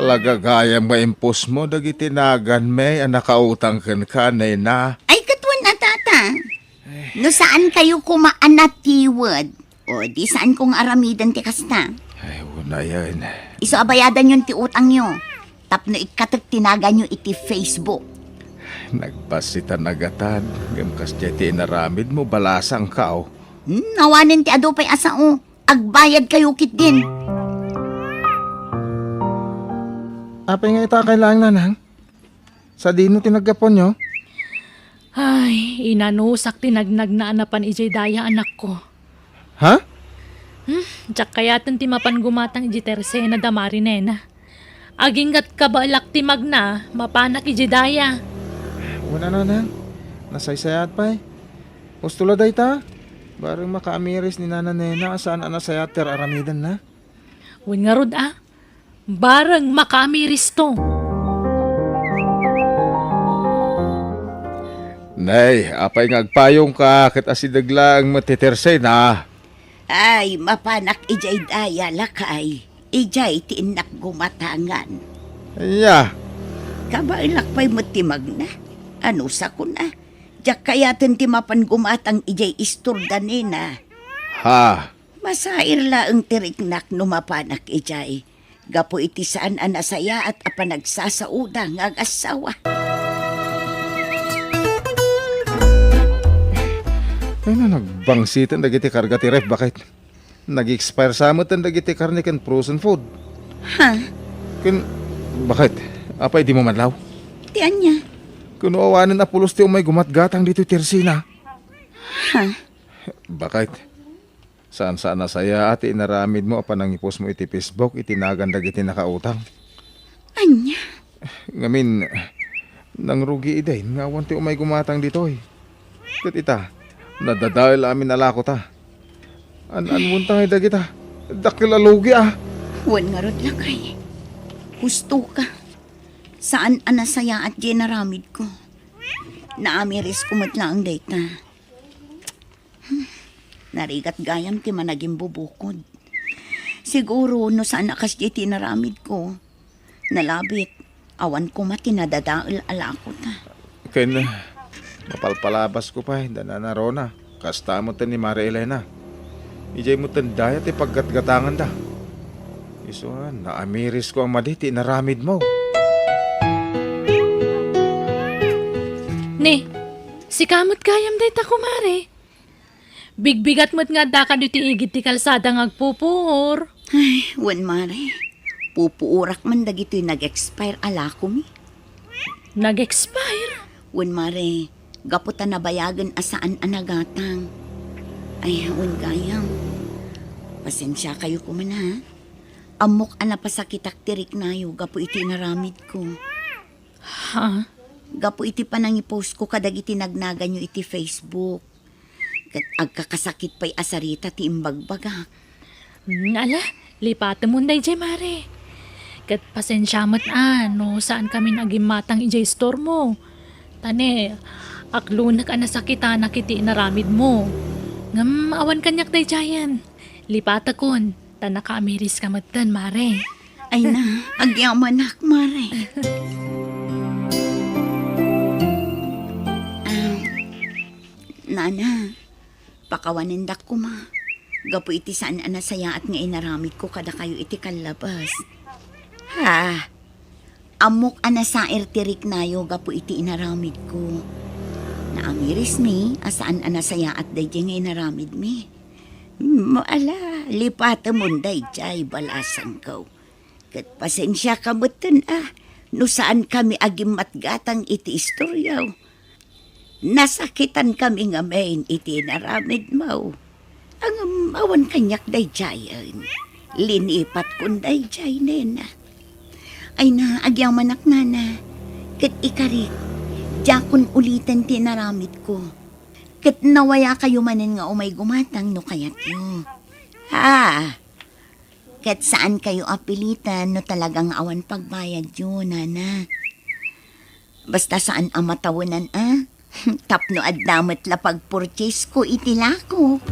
Talaga gayam nga impusmo dagiti naganmi a nakautang kenka, nena. Ay, ket wen a, tata. No saan kayo koma a natiwed, o di saan kong aramiden ti kasta. Ay, unayen. Isu a bayadanyon ti utangyo, tapno ikkatek ti naganyo iti Facebook. Nagbassit a nagatad, ngem kasdiay ti inaramidmo, balasangkaw. Hmm, awanen ti adu pay a sao. Agbayad kayo ketdin. Apay nga ita kay laeng, nanang? Sadino ti naggapuanyo? Ay, inanusak ti nagnagna a napan idiay daya, anakko. Ha? Hmm, diak kayaten ti mapan gumatang idiay tersena da Marinena. Agingga't kabaelak ti magna, mapanak idiay daya. Wen a, nanang. Nasaysayaat pay. Husto la dayta. Bareng makaamiris ni Nana Nena a saan a nasayaat ti ar-aramidenna. Wen ngarud a, bareng makaamiristo. Nay, apay nga agpayongka ket asideg laeng met ti tersena? Ay, mapanak idiay daya, lakay. Idiay ti innak gumatangan. Aya? Kabaelak pay met ti magna. Anusakon a, diak kayaten ti mapan gumatang idiay istorda nena. Ha? Masair laeng ti riknak no mapanak idiay. Gapu iti saan a nasayaat a panagsasaoda nga agassawa. Ay na, nagbangsiten dagiti karga ti ref, bakit? Nag-expire sa metten dagiti karne ken frozen food. Ha? Ken, bakit? Apay dimo madlaw? Ti ania? Kuno awanen a pulos ti umay gumatgatang ditoy tersena. Ha? Bakit? Saan-saan a sayaat ti inaramidmo a panangipusmo iti Facebook iti nagan dagiti nakautang. Ania? Ngamin, nangrugi idin nga awan ti umay gumatang ditoy. Ket ita, nadadael amin a lakota. An-anmonta ngay dagita. Dakkel a lugi a. Wen ngarud, lakay. Husto ka. Saan a nasayaat diay inaramidko. Naamirisko met laeng dayta. Hmm, narigat gayam ti managimbubukod. Siguro, no saan a kasdiay ti inaramidko, nalabit, awan koma ti nadadael a lakota. Ken, mapalpalabasko pay, da Nana Rona. Kasta met ni Mare Elena. Idiay metten daya ti paggatgatanganda. Isu a, naamirisko a madi ti inaramidmo. Ni, sika met gayam dayta, kumare. Bigbigat met nga addaka ditoy igid ti kalsada nga agpupuor. Ay, wen, mare. Pupuorak man dagitoy nag-expire a lakomi. Nag-expire? Wen, mare. Gapu ta nabayagen a saan a nagatang. Ay, wen gayam. Pasensiakayo koma, ha? Ammok a napasakitak ti riknayo gapu iti inaramidko. Ha? Gapu iti panangipostko kadagiti nagnaganyo iti Facebook. Ket agkakasakit pay a sarita ti imbagbagak. Hmm, ala, lipatemon daydiay, mare. Ket pasensia met a no saan kamin agimmatang idiay istormo. Ta ne, aklonek a nasakitanak iti inaramidmo. Ngem awan kaniak daydiayen. Lipatekon, ta nakaamiriska metten, mare. Ay na, agyamanak, mare. Ah, nana, pakawanendak koma. Gapu iti saan a nasayaat nga inaramidko kadakayo iti kallabas. Ha? Ammok a nasair ti riknayo gapu iti inaramidko. Naamirismi a saan a nasayaat daydiay nga inaramidmi. Hmm, ala, lipatemon daydiay, balasangko. Ket pasensiaka metten a no saankami agimmatgatang iti istoryaw. Nasakitankami ngamin iti inaramidmo. Ngem awan kaniak daydiayen. Linipatkon daydiay, nena. Ay na, agyamanak, nana. Ket ikarik, diakon uliten ti inaramidko. Ket nawayakayo manen nga umay gumatang no kayatyo. Ha? Ket saan kayo a pilitan no talagang awan pagbayadyo, nana. Basta saan a matawenan a, tapno adda met la pagpurchase ko iti lako.